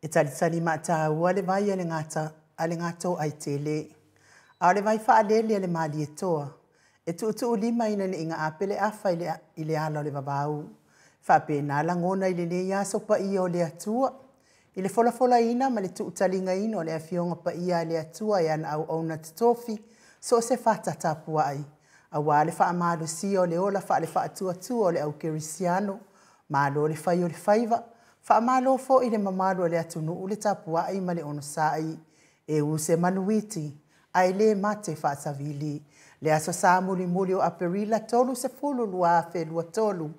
E talitali maataua le vai a le gata a le Gatoaitele. A o le vai faalele a le Malietoa, e tuutuulima ina ne i gaape le afa i le ala o le vavau. Faapena lagona i lenei aso paia o le Atua, i le folafolaina ma le tuutaligaina o le Afioga Paia a le Atua e ana auauna totofi, so o se fata tapuai, aua le faamalosia o le ola faale-faatuatua o le au kerisiano. Malo le fai o le faiva, faamalo foi i le mamalu o le atunuu le tapuai ma le onosai. E u se manuiti, ae le mate faasavili. Le aso Sa mulimuli o Aperila 30, 2023,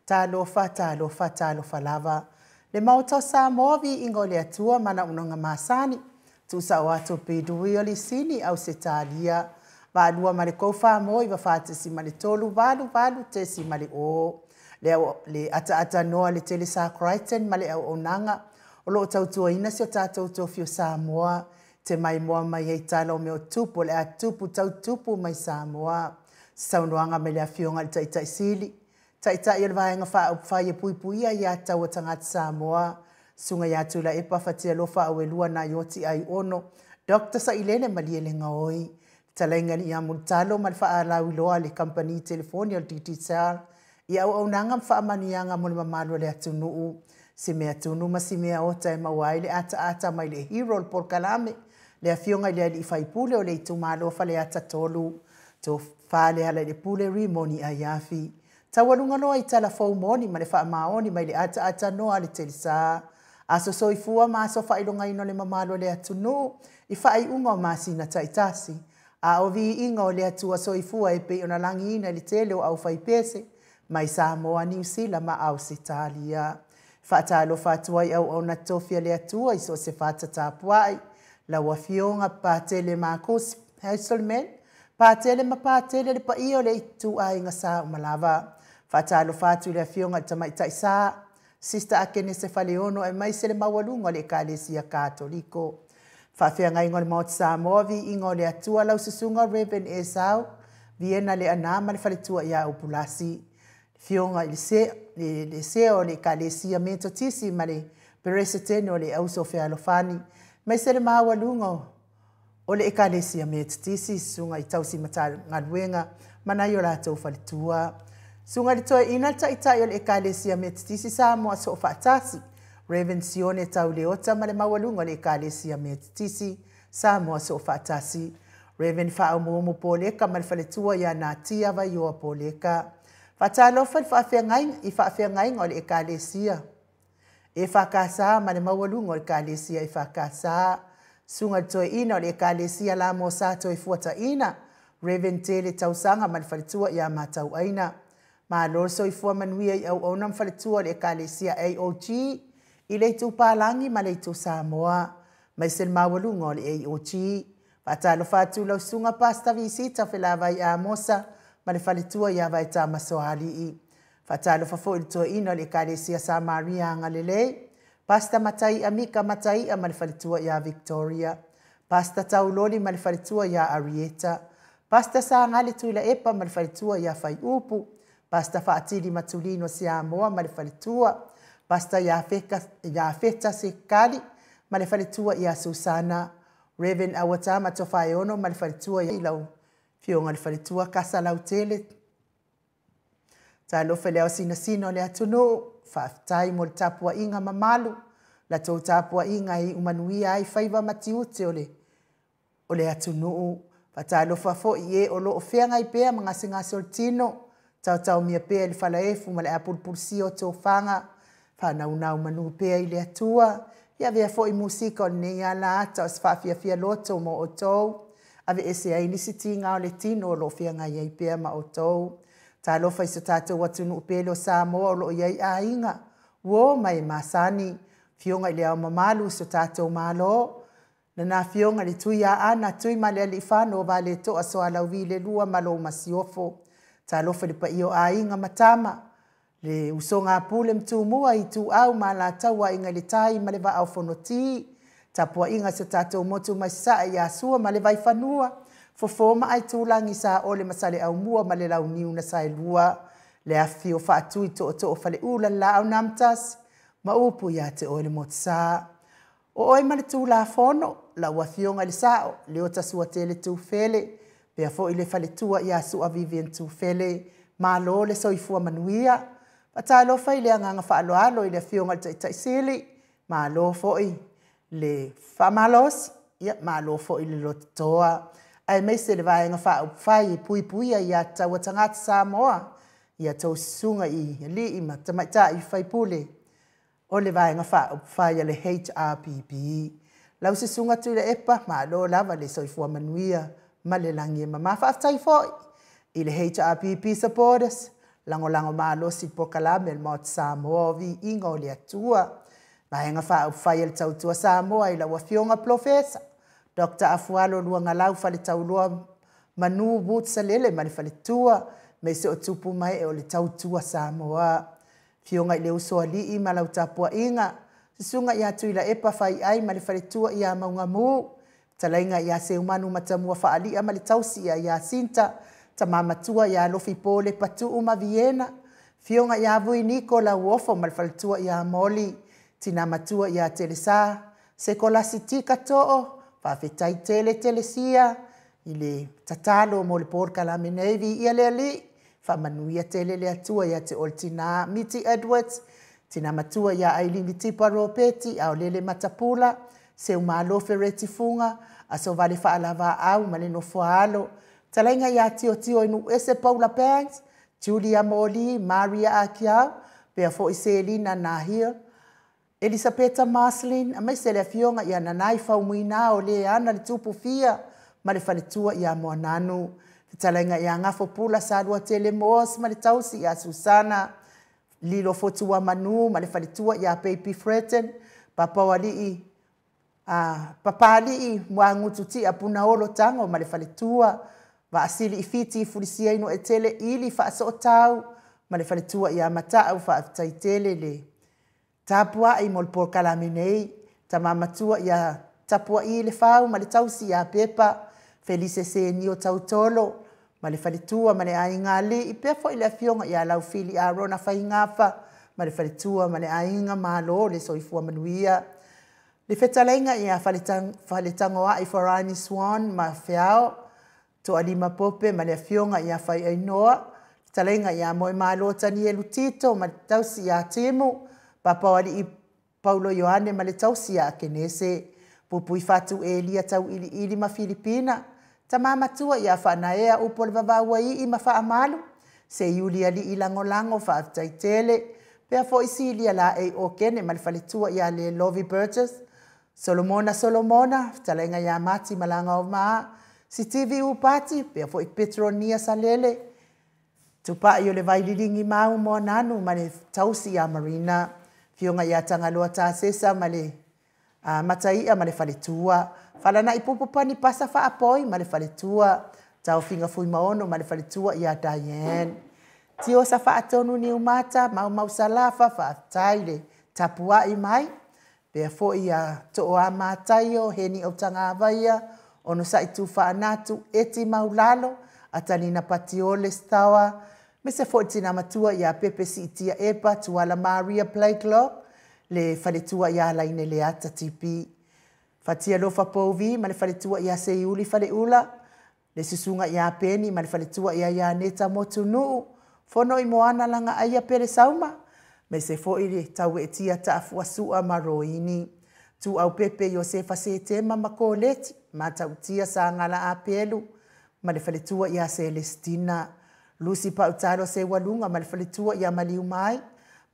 talofa, talofa, talofa lava. Le Maota o Samoa, viiga o le Atua ma ana auaunaga masani, tuusao atu pei o Lisini, Ausetalia, 82 ma le 494 88.0. Le ataatanoa le Telesa Crichton ma le auaunaga o lo o tautuaina si o tatou tofi o Samoa, te maimoa mai ai tala o mea o tupu o le a tupu tautupu mai Samoa. Saunoaga mai le Afioga i le Taitai Sili, Taitai o le Vaega Faaupufai e Puipuia Aia Tatau a Tagata Samoa, Susuga ia Tuilaepa Fatialofa Auelua Naioti Aiono, Dr. Sailele Malielegaoi, fetalaiga ia Mulitalo ma le faalauiloa a le Kamupani Telefoni o le Digicel, i auaunaga ma faamanuiaga mo le mamalu o le atunuu, si mea tunu ma si mea ota e maua ai le ataata mai le hero o le polokalame, le Afioga i le Alii Faipule o le itumalo Faleata 3, Tofa Lealailepule Rimoni Aiafi. Taualuga loa i tala fou moni ma le faamaoni mai le ataatanoa a le Telesa. Aso soifua ma aso faailogaina o le mamalu o le atunuu i faaiuga o masina taitasi. A o viiga o le Atua soifua e pei ona lagiina i le tele o aufaipese mai Samoa, Niu Sila ma Ausetalia. Faatalofa atu ai auauna totofi a le Atua i so o se fata tapuai. Lau Afioga Patele Marcus Hasselman, Patele ma Patele le paia o le ituaiga sa uma lava. Faatalofa atu i le Afioga i le Tamaitai Sa, Sister Akenese Faleono aemaise le maualuga o le Ekalesia Katoliko. Faafeagaiga o le Maota Samoa, viiga o le Atua, lau susuga Reverend Esau, Viena Leana ma le faletua ia Upulasi. Afioga i le sea o le Ekalesia Metotisi ma le Peresetene o le Auso Fealofani, aemaise le maualuga o le Ekalesia Metotisi, susuga i tausi matagaluega ma nai o latou faletua. Susuga i le Toeaina le Taitai o le Ekalesia Metotisi Samoa Soofaatasi, Reverend Sione Tauleota ma le maualuga o le Ekalesia Metotisi Samoa Soofaatasi, Reverend Faaumuumu Poleka ma le faletua ia Natia Vaioa Poleka. Faatalofa i faafeagaiga o le Ekalesia EFKS ma le maualuga o le Ekalesia EFKS, Susuga i le Toeaina o le Ekalesia Lamosa Toefuataina, Reverend Tele Tausaga ma le faletua ia Matauaina. Malo le soifua manuia i auauna ma faletua o le Ekalesia AOG i le itu Palagi ma le itu Samoa, aemaise le maualuga o le AOG. Faatalofa atu lau susuga Pastor Visita Felavai Amosa ma le faletua ia Vaetamasoalii. Faatalofa foi i le toeaina o le Ekalesia Samaria Agalelei, Pastor Matai Amika Mataia ma le faletua ia Victoria, Pastor Tauloli ma le faletua ia Arieta, Pastor Sagale Tuilaepa ma le faletua ia Faiupu, Pastor Faatili Matulino Siamoa ma le faletua, Pastor Iafeta Sekali ma le faletua ia Susana, Reverend Awatama Tofaeono ma le faletua i lau Afioga i le faletua Kasa Lautele. Talofa i le aosinasina o le atunuu, faafetai mo le tapuaiga mamalu, latou tapuaiga e iu manuia ai faiva ma tiute o le atunuu. Faatalofa foi i e o lo o feagai pea ma gasegase o le tino, taotaomia pea i le falaefu ma le apulupulusia o tofaga, faanaunau manu pea i le Atua. Ia avea foi musika o lenei ala ata o se faafiafia loto mo outou, aveese ai nisi tiga o le tino o lo o feagai ai pea ma outou. Talofa i so tatou atunuu pele o Samoa o lo o i ai aiga, uo ma e masani, Afioga i le Ao Mamalu o so tatou Malo, lana Afioga i le Tuiaana, Tuimalealiifano o Valetoa Soalauvi le Lua ma lou Masiofo. Talofa i le paia o aiga ma tama, le usoga a Pule ma Tumua, Ituau ma Alataua, Aiga i le Tai ma le Vaa o Fonoti, tapuaiga i so tatou motu mai Sasae ia Sua ma le Vaifanua, Fofo ma Aitulagi, Saole ma Saleaaumua ma le Launiu na Saelua, le afifio faatui tootoo o Faleula, le Laau na Amotasi ma upu ia te oe le Motusa. O oe ma le Tulafono, lau Afioga i le Sao, Leota Suatele Tufele, pea foi le faletua ia Sua Vivian Tufele, malo le soifua manuia. Faatalofa i le agaga faaaloalo i le Afioga i le Taitai Sili, malo foi le faamalosi, ia malo foi le lototoa, aemaise le Vaega Faaupufai e Puipuia Aia Tatau a Tagata Samoa, ia outou susuga i alii ma tamaitai faipule o le Vaega Faaupufai a le HRPP. Lau Susuga Tuilaepa, malo lava le soifua manuia ma le lagi e mama. Faafetai foi i le HRPP supporters, lagolago malosi i polokalame a le Maota Samoa o Viiga o le Atua. Vaega Faaupufai a le Tautua Samoa i lau Afioga Polofesa Dr. Afualo Luagalau Faletauloa Manu Woods Salele ma le faletua, me se o tupu mai o le Tautua Samoa. Afioga i le Usoalii ma lau tapuaiga, Susuga ia Tuilaepa Faiai ma le faletua ia Maugamu, Talaiga ia Seumanu Matamua Faalia ma le tausi ia Iasinta, Tama Matua ia Alofi Pole Patuu ma Viena, Afioga ia Vui Niko Lauofo ma le faletua ia Moli, Tina Matua ia Telesa, Sekolasi Tika Too, faafetai tele Telesia i le tatalo mo le polokalame nei, viia le Alii, faamanuia tele le Atua ia te oe le tina Miti Edwards, tina matua ia Ailini Tipa Ropeti, Aolele Matapula, Seumalo Fereti Fuga, Aso Vale Faalavaau ma le Nofoaalo, Talaiga ia Tiotio i Nuuese Paula Banks, Julia Moli, Maria Akiau, pea foi Selina Nahil, Elisapeta Marcelin, aemaise le afioga ia Nanai Faumuina o le ana le tupu fia ma le faletua ia Moananu, fetalaiga ia Gafo Pula Salua Tele Moas ma le tausi ia Susana, Lilo Fotua Manu ma le faletua ia Baby Freten, Papaualii Papalii Muagutu Tia Punaolo Tago ma le faletua, Vaasili i Fiti Fulisia inu e tele ili faasootau ma le faletua ia Matau, faafetai tele le tapuai mo le polokalame nei, tama matua ia Tapuai le Fau ma le tausi ia Pepa, Felise Senio Tautolo ma le faletua ma le aiga alii, pea foi le afioga ia Laufili Arona Faigafa ma le faletua ma le aiga, malo le soifua manuia. Le fetalaiga ia Faletagoai Farani Swan ma Feao, Toalima Pope ma le afioga ia Faiainoa, fetalaiga ia Moemalo Tanielu Tito ma le tausi ia Timu, Papaoalii Paulo Ioane ma le tausi ia Akenese, Pupui Fatu Elia Tauiliili ma Filipina, Tama Matua ia Faanaea Upu o le Vavauaii ma Faamalu, Seiuli Alii Lagolago, faafetai tele, pea foi Silia Laei Okene ma le faletua ia Lelovi Burgess, Solomona Solomona, fetalaiga ia Mati Malaga o Maa, Sitivi Upati, pea foi Petronia Salele, Tupai o le Vaililigi Mau Moananu ma le tausi ia Marina, Afioga ia Tagaloa Tasesa ma le Mataia ma le faletua, Falanai Pupu Pani Pasa Faapoi ma le faletua, Taofiga Fuimaono ma le faletua ia Diane, Tiosa Faatonu Niumata, Maumau Salafa, faafetai le tapuai mai, pea foi ia Tooa Mataio, Heni Autagavaia, Onosai Tufaanatu, Eti Maulalo, Atalina Patiole Stawa, mese foi tina matua ia Pepe Siitia Epa, Tuala Maria Blakelock, le faletua ia Laine Leata Tipi, Fatia Lofa Pouvi ma le faletua ia Seiuli Faleula, le susuga ia Peni ma le faletua ia Ianeta Motunuu, Fono i Moana Langa Aia Pele Sauma, me se foi le tauetia taafuasua ma Roini, Tuau Pepe Iosefa Setema ma Koleti, Matautia Sagala Apelu ma le faletua ia Celestina, Lusi Pautalo Seualuga ma le faletua ia Maliu Mai,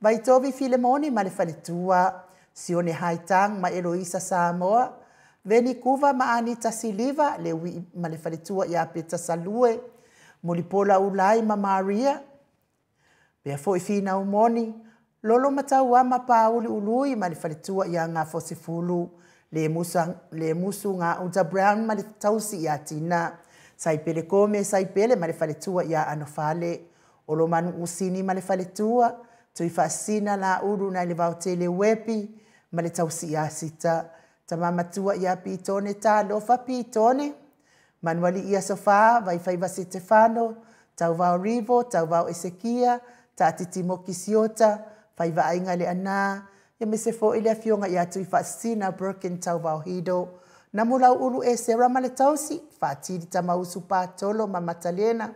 Vaitovi Filemoni ma le faletua, Sione Haitang ma Eloisa Samoa, Veni Kuva ma Anita Siliva, le ui ma le faletua ia Peta Salue, Mulipola Ulai ma Maria, pea foi Fina Umoni, Lolo Matauama Pauli Ului ma le faletua ia Gafosefulu, le musu ngā Uta Brown ma le tausi ia Tina, Saipele Kome Saipele ma le faletua ia Anofale, Olomanu Usini ma le faletua, Tuifaasina la ulu na le vaotele Wepi ma le tausi ia Sita, Tama Matua ia Pitone Talofa Pitone, Manuali ia Sofa, Vaifaiva Setefano, Tauvao Rivo, Tauvao Esekia, Taatiti Moki Siota, Faivaaiga le Ana, Aemaise foi le Afioga ia Tuifaasisina Birkin Tauvao Hido, Namulauulu Esera ma le tausi, Faatili Tamausu Patolo ma Matalena,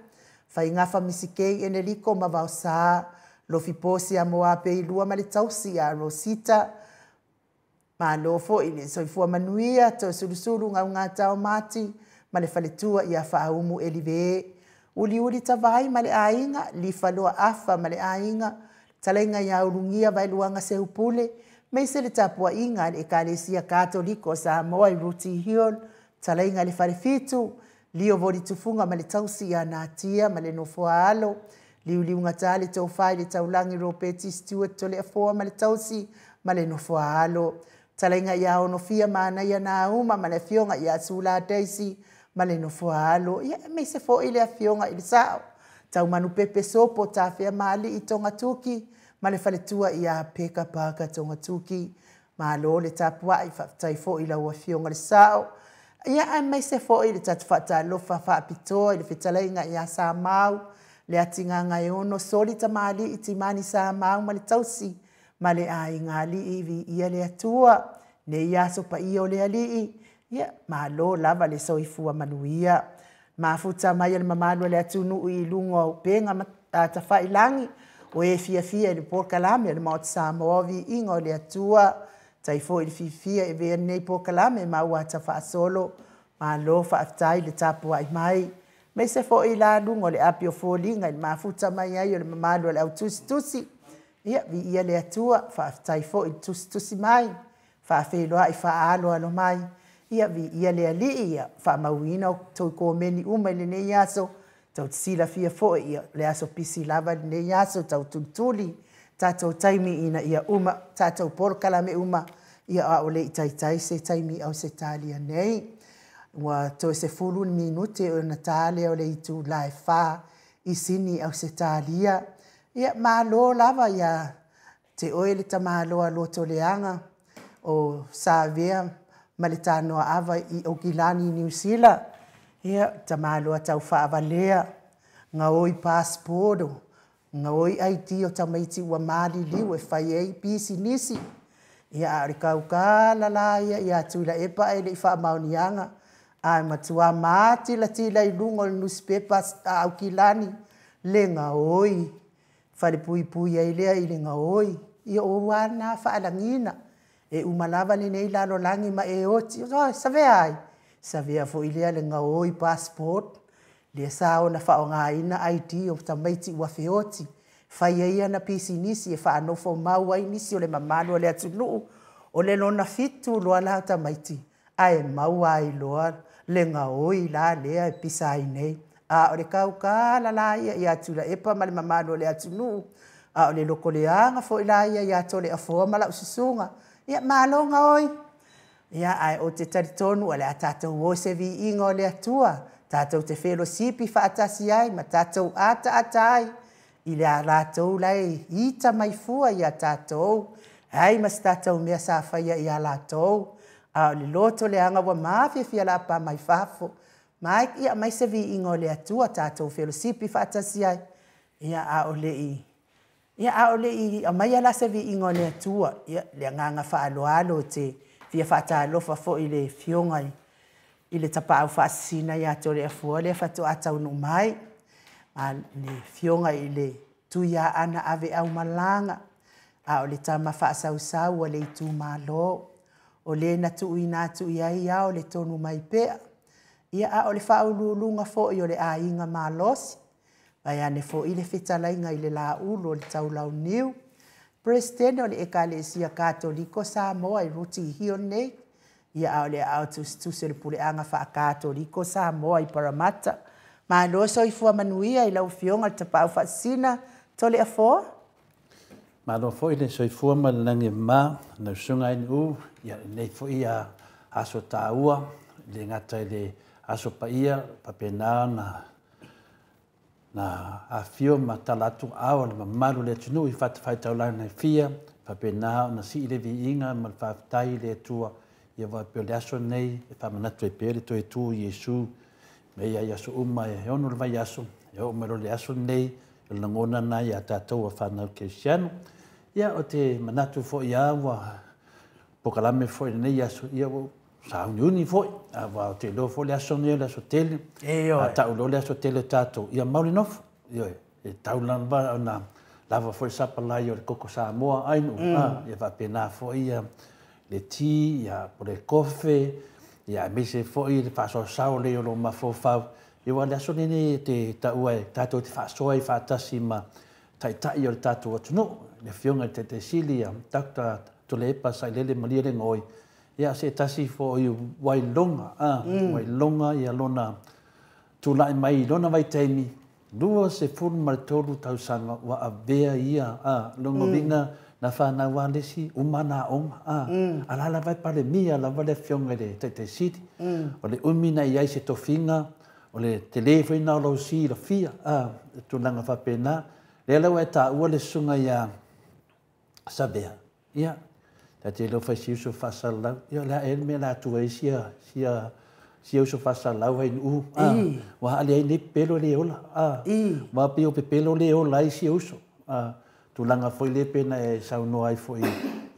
Faigafa Misikei Eneliko ma Vaosa, Lofi Posi Amoa Peilua ma le tausi ia Rosita. Malo foi le soifua manuia, Toesulusulu Gaugata o Mati ma le faletua ia Faaumu Elive, Uliuli Tavai ma le aiga, Lifaloa Afa ma le aiga, Talaiga ia Ulugia Vaeluaga Seupule, aemaise le tapuaiga a le Ekalesia Katoliko o Samoa i Rooty Hill, Talaiga i le Falefitu, Lio Volitufuga ma le tausi ia Natia ma le nofoa alo, Liuliugata le tofa i le taulagi Ropeti Stewart Toleafoa ma le tausi ma le nofoa alo, Talaiga ia Onofia Manaia Nauma ma le afioga ia Sula Daisy ma le nofoa alo, ia aemaise foi le afioga i le Sao Taumanu Pepe Sopo Tafea Maali'i Togatuki ma le faletua ia Peka Paka Togatuki. Malo le tapuai, faafetai foi i lau afioga le Sao. Ia aemaise foi le tatou faatalofa faapitoa i le fetalaiga ia Samau le Atigagaeono Soli Tamalii Timani Samau ma le tausi ma le aiga alii, viia le Atua nei aso paia o le Alii. Ia malo lava le soifua manuia. Mafuta mai e le mamalu o le atunuu i luga o upega tafailagi o e fiafia i le polokalame o le Maota Samoa, viiga o le Atua. Tai foi le fiafia e avea lenei polokalame ma auata faasolo. Malo faafetai le tapuai mai. Aemaise foi la luga o le api o foliga i le mafuta mai ai o le mamalu o le au tusitusi. Ia viia le Atua, faafetai foi le tusitusi mai, faafeiloai faaaloalo mai. Ia viia le Alii, ia faamauina o tou komeni uma i lenei aso. Tou te silafia foi ia le aso pisi lava lenei aso, tau tulituli tatou taimi ina ia uma tatou polokalame uma, ia a o le i taitai se taimi Ausetalia nei. Ua toe 10 minute ona ta lea o le itula e 4 i Sini, Ausetalia. Ia malo lava ia te oe le tamaloa lotoleaga o Savea ma le tanoa ava i Aukilani, Niu Sila. Ia tamaloa tau faavalea, gaoi passport, gaoi ID o tamaiti ua maliliu e fai ai pisinisi. Ia a o le kaukala la ia ia Tuilaepa ae le i faamaoniaga, ae matua matilatila i luga o le nusipepa a Aukilani le gaoi, falepuipui ai lea i le gaoi. Ia o ua na faalagina, e uma lava lenei lalolagi ma e oti, o savea ai, savea foi lea le gaoi passport, lea sa ona faaaogaina ID o tamaiti ua feoti, fai ai ana pisinisi e faanofo mau ai nisi o le mamalu o le atunuu. O le lona 7 loa la o tamaiti, ae maua ai loa le gaoi la lea e pisa ai nei. A o le kaukala la ia ia Tuilaepa ma le mamalu o le atunuu, a o le lokoleaga foi la ia ia Toleafoa ma lau susuga. Ia malo gaoi. Ia ae o te talitonu o le a tatou o se viiga o le Atua, tatou te felosipi faatasi ai ma tatou ataata ai i le a latou lai ita mai fua ia tatou, ai ma se tatou mea sa faia ia latou. A o le loto leaga ua mafiafia lapa mai fafo. Mai ia mai se viiga o le Atua, tatou felosipi faatasi ai. Ia a o le i ia a o le i aumaia la se viiga o le Atua, ia le agaga faaaloalo te fia faatalofa foi i le afioga i le Tapaau Faasisina ia Toleafoa lea faatoa taunuu mai, a le afioga i le Tuiaana Aveaumalaga, a o le tama faasausau a le itumalo, o le na tuuina atu i ai ao le tonu mai pea. Ia a o le faauluuluga foi o le aiga malosi, vaeane foi le fetalaiga i le Laulu o le Taulauniu, Peresetene o le Ekalesia Katoliko Samoa i Rooty Hill nei, ia a o le aao tusitusi o le Puleaga Faakatoliko Samoa i Paramata. Malo soifua manuia i lau afioga le Tapaau Faasisina Toleafoa. Malo foi le soifua ma le lagi e mama, lau susuga NU, ia lenei foi aso taua, le gata i le aso paia, faapena ona na afio ma tala atu ao le mamalu o le atunuu i fatafaitaulaga e fia, faapena ona sii le viiga ma le faafetai i le Atua, ia faapea o le aso nei e faamanatu ai pea le toe tu i Iesu, me ia i aso uma e 6 le vaiaso, e oo mai loa le aso lenei, o le lagona na ia tatou a whanau kerisiano. Ia, o te manatu foi lava ua polokalame foi i lenei aso, ia ua sauniuni foi, aua ou te iloa foi le aso lenei o le aso tele. Ioe. A tau loa le aso tele o tatou, ia mau le nofo. Ioe, e tatau lava ona lava foi le sapalai o le koko Samoa ai nuu, ia faapena foi ia le ti, ia po o le kofe, ia aemaise foi le faasoasao lelei o lou mafaufau. Ia aua o le aso lenei e te taua e tatou te faasoa ai faatasi ma Taitai o le tatou atunuu, le Afioga i le Taitai Sili ia Doctor Tuilaepa Sailele Malielegaoi, ia se tasi foi ua iloga, ua iloga ia lona tulai mai i lona vaitaimi, 23 tausaga ua avea ia, lona uiga na fanau lava le isi, uma ana aoga, a la lava e Palemia lava le Afioga i le Taitai Sili. O le umi na i ai se tofiga, O le tele foi lena o lou silafia, a, tulaga faapena. Lea la ua e taua le susuga ia Savea, ia, ta te iloa fai si uso faasalalau, ia o le a ea le mea o le a tua ai sia, sia, sia uso faasalalau Ainuu, a, ua aale ai nei pepelo e le ola, a, ua pei o pepelo le ola ai sia uso, a, tulaga foi lea pei ona e saunoa ai foi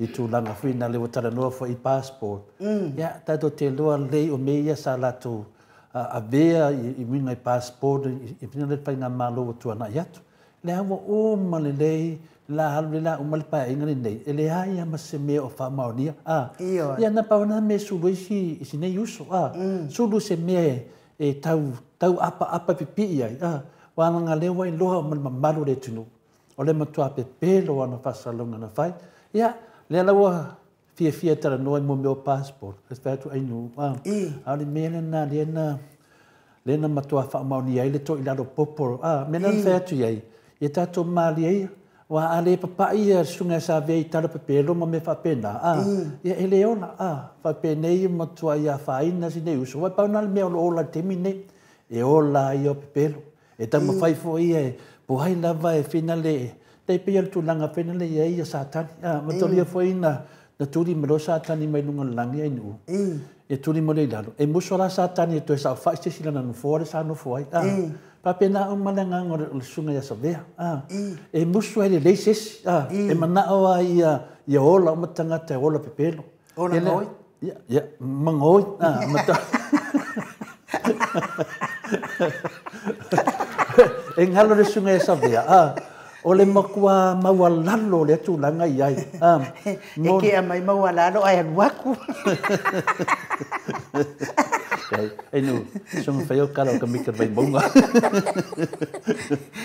i tulaga foi na lea ua talanoa foi i passport, ia, tatou te iloa lelei o mea ia sa latou avea i uiga i passport i le faigamalo ua tuanai atu. Lea ua uma lelei la alu le la uma le paeaiga lenei, e leai lava ma se mea o faamaonia. Ioe. Ia na pau lena mea e sulu ai si nei uso. Sulu se mea e tau tau apaapa pipii ai. Aua leaga o lea ua iloa uma e le mamalu o le atunuu, o le matua pepelo lava o faasalalauga na fai. Ia, lea la ua fiafia e talanoa i mea o passport, e fai atu Ainuu, a o le mea lena lea na matua faamaonia ai le toilalo popo, mea lena na fai atu i ai, ia tatou malie ia, aua a le papai le susuga ia Savea i tala pepelo ma mea faapena, ia e le ola, faapenei e matuai afaina si nei uso, aua e pau lena o le mea o lo o ola i le taimi lenei, e ola ai ia o pepelo. E taumafai foi ia po o ai lava e finale, tai pei o le tulaga foi lele e i ai Satani. Manatua foi na tuli mai loa Satani mai luga o le lagi Ainuu, e tuli mai loa i lalo. E musu la Satani e toe saofai se isi i lana nofoa lea sa nofo ai. Faapena uma le agaga o le susuga ia Savea. E musu ai lelei se isi. E manao lava ia ola uma tagata e ola pepelo. Ola gaoi. Ia, ma gaoi. E galo le susuga ia Savea, o le matua maualalo o lea tulaga i ai. E kea mai maualalo ae alu atu. E nu, soga fai o kala o ka mika Vaimauga.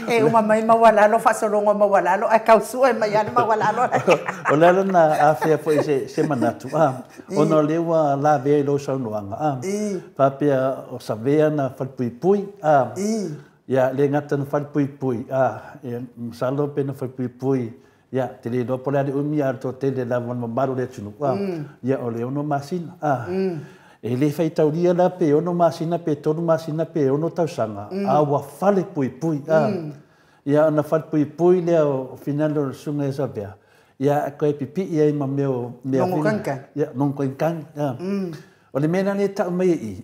E uma mai maualalo, faasologa maualalo, ae tausue mai lava le maualalo. O le ala na afea foi se manatu, ona o lea ua lavea i lou saunoaga, faapea o Savea na falepuipui, ia, le gata na falepuipui, ia, masalo pe na falepuipui, ia, te le iloa po o le a le umi, a o le toatele lava o le mamalu o le atunuu, ia, o le 6 masina. E le faitaulia la pe 6 masina pe 3 masina pe 6 tausaga, a ua falepuipui. Ia, ona falepuipui lea o finalo o le susuga ia Savea, ia, toe pipii ai ma mea o mea Logo kanikani. Ia, logo kanikani. O le mea la lea e tau mai e i,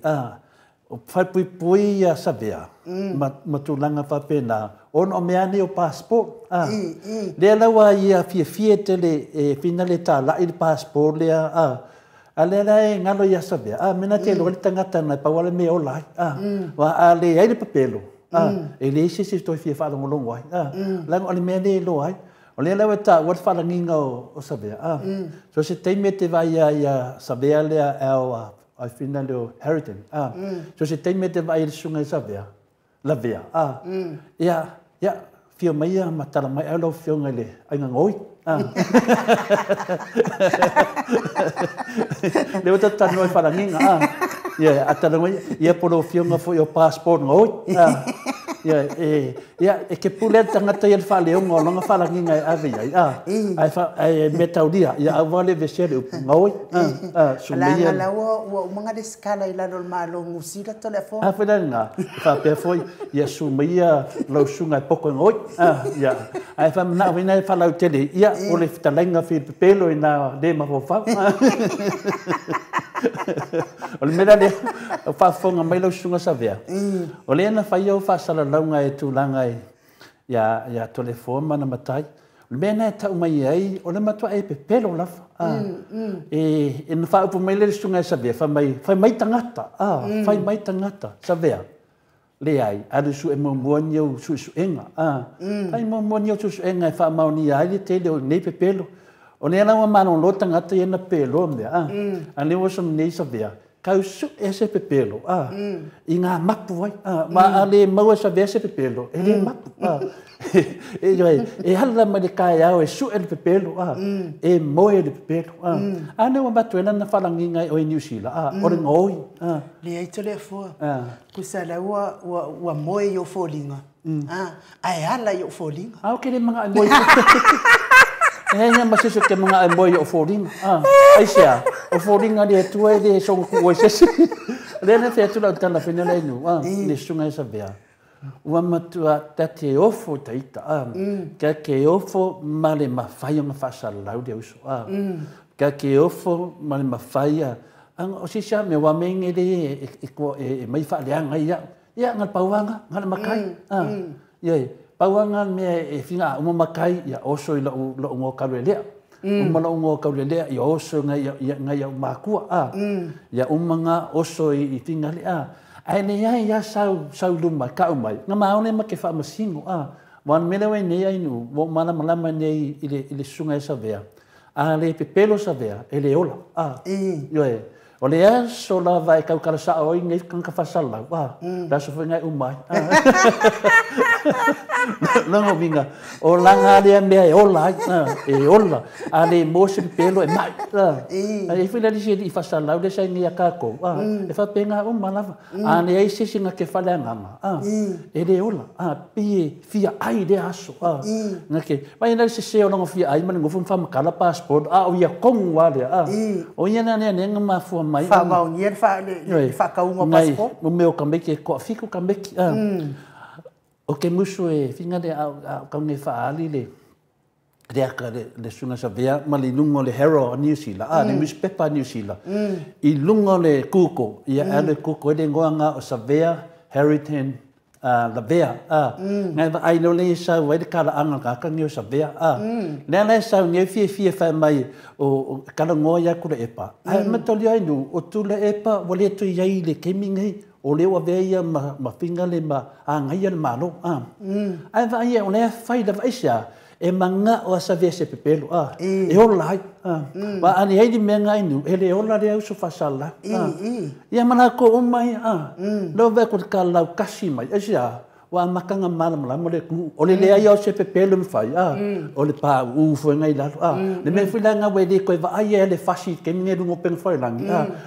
o falepuipui ia Savea ma tulaga faapena, ona o mea nei o passport. Lea la ua ia fiafia tele e finale talai le passport lea, a lea la e galo ia Savea, mena te iloa le tagata na pau lava le mea e ola ai. Aua a leai le pepelo, e leai se isi e toe fia faalogologo ai. Leaga o le mea lea e iloa ai. O lea la ua taua le faalagiga o Savea. So se taimi e te vaai ai ia Savea lea ao ai finale o Harrigan. So se taimi e te vaai i le susuga i Savea, Lavea. Ia, ia, fia mai ia ma tala mai ai lau afioga i le aiga gaoi. Lea ua tatou talanoa i faalagiga. Ia, a talanoa ia po o lau afioga foi o passport gaoi. Ia, e, ia, e ke pule le tagata ia le faaleoga o lona faalagiga e ave i ai. Ae mea taulia, ia aua le vesia le upu gaoi. Sumeia. Leaga la ua uma le sikala i lalo o le Malo o Niu Sila Toleafoa. A foi la lena, e faapea foi, ia sumeia lau susuga e poko e gaoi. Ia, ae faamanao foi na e faalautele, ia, o le fetalaiga fia pepelo i nā le mafaufau. O le mea la lea, o faafofoga mai lau susuga Savea, o lea na fai au faasalalauga e tulaga e ia Toleafoa ma ana matai, Le mea na e tau mai ai, o le matua e pepelo lava. E na whaaupu mai le sunga e Savea, fai mai tangata, fai mai tangata, Savea. Le ai, alu su e muamua ni au suesuega. Fai muamua ni au suesuega e whaamaoni ai le tele o nei pepelo. O lea ua malolo tagata ia na pelo mea. A le ua som nei Savea, kau su e se pepelo. I ngā mapu ai. Ma a le maua Savea se pepelo, e le mapu. E hala mai le kaeao e su e le pepelo. E moe le pepelo. A ne ua matu e lana whalanginga o i New Zealand. O le ngoi. Le ai tole afua. Kusa la ua moe i o fōlinga. Ae ala i o fōlinga. A o ke le mga e moe. E nga masiso ke mga e moe i o fōlinga. Ai sea, o fōlinga le tua e le songa ku oi sesi. Le na te atu lau tala whenua le inu. Le sunga e Savea. Ua matua tate ofo taita. Ka ke ofo ma le mawhai o nga whaasalau le uso. Ka ke ofo ma le mawhai a. O sisa me wa menge le e mai whaaleanga ia. Ia nga pauanga, nga le makai. Ia, pauanga mea e whinga uma makai ia oso i lau ngō kalu e lea. Uma lau ngō kalu e lea ia oso ngai ia umakua. Ia umanga oso i whinga lea. Ai le ia ia sau luma kau mai. Nga maone ma ke whaamasingo. Wan mele wei nei ainu, wo mana malama nei i le sunga e Savea. A le pepelo Savea, e le ola. Ioe. O le aso lava e kaukara saa oi ngai kanga whasalau. Raso fwe ngai umai. Longo vinga. O langa lea mea e ola ai. E ola. A le mose pepelo e mai. E whila lisi e whasalau le sai ngia kākou. E whapenga uma lava. A le ai sisi nga ke whale anganga. E le ola. Pie fia ai le aso. Nga ke. Mai na se se o longo fia ai mana ngofu mwhamakala passport. A o ia kongu alea. O ia na nea nenga mafua mai. Whaamaonia le whakaunga passport. Mo meo kameki e koa fiku kameki. O ke musu e whinga le au kaunge whaali le reaka le sunga Savea ma le lunga le Herald o New Zealand, le newspaper New Zealand. I lunga le kuko, ia ale kuko e le ngoanga o Savea, Harrington, Lavea. Ngai wa ai le sau ai le kala anga ka kangi o Savea. Lea lai sau ngai fie fie whai mai o kala ngoa ia kura epa. Ai matoli ai nu, o tula epa, wa le tui ai le kemi ngai. O leo avea ia ma whinga le ma a ngai le malo. Ai wa ia o lea whai lava aisa, e manga o a Savea se pepelo. E ola ai. Wa ani ai di mea ngai nu, e le ola lea uso whasala. Ia mana ko umai. Leo vea ko ka lau kasi mai. Aisa, wa makanga malamalama le ku. O le lea ia o se pepelo mwhai. O le pā ufo ngai lalo. Le mea whila ngā wei le koe wa ai e le fasi ke minge rungo peng whai langi.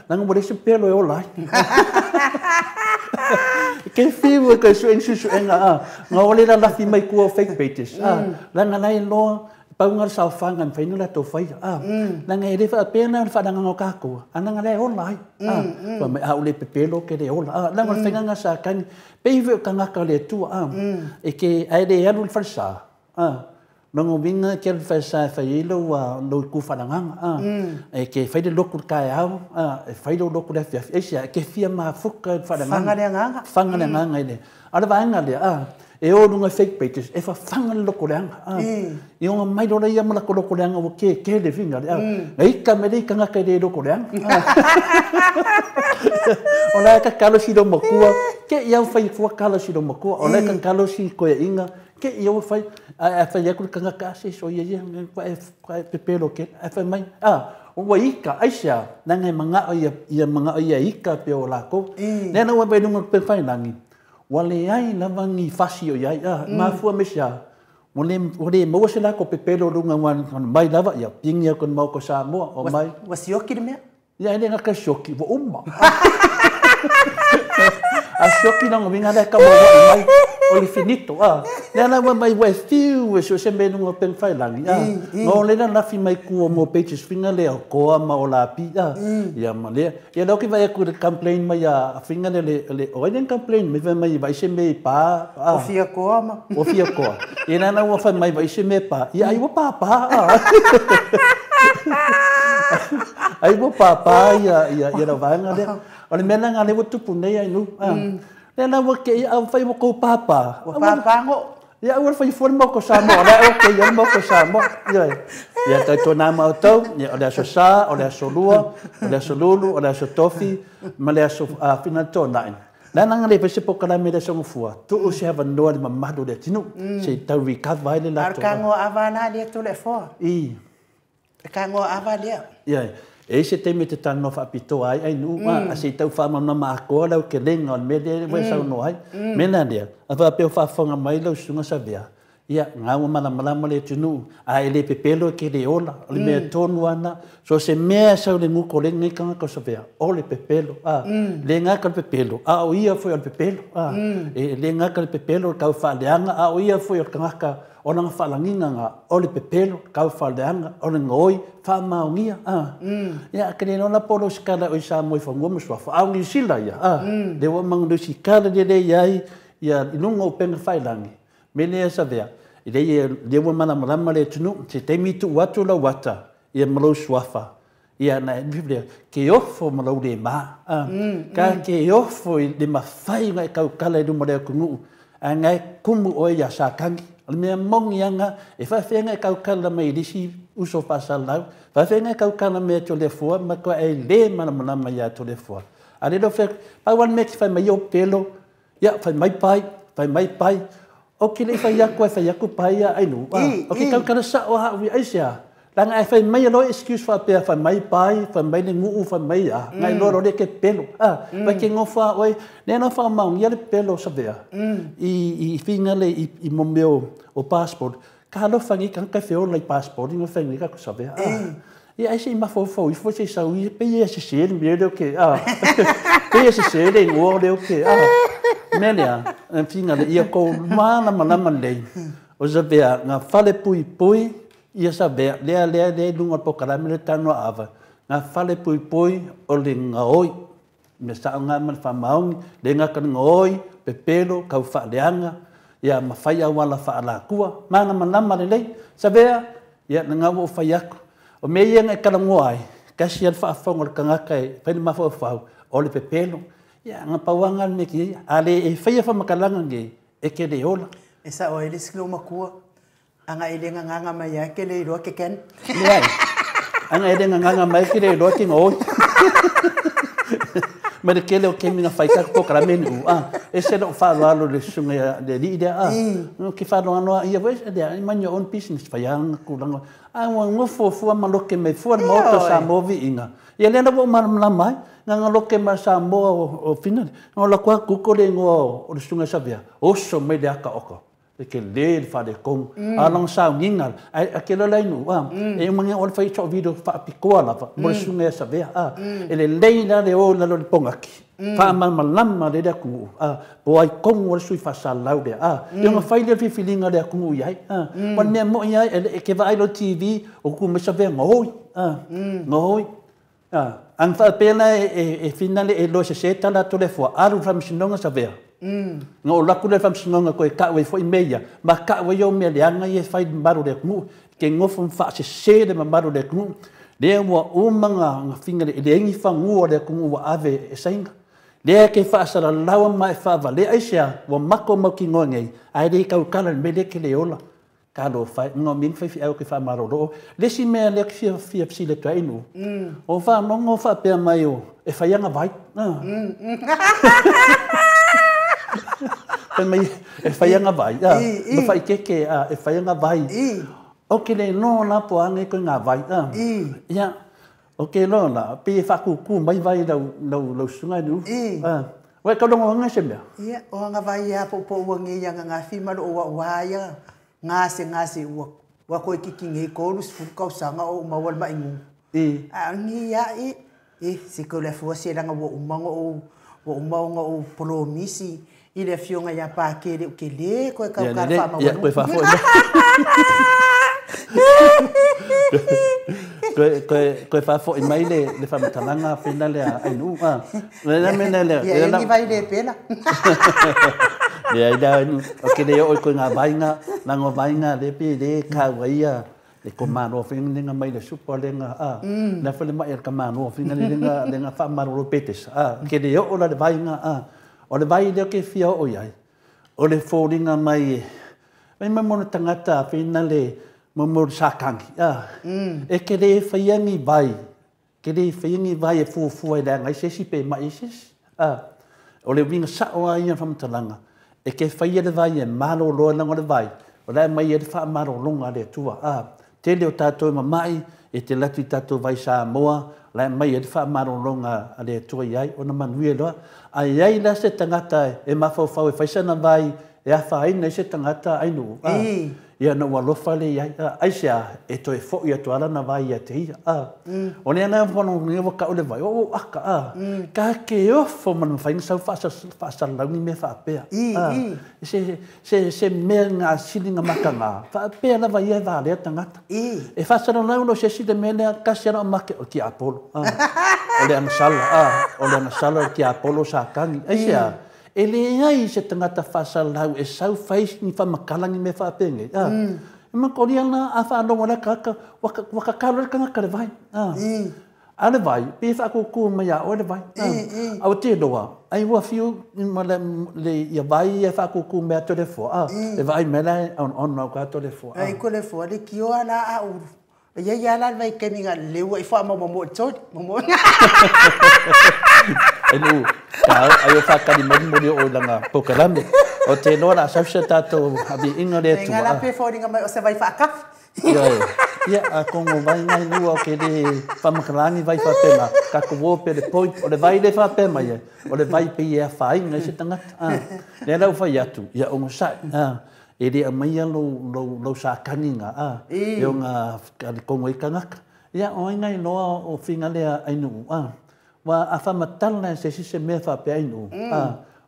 Nanga mo le se pepelo e ola ai. Ke whiu e koe sueng susuenga. Ngā ole la lafi mai kua fake pages. Langa lai loa, paunga le saofanga mwhainu la tō whai. Langa e le whaapena le whaananga o kākoa. Ananga le ola ai. Wha mai au le pepelo ke le ola. Langa le whainganga sa kangi. Peiwe o kangaka le tua. E ke ai le alu le whalsa. Longo winga ke le whalsa e whai ilo wa lo ku whananganga. E ke whai le loku kai au. E whai lo loku le whiawhi. E sia, ke whia mahafuka e whananganga. Whanga le anganga. Whanga le anganga i le. Ara waanga le. E o lunga fake pages, e whawhanga le loko leanga. I onga mai rora ia malako loko leanga o ke le whinga le. Ngai ka mere i kangaka i le loko leanga. O la ka kalo si ro makua, ke ia whai fua kalo si ro makua, o la ka kalo si koe inga, ke ia whai, a whai aku le kangaka ase, so ia ia, kwa e pepelo ke, a whai mai, ua ika, aisa, nanga e manga o ia manga o ia ika pe o lako. Nena ua whai lunga pe whai langi. Wa le ai lava ni fasi o iai, mafua mesia. Wa le maua se lako pepelo lunga mai lava, ia pingi au kon mau ko Samoa, o mai. Wa sioki le mea? Ia ele ngaka sioki, wa uma. A sioki nanga winga lea ka maua mai, o le finito. Lea la wa mai wa e whiu e so se me lunga peng whai langi. Ngā o lena lafi mai kua mō pages winga lea o koa ma o la pi. Ia ma lea. Ia lau ki vai aku le complain mai a winga le o ai complain mai vai mai vai se me pa. O fia koa ma. O fia koa. Ia nana ua whai mai vai se me pa. Ia ai ua pa pa. Ai ua pa pa ia ia lau vaenga lea. O le mea nga le ua tupu nei ai nu. Lea la ua ke ia whai ua kou pāpā. Ua pāpā ngo. Ia aua le faia fua le Maota o Samoa, o la e okay ai le Maota o Samoa. Ioe. Ia tautuana ma outou, ia, o le Aso Sa, o le Aso Lua, o le Aso Lulu, o le Aso Tofi, ma le Aso Finatona'i. Le ala le fai se polokalame i le Aso Gafua, tuu se avanoa i le mamalu o le atunuu, se i tau recover ai le latou. A o le tagoa ava la lea Toleafoa. I. Le tagoa ava lea. Ia, e i ai se taimi e te talanoa faapitoa ai Ainuu, a se i tau faamalamalama atoa le aotelega o le mea lea ua e saunoa ai. O le mea la lea, a faapea o faafofoga mai lau Susuga Savea, ia, na ua malamalama le atunuu, a e le pepelo e te le ola. O le mea tonu lava lena. So o se mea e sau i le guto lenei tagata o Savea, o le pepelo. A, le gata o le pepelo, a o ia foi o le pepelo. A, e le gata o le pepelo o le taufaaleaga, a o ia foi o le tagata o lana faalagiga na, o le pepelo, taufaaleaga, o le gaoi, faamaonia. A, ia, ke le iloa la po o le ositala o i Samoa i fanua ma suafa, a o Niu Sila ia, a, le ua uma ona lesitala lelei ai ia i luga o upega tafailagi. Me lea Savea, e leai, lea ua malamalama le atunuu, se taimi tuu atu lau ata ia ma lou suafa, ia na e ke ofo ma lau le ma, a, ka ke ofo i le mafai ona e tautala i luma o le atunuu, a ngai kumu oe ia Satani. O le mea moni aga, e faafeaga e tautala mai i le isi uso faasalalau, faafeaga e tautala mai ia Toleafoa, ma toa e le malamalama ia Toleafoa. A le leo fai, pau lava le mea e te fai mai o pelo, ia, fai mai pai, fai mai pai. Ou te le i fai atu e fai atu pai ia Ainuu. Ou te tautala sao lava au ia aisea. Leaga e fai mai loa excuse faapea, fai mai pai, fai mai le nuu, fai mai a, nai loa loa le ke pelo. A, vai ke ngofa oe, le na faamaonia le pelo Savea. I finga le i mo mea o passport. Ka alofa ni tagata e feola i passport ina fai nei ka Savea. A. Ia ai se i mafaufau ifo se i sau ia pei e sese le mea lea o ke a. Pei e sese le igoa lea o ke a. Mea lea, finga le ia kou malamalama lelei. O Savea, ngā fale puipui ia Savea, lea lea lea i luga o le polokalame le talanoa ava, ngā fale puipui o le gaoi. Mea sao ngā ma le faamaoni, le gata le gaoi, pepelo, taufaaleaga, ia ma fai auala faalatua. Malamalama lelei. Savea, ia na ngau o fai atu. O mea ia na e talanoa ai, kasi ia le faafofoga o le tagata e fai le mafaufau, o le pepelo. Ia, nga pauanga le mea ki ia. A le e faia faamatalaga nei, e te le ola. E sao ai le isi lou matua, aga e le gagaga mai lava ke le iloa ke ken. Leai. Aga e le gagaga mai ke le iloa ke gaoi. Ma le tele o kemi na fai ka polokalame ni u, a. E se lou faaaloalo i le susuga ia le alii lea, a. No ke faaaloalo a ia foi, lea, mind your own business, fai lava tulaga. A ua nofo fua ma loke mai fua le Maota o Samoa viiga. Ia lea la ua ou malamalama ai, na nga loke mai Samoa o Finale. Na o latou atu le igoa o le susuga ia Savea, oso mai le ata oka. E ke le le faaletonu. A lona sauniga, ai a ke lola inu, a, e uma nei o le fai so'o video faapitoa lava, mo le susuga ia Savea, a. E lelei la le o i lalo o le pogaki, faamalamalama le le atunuu, a, po o ai tonu o le sui faasalalau lea, a. Ia ona fai lea o le filifiliga a le atunuu i ai, a. O le mea moni ai, e ke vaai loa i le TV, o tu mai Savea gaoi, a, gaoi. A, ana faapea la e finale e iloa sese tala a Toleafoa, alu i le Faamasinoga Savea. Na ou alu atu lea i le Faamasinoga toe tau ai foi mea ia, ma tau ai au mea leaga ia e fai i le mamalu o le atunuu, e te nofo ma faasese le mamalu o le atunuu. Lea ua uma ona finale, e leai ni fanua o le atunuu ua ave e Saina. Lea e te faasalalau ma e faavalea, aisea, ua mato mautinoa nei, ae le tautala i le mea lea e te le ola. Talofa e, no mea ni faifeau ke faamalolo. Le isi mea lea ke fia fesili atu ai Ainuu, o faalogo faapea mai o e fai ana vai. Fai mai e fai ana vai, ma faaikeeke e fai ana vai. Ou te le iloa la po o a nei ituaiga vai. Ia, ou te iloa la, pei e faakūkū mai vai i lau susuga Ainuu. Ua e taulagoina se mea? Ia, o aga vai lava poupou ua nei ananafi ma loo au lava ia gasegase ua ua toeitiiti nei 30 tausaga o ou maua le ma'i A o lenei lava e e se toe le afua se leaga ua uma ona ou ua uma ona ou polomisi i le afioga ia Pakele ou te le toe Ia tautala lelei, ia faamaualuga. toe faafoi mai. Toe toe toe faafoi mai le le faamatalaga finale a Ainuu a. O le a le mea lea Ia lea e la ni vai le pela. Leai la Ainuu, ou te le oo i ituaiga vaega, leaga o vaega lea pei e le taua ai ia le tamaloa foi lea mai le supa lea a, le foi le mai a le tamaloa foi lea lea faamalolo Petesa a, ke le oo la le vaega a. O le vai lea ou te fia oo i ai, o le foliga mai Mai ma mo tagata feina le mo mo sakangi. E ke le faiangi vai. Ke le faiangi vai e fuafua i le agai se isi pe mai se isi. O le uiga sa'o a ia faamatalaga, e ke faia le vai e malōlō e laga o le vai, o le a aumai ai le faamalōlōga a le Atua. Tele o tatou e mama'i e tele atu i tatou vai Samoa, o la e aumai ai le faamalōlōga a le Atua i ai, ona manuia loa. A i ai la se tagata e mafaufau e fai sana vai e afaina ai se tagata ainuu, ia ona ua alofa lea i ai. Aisea? E toe fo'i atu lava lana vai ia te ia. O lea la ua tau le vai, o ou aka, ta te ofo ma le mafai ona sau faasalalau ni mea faapea. Se mea gasili na mataga, faapea lava ia e valea tagata. E faasalalau loa se isi le mea lea, tasi lava o make, o le tiapolo. O le agasala, o le agasala o le tiapolo Satani. Aisea? E leai se tagata faasalalau e sau fai ni faamatala ni mea faapenei. E makolia la a faalogo le tagata, ua tatalo le tagata le vai. A le vai, pe faakūkū mai ia oe le vai. A ua te iloa, ai ua fiu ma le ia vai ia faakūkū mai atu le fua. E vaai mai la e onaona o atu le fua. Ai ko le fua le kioa la a ulu. Ia ia la le vai kemi nga le ua i fua mo mo toli mo. E nu, ka ai o whakari mai mo o langa pokalame. O te loa la sau se tātou abi inga le atua. Nga la pe fōringa mai o se vai whaakafi. Ia, ia, a kongo vai ngai nua o ke le whamakalangi vai whapema. Ka ko wō pe le point, o le vai le whapema ia. O le vai pe ia whainga i se tangata. Lea lau whai atu, ia ongo sai. E le amaia lou sākaninga, e o ngā le kongo i kangaka. Ia, o ai ngai loa o whinga lea ainuu. Wa a whamatala se si se mea whapea ainuu.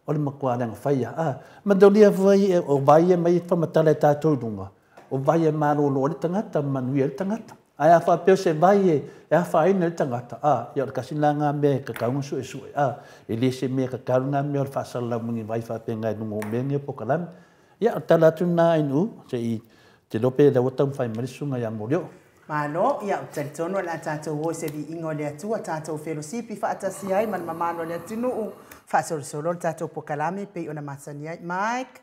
O le makua leanga whaia. Mandolia vai o vai e mai whamatala e tātou lunga. O vai e malolo le tangata, manuia le tangata. Ai a whapea se vai e a whaina le tangata. Ia o le kasi la ngā mea e kakaunga sue sue. E le se mea kakau ngā mea o le whaasala mungi vai whapea ngai lunga o mea ngia pokalame. Ia, o tala atu nā ainu, se i te lope le wata mwhai marisunga ia mōreo. Malo, ia o talitonu la tātou o se vi ingo le atua, tātou felosipi whaatasi ai, man mamano le atunuu, whaasolosolo le tātou pokalame, pei ona masani ai. Mike?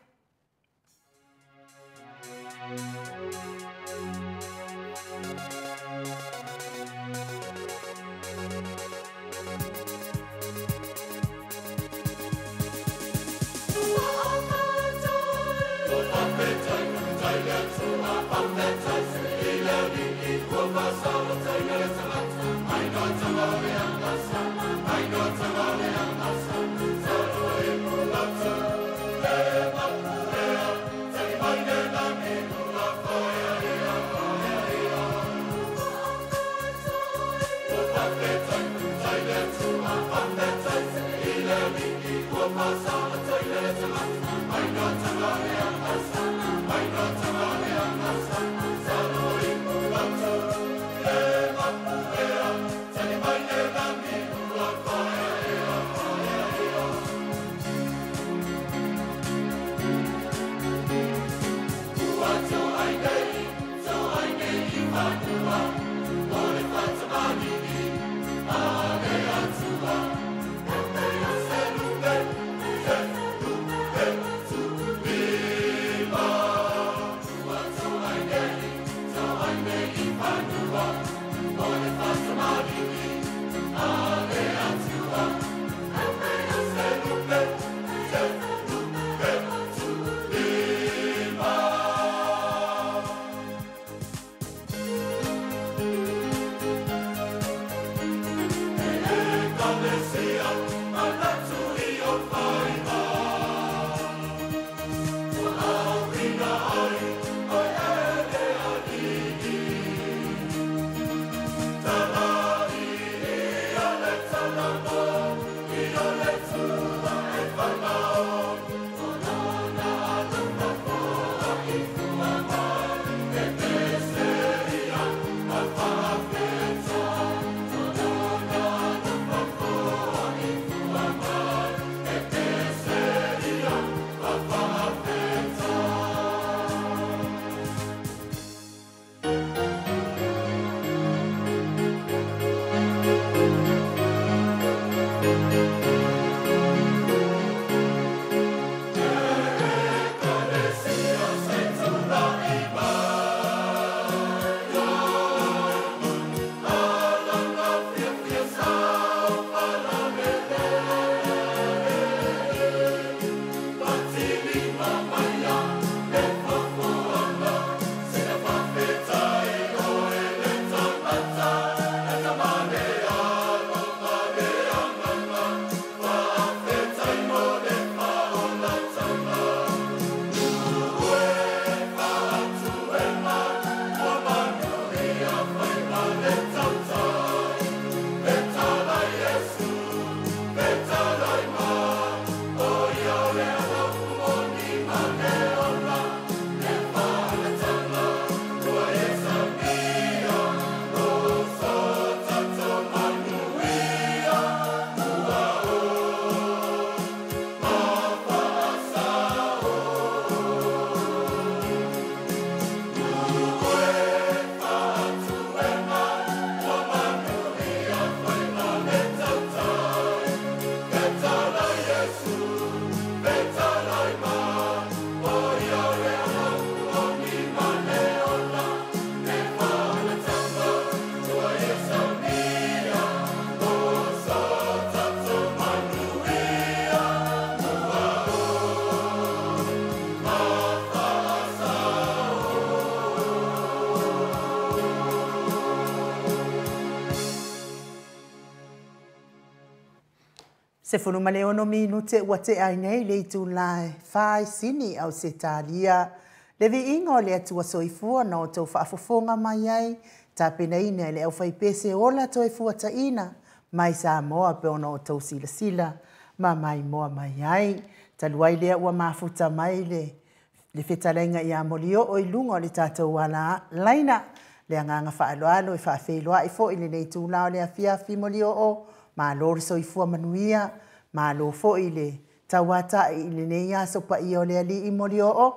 16 minute ua te ai nei le itulā e 4 sini au se tālia. Le viiga o le Atua soifua na o tou faafofoga mai ai, tapenaina e le aufaipese ola toe fuataina mai Samoa pe ona o tou silasila ma maimoa mai ai. Talu ai lea ua mafuta mai le fetalaiga ia Molioo i luga o le tatou ala laina. Le agaga faaaloalo e faafeiloai foi lenei itulā o le afiafi Molioo, malo le soifua manuia, malo foi le tauatai i lenei aso paia o le Alii Molioo.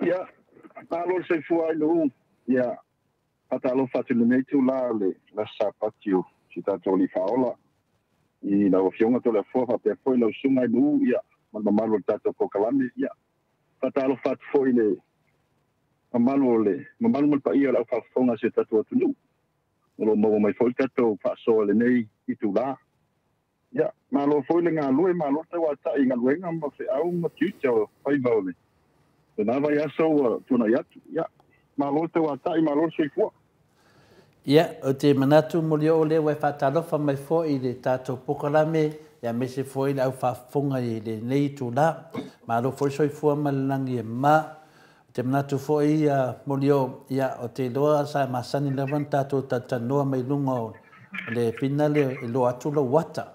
Ia, malo le soifua ai lou, ia, faatalofa atu i lenei itulā o le aso Sapati o si tatou Alii Faaola. I lau Afioga Toleafoa faapea foi lau susuga i lou, ia, ma le mamalu o le tatou polokalame, ia, faatalofa atu foi i le mamalu o le mamalu ma le paia o le aufaafofoga o si o tatou atunuu. O lo o maua mai foi le tatou faasoa i lenei itulā. Ia, malo foi le galue, malo le tauatai i galuega ma feau ma tiute o faiva o le lena vaiaso ua tuanai atu. Ia, malo le tauatai, malo le soifua. Ia, o te manatu Molioo lea ua e faatalofa mai foi i le tatou polokalame, ia aemaise foi le aufaafofoga i lenei itulā. Malo foi le soifua ma le lagi e mama. O te manatu foi Molioo, ia o te iloa sa masani lava na tatou talatalanoa mai luga o le pina lea e iloa atu lou ata.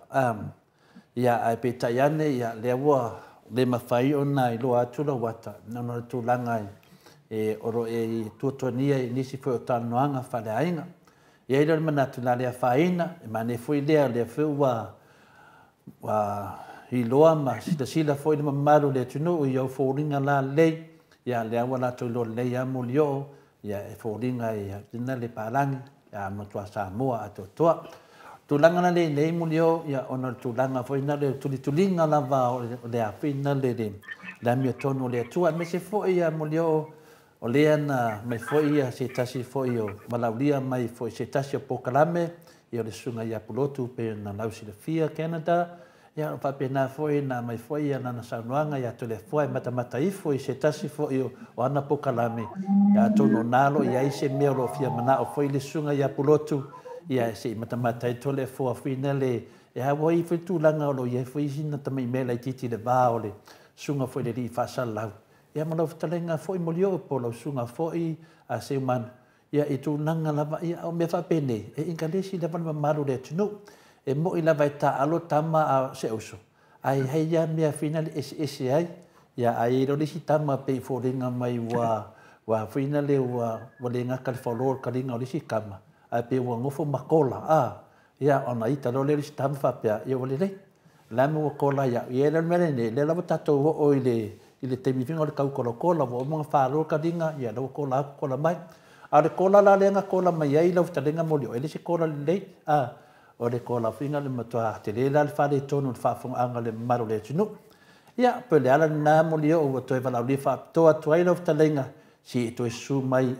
Ia, ae peitai ane, ia, lea ua le mafai ona iloa atu lau ata, ona o le tulaga e o lo o e tuatuania i nisi foi o talanoaga faaleaiga. E i ai lea o le manatu na le afaina, e manaia foi lea, lea foi ua iloa ma silasila foi le mamalu o le atunuu i ou foliga lalelei, ia lea ua latou iloa lelei lava Molioo, ia e foliga i ina le palagi, ia matua Samoa atoatoa. Tulaga la lenei Molioo, ia ona o le tulaga foi na le tulituliga lava o le afina le amiotonu o le Atua. Aemaise foi ia Molioo, o lea na mai foi ia se tasi foi o malaulia mai foi se tasi o polokalame, ia o le susuga ia Pulotu pe na lausilafia Canada, ia o faapena foi na mai foi ia lana saunoaga ia Toleafoa e matamata ifo i se tasi foi o ana polokalame, ia atonu o nalo i ai se mea o lo o fia manao foi le susuga ia Pulotu, ia se i matamata ai Toleafoa fuina le e haua i foi tulaga o lo o i ai foi sina tamai mea laitiiti le va o le susuga foi le alii faasalalau. Ia ma lau fetalaiga foi Molioo po o lau susuga foi a Seumanu, ia i tulaga lava, ia o mea faapenei, e ingalesi lava le mamalu o le atunuu. E moi lava e taalo tama a se uso, ai hei ia mea fuina le eseese ai, ia ai lo le isi tama pe i foliga mai ua fuina le ua le gaka le faaloa o le kaliga o le isi kama, ai pe ua gofo ma kola, ia ona ita loa lea o le isi tama faapea, ia ua lelei. La me ua kola ia, ia le mea lenei, lea lava tatou oo i le taimi finga o le kaukolakola, ua uma ona faaloa le kaliga, ia la ua kola atu kola mai. A o le kola la lea na kola mai ai lau fetalaiga Molioo, e le se kola lelei, o le kola finga le matua tele la le faaletonu o le faafofogaaga o le mamalu o le atunuu. Ia, pe o le ala lena Molioo ua toe valaaulia faapitoa atu ai lau fetalaiga, se i toe susu mai,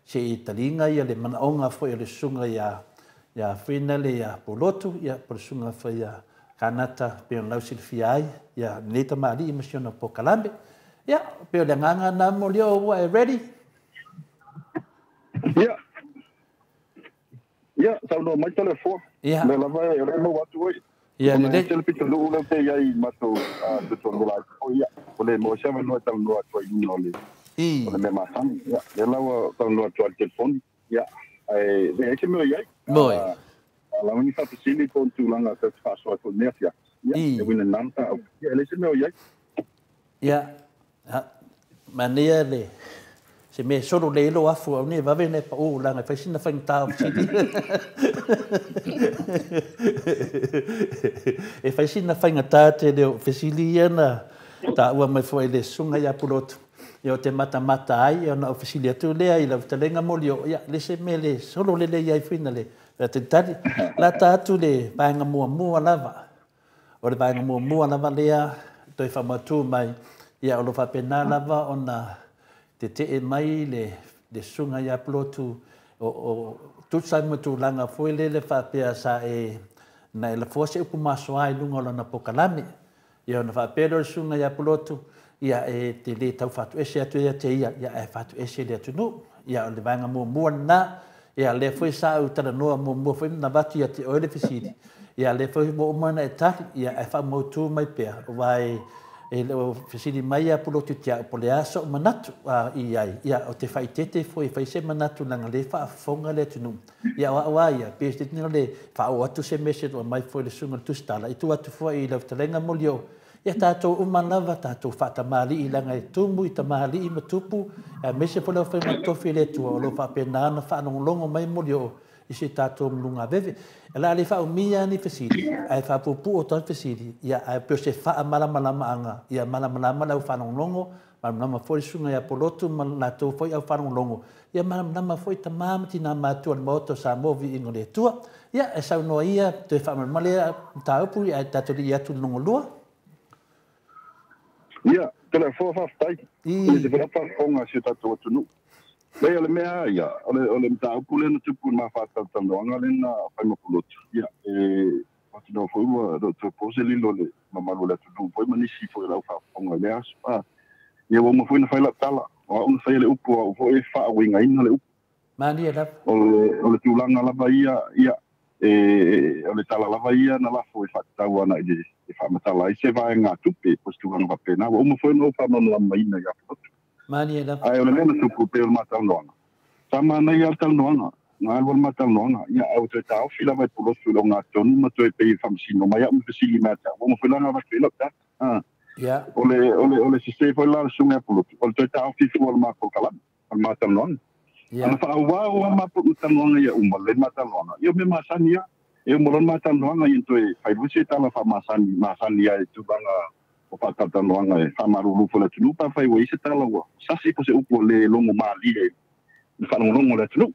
se i taliga ia le manaoga foi o le susuga ia fuina le ia Pulotu, ia po o le susuga foi ia Kanata pe ona lausilafia ai, ia lenei tamalii ma si ona polokalame. Ia, pe o le agaga na Molioo ua e ready? Ia. Ia, saunoa mai Toleafoa. Ia. Le lava e o le maua atu ai. Ia, Ona lelei. e tele pitonuu lea pe i ai matou, tutuanu la atu foi, ia. O le maua se avanoa e talanoa atu ai i luga o le o le mea masani. Ia, lea la ua talanoa atu ai i le telefoni. Ia, ae leai se mea o i ai. Moi. Lava ni faafesili po o ni tulaga tau te faasoa ai foi i lenei afiafi. Ia, e uiga i lena mataupu. Ia, e leai se mea o i ai. Ia, manaia le se mea solo le ilo afu au nei vave nei pau langa e fai sina faigata o fesili. E fai sina faigata tele o fesili ia na taua mai foi le susuga ia Pulotu. Ia o te matamata ai, ia ona o fesili atu lea i lau fetalaiga Molioo, ia le se mea le solo lelei ai fuina le talitali. Lata atu le vaega muamua lava. O le vaega muamua lava lea toe faamautu mai, ia o lo faapena lava ona tetee mai le susuga ia Pulotu o tusa ma tulaga foi lele faapea sa e na e lafoa se upu masoa i luga o lana polokalame. Ia ona faapea lea o le susuga ia Pulotu, ia e te le tau faatuese atu ia te ia, ia e faatuese le atunuu. Ia o le vaega muamua lena, Ia, lea foi sa ou talanoa muamua foi na avatu ia te oe le fesili, ia, lea foi ua uma ona e tali, ia, ae faamautu mai pea, aua e le o fesili mai ia Pulotu te au, po o le a sou manatu i ai, ia, ou te faaeteete foi e fai se manatu leaga o lea e faafofoga le atunuu. Ia, o au lava ia, pei o le faaoo atu se message ua aumai foi e le Susuga i le Tusitala, i tuu atu foi i lau fetalaiga Molioo, ia tatou uma lava, tatou faatamalii leaga e tumu i tamalii ma tupu, aemaise foi le aufaiga totofi a le Atua o lo o faapena ona faalogologo mai Molioo i si tatou mulugaveve. O le a le faaumia lava ni fesili, ae faapuupuu atu lava fesili, ia, ae pei o se faamalamalamaga, ia malamalama le aufaalogologo, malamalama foi le Susuga ia Polotu ma latou foi aufaalogologo, ia malamalama foi tama ma tina matutua o le Maota o Samoa, viiga o le Atua. Ia, e saunoa ia, toe faamalamalama lea mataupu, ae tatou lii atu i le lona lua. Ia, Toleafoa, faafetai. E le se faafofoga a si o tatou atunuu. Leai, o le mea lava ia, o le mataupu lea na tupu i le ma faatalatalanoaga lea na fai ma Pulotu, ia, e mautinoa foi ua le o toe po se lilo i le mamalu o le atunuu foi ma nisi foi o le au faafofoga i lea aso. A, ia ua uma foi ona fai lau tala, o au na faia le upu, o au foi e faauigaina le upu. Malie lava. O le tulaga lava ia, ia, e, o le tala lava ia na lafo e faatatau ana i le e faamatala ai se vaegatupe po o se tulaga faapena. Ua uma foi ona ou faamalamalamaina ia Pulotu. Malie lava. Ae o le mea na tupu pei o le ma talanoaga, sa manaia lava le talanoaga, na alu lava le ma talanoaga, ia, ae ua toe taofi lava e Pulotu i le ogatotonu ma toe pei e faamasino mai au ma fesili mai ia te au. Ua uma foi la ona avatu i ai lau tali. Ia. O le sese foi la o le susuga ia Pulotu, o le toe taofi fua o le ma polokalame, o le ma talanoaga. Ana faaauau lava ma talanoaga ia uma, lelei ma talanoaga, ia o mea masani lava. E uma loa le ma talanoaga, ia toe fai lua se tala faamasani, masani lava i tulaga o faatalatalanoaga e faamalulu foi i le atunuu pe afai ua i ai se tala ua sasi po o se upu ua le logo malie i le faalogologo a le atunuu.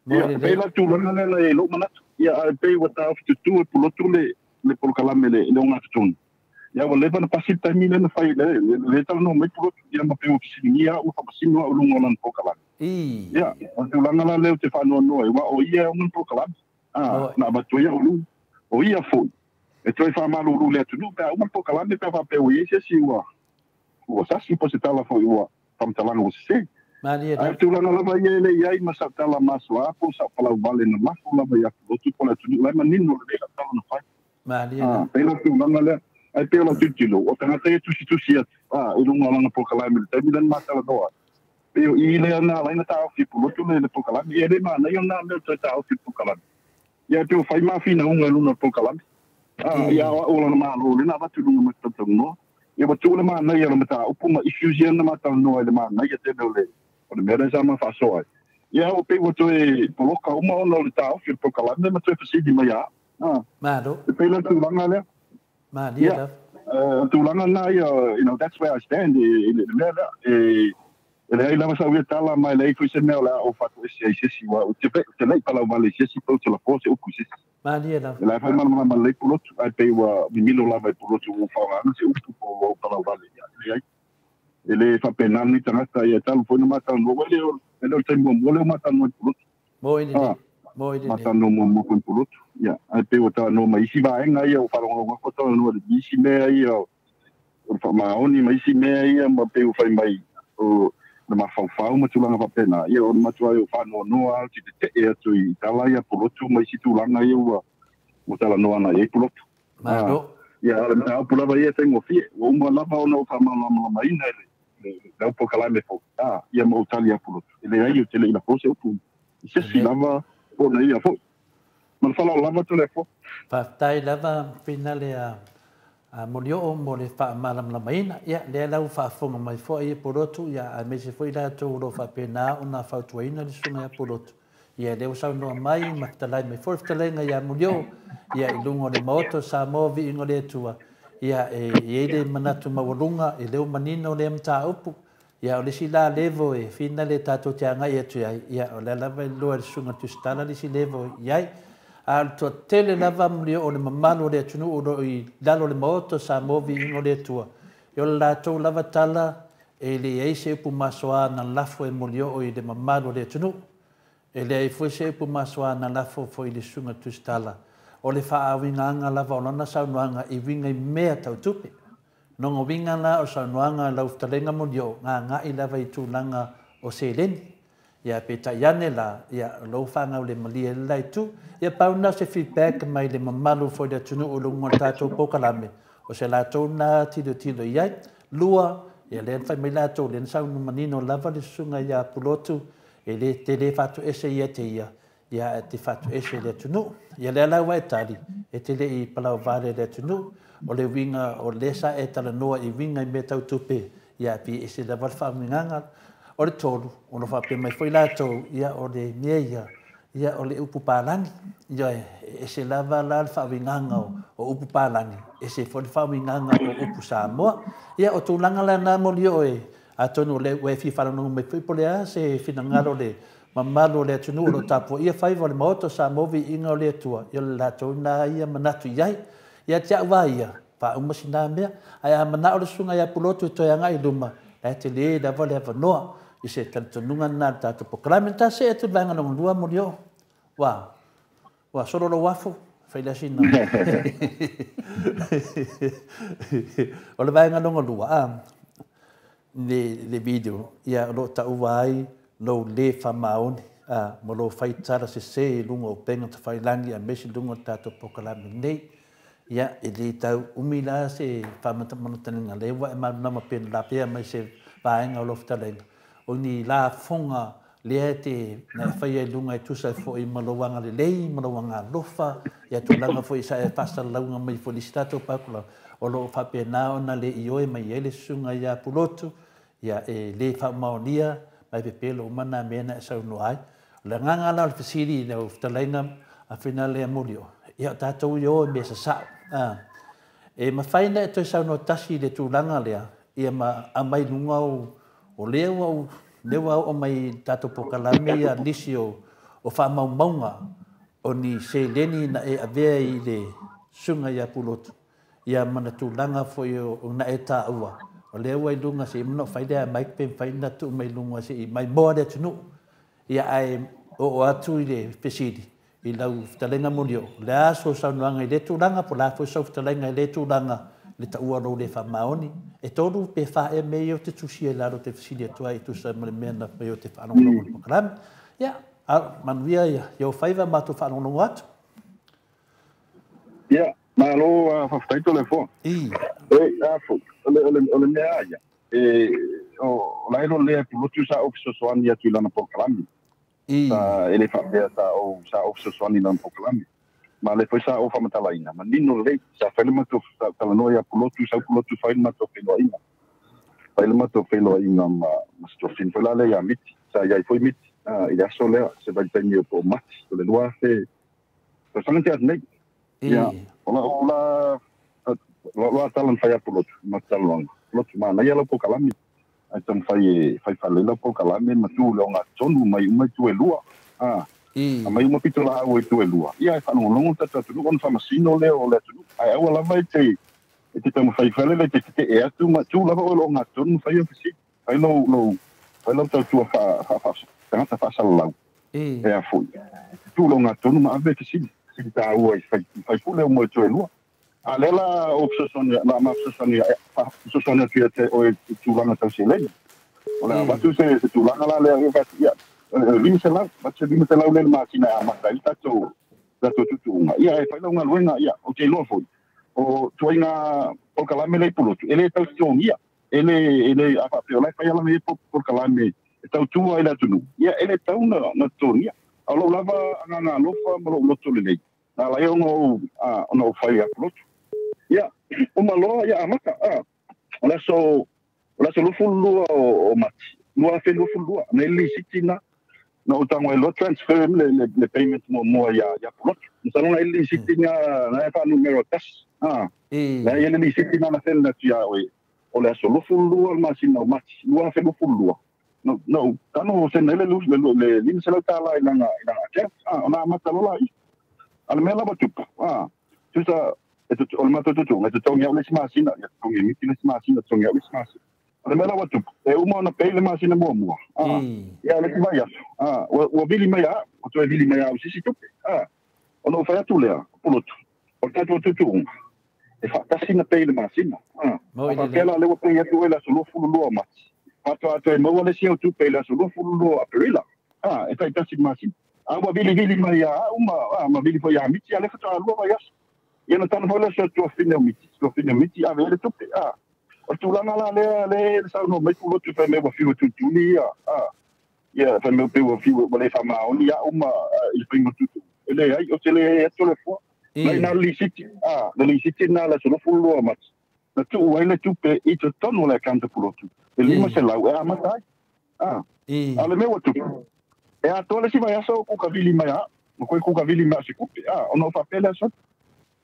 Mo Ia, le e pei lē. la le tulaga lea na i ai lou manatu. Ia, ae pei ua taofi tutu e Pulotu le polokalame i le ogatotonu. Ia, ua leva ona pasi le taimi lea na fai, lea e talanoa mai Pulotu, ia ma pei ua fesiligia au, ua faamasino au i luga o lana polokalame. Ia, o le tulaga la lea ou te faanoanoa ai, aua o ia e ona le polokalame. Mo Na avatu ai au i luga. O ia foi, e toe faamalulu i le atunuu pe a uma le polokalame, pe a faapea ua i ai se isi ua sasi po o se tala foi ua faamatalaga ua sese. Malie Ae o lava. le tulaga lava ia e le i ai ma sau tala masoa po o sau palauvale na lafo lava ia Pulotu po o le atunuu la e manino lelei lau tala na fai. Malie lava. Pei la o le tulaga lea. Ae pei o lau tilotilo, o tagata ia e tusitusi atu i luga o lana polokalame i le taimi lea na ma talanoa ai. Pei o i lea na ala ai ona taofi e Pulotu le polokalame. Ia e le manaia lena mea o le toe taofi o le polokalame. Ia e pei ua fai ma finauga i luga o le polokalame. Ia o au o lana Malo lea na avatu i luga ma te talatalanoa. Ia ua tuu le manaia o le mataupu ma issues ia na ma talanoa ai i le manaia tele o le mea lea sa ma faasoa ai. Ia ua pei ua toe poloka uma ona o le taofi o le polokalame ma toe fesili mai ia au. Malo. E pei la le tulaga lea. Malie Ia, lava. o le tulaga lena ia, you know, that's where I stand i le mea lea. E leai lava sau ia tala ma e leai foi se mea o le a ou faatoese ai i se isi, aua ou te le i palauvale i se isi pe ou te lafoa se upu i se isi. Malie lava. E la e fai malamalama lelei Pulotu, ae pei ua mimilo lava i Pulotu ua ou faaaogaina se upu po ua ou palauvale. Ia, e leai. E le faapena lenei tagata, ia e talu foi ona ma talanoa, ua e le o le taimi muamua lea ua ma talanoa i Pulotu. Mo i lenei. Mo i Ma lenei. talanoa muamua foi i Pulotu. Ia, ae pei ua talanoa ma isi vaega ia ua faalogologo atu ua talanoa i isi mea ia o le faamaoni ma isi mea ia ma pei ua fai mai o le mafaufau ma tulaga faapena. Ia, o le matuai ou faanoanoa lava ou te tetee atu i tala ia a Pulotu ma isi tulaga ia ua talanoa agai i ai Pulotu. Malo. Ia, o le mataupu lava ia e faigofie. Ua uma lava ona ou faamalamalamaina e le au polokalame foi, ia ma ou tali ia Pulotu. E leai, ou te le i lafo se upu i se isi Lelei. lava po o na ia foi. Ma le faaaloalo lava Toleafoa. Faafetai lava Finale a Molioo mo le faamalamalamaina. Ia, lea la ua faafofoga mai foi e Pulotu, ia, aemaise foi latou o lo o faapena ona fautuaina le susuga ia Pulotu. Ia, lea ua saunoa mai ma fetalai mai foi le fetalaiga ia Molioo, ia, i luga o le Maota o Samoa, viiga o le Atua, ia, e i ai le manatu maualuga, e lea ua manino lea mataupu. Ia, o le isi la level e finale tatou te agai atu i ai, ia, o lea lava e iloa e le susuga i le Tusitala le isi level i ai. A o le toatele lava o le mamalu o le atunuu o lo o i lalo o le Maota o Samoa, viiga o le Atua, ia o le latou lava tala e leai se upu masoa na lafo e Molioo i le mamalu o le atunuu. E leai foi se upu masoa na lafo foi i le susuga i le Tusitala. O le faauigaga lava o lana saunoaga i uiga i mea tau tupe. Lona uiga la o saunoaga a lau fetalaiga Molioo, gagai lava i tulaga o seleni. Ia peitai ane la, ia lou faagau le malie le la itu. Ia pau na se feedback mai le mamalu foi le atunuu i luga o le tatou polokalame, o se latou na tilotilo i ai. Lua, ia lea na fai mai latou, lea na saunoa manino lava le susuga ia Pulotu, e le tele faatoese ia te ia, ia e te faatoese le atunuu. Ia lea la ua e tali, e te le i palauvale le atunuu, o le uiga o lea sa e talanoa i uiga i mea tau tupe, ia pei e ese lava le faauigaga. O le tolu, ona faapea mai foi latou, ia o le mea ia, ia o le upu palagi. Ia e ese lava la le faauigaga o upu palagi, ese foi le faauigaga o upu Samoa. Ia o tulaga la na moli o e, atonu le ua e fia faalogologo mai foi po o le a se finagalo le mamalu o le atunuu o lo o tapuaia faiva o le Maota o Samoa viiga o le Atua, ia o le latou na ia manatu i ai. Ia te au lava ia, faauma sina mea, ae a manao le susuga ia Pulotu e toe agai i luma, la e tele lava le avanoa i se talitonuga lena le tatou polokalame. Ta see atu i le vaega lona lua Molioo. Ua solo lou afu, fai lea sina. O le vaega lona lua, le video, ia o lo o taua ai lou le faamaoni, ma lou faitala sese i luga o upega tafailagi aemaise i luga o le tatou polokalame nei. Ia, e le tau umi la se faamatamanataniga lea ua e malamalama pe na lapea mai se vaega o lou fetalaiga. O ni lafoga lea e te na e faia i luga e tusa foi ma lou agalelei ma lou agalofa, ia tulaga foi sa e faasalalauga mai foi i le isi tatou pakula, o loo faapena ona le ioe mai ai le susuga ia Pulotu, ia e le faamaonia mai pepelo uma na mea na e saunoa ai. O le agaga la o le fesili i lau fetalaiga a fina lea Molioo, ia o tatou i o i mea sasao. E mafai na e toe saunoa tasi i le tulaga lea, ia ma aumai luga o lea ua lea ua oo mai i tatou polokalame ia nisi o faamaumauga o ni seleni na e avea i le susuga ia Pulotu, ia ma na tulaga foi o na e taua, o lea ua i luga se i manao fai lea mai pe mafai na tuu mai luga se i mai moa le atunuu. Ia ae oo atu i le fesili i lau fetalaiga Molioo, o le a sou saunoaga i lea tulaga, po o le a foi sau fetalaiga i lea tulaga le taua lou le faamaoni. E 3 pe 4 ea mea ia o te tusia i lalo te fesili atu ai i tusa ma le mea na fai o te faalogologo i le polokalame. Ia, manuia ia o faiva matou faalogologo atu. Ia, malo faafetai Toleafoa. E afo, o le mea ia, o la e lo lea Pulotu sa o fesoasoani atu i lana polokalame. Sa e le faapea sa o fesoasoani i lana polokalame. Ma le foi sa o faamatalaina, manino lelei, sa fai le matou talanoa ia Pulotu, sau Pulotu fai le matou feiloaiga. Fai le matou feiloaiga ma Stofin foi la lea ia Miti, sa iai foi Miti, i le aso lea, se vaitaimi o po o Mati, o le 2000, tausaga tea atu nei. Ia, o la tala na fai a Pulotu, ma talanoaga. Pulotu manaia lau polokalame, ai taumafai e fai faalelei lau polokalame ma tu le ogatotonu mai uma itu e lua. Mai uma pito la au e tu e lua. Ia e faalogologo tatou atunuu ona faamasino lea o le atunuu. Ae aua lava e te taumafai falele te tetee atu ma tu lava oe le ogatotonu ma fai au fesili. Fai lau tautua tagata faasalalau. E a foi. Tu le ogatotonu ma ave fesili. Fesili taua i faipule o mo e tu e lua. A lea la o fesoasoani la ma fesoasoani atu ia te oe i tulaga tau seleni. O le avatu se tulaga la lea e fai ia. 500, batu 500 le masina e amata ai le tatou tutuuga. Ia e fai lau galuega, ia, o te iloa foi. O tuaiga polokalame lea i Pulotu, e le tau totogia. E le a faapea o la e fai ala mea polokalame e tautua ai le atunuu. Ia e le tau na totogia. A o lou lava agaga alofa ma lou loto lelei. Na ala ai ona ou fai ia Pulotu. Ia, uma loa ia amata. O le aso 22 o Mati, 2022, nei lisiti na na o tango e lo transfer le payment mo ia Pulotu. Masalo na ile lisiti na e faanumero tasi. Na ile lisiti na send atu ia oe. O le aso 22 le masina o Mati, 2022. No, tano send le le $500 i lana account. Ona amata lola i. A le mea lava tupu. Tusa o le matou tutuuga, e totogi au le isi masina, ia totogi e Miti le isi masina, totogi au le isi masina. O le mea lava tupu, e uma ona pay le masina muamua. Ia le isi vaiaso. Ua vili mai a, ua toe vili mai a au sisi tupe. Ona ou fai atu lea, Pulotu, o le tatou tutuuga, e faatasi na pay le masina. A faapea la lea ua pay atu oe le aso 22 o Mati. Faatoa toe maua le isi au tupe i le aso 22 o Aperila. A e taitasi le masina. A ua vilivili mai ia au ma ma vili foi ia Miti, a lea faatoa lua vaiaso. Ia na tana foi lea o si tuafine o Miti, tuafine o Miti ave ai le tupe. A o le tulaga la lea lea le saunoa mai Pulotu fai mai ua fiu e tulituli ia a ia fai mai pei ua fiu ua le faamaoni au ma i le faiga o tuutuuga. E leai, ou te le atu le fua. Mai na le lisiti, a le lisiti lena le aso 22 o Mati, na tuu ai le tupe i totonu o le account a Pulotu, e 500 e amata ai. A, a o le mea ua tupu, e atoa le isi vaiaso o kukavili mai a au, ma koe kukavili mai au se kupe, a, ona ou faapea lea sole,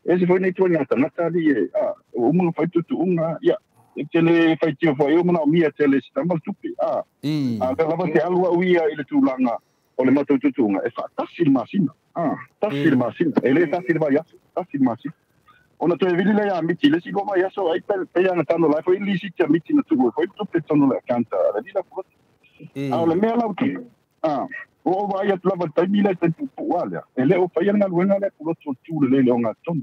e ese foi nei ituaiga tagata alii e, a, ua uma ona fai tuutuuga, ia, e te le faitio foi o manaomia tele e si tama le tupe, a, a o lea lava te alu au ia i le tulaga o le matou tuutuuga, e faatasi le masina, a, tasi le masina, e le tasi le vaiaso, tasi le masina. Ona toe vili lea ia Miti i le isi lua vaiaso, ai pei lava na tano la e foi lisiti a Miti na tuu ai foi le tupe i totonu o le account a le alii la Pulotu. A o le mea la ua tupu, a, ua ou vaai atu lava i le taimi lea i le taimi puupuu lava lea, e le o faia le galuega lea a Pulotu o le tu lelei i le ogatotonu.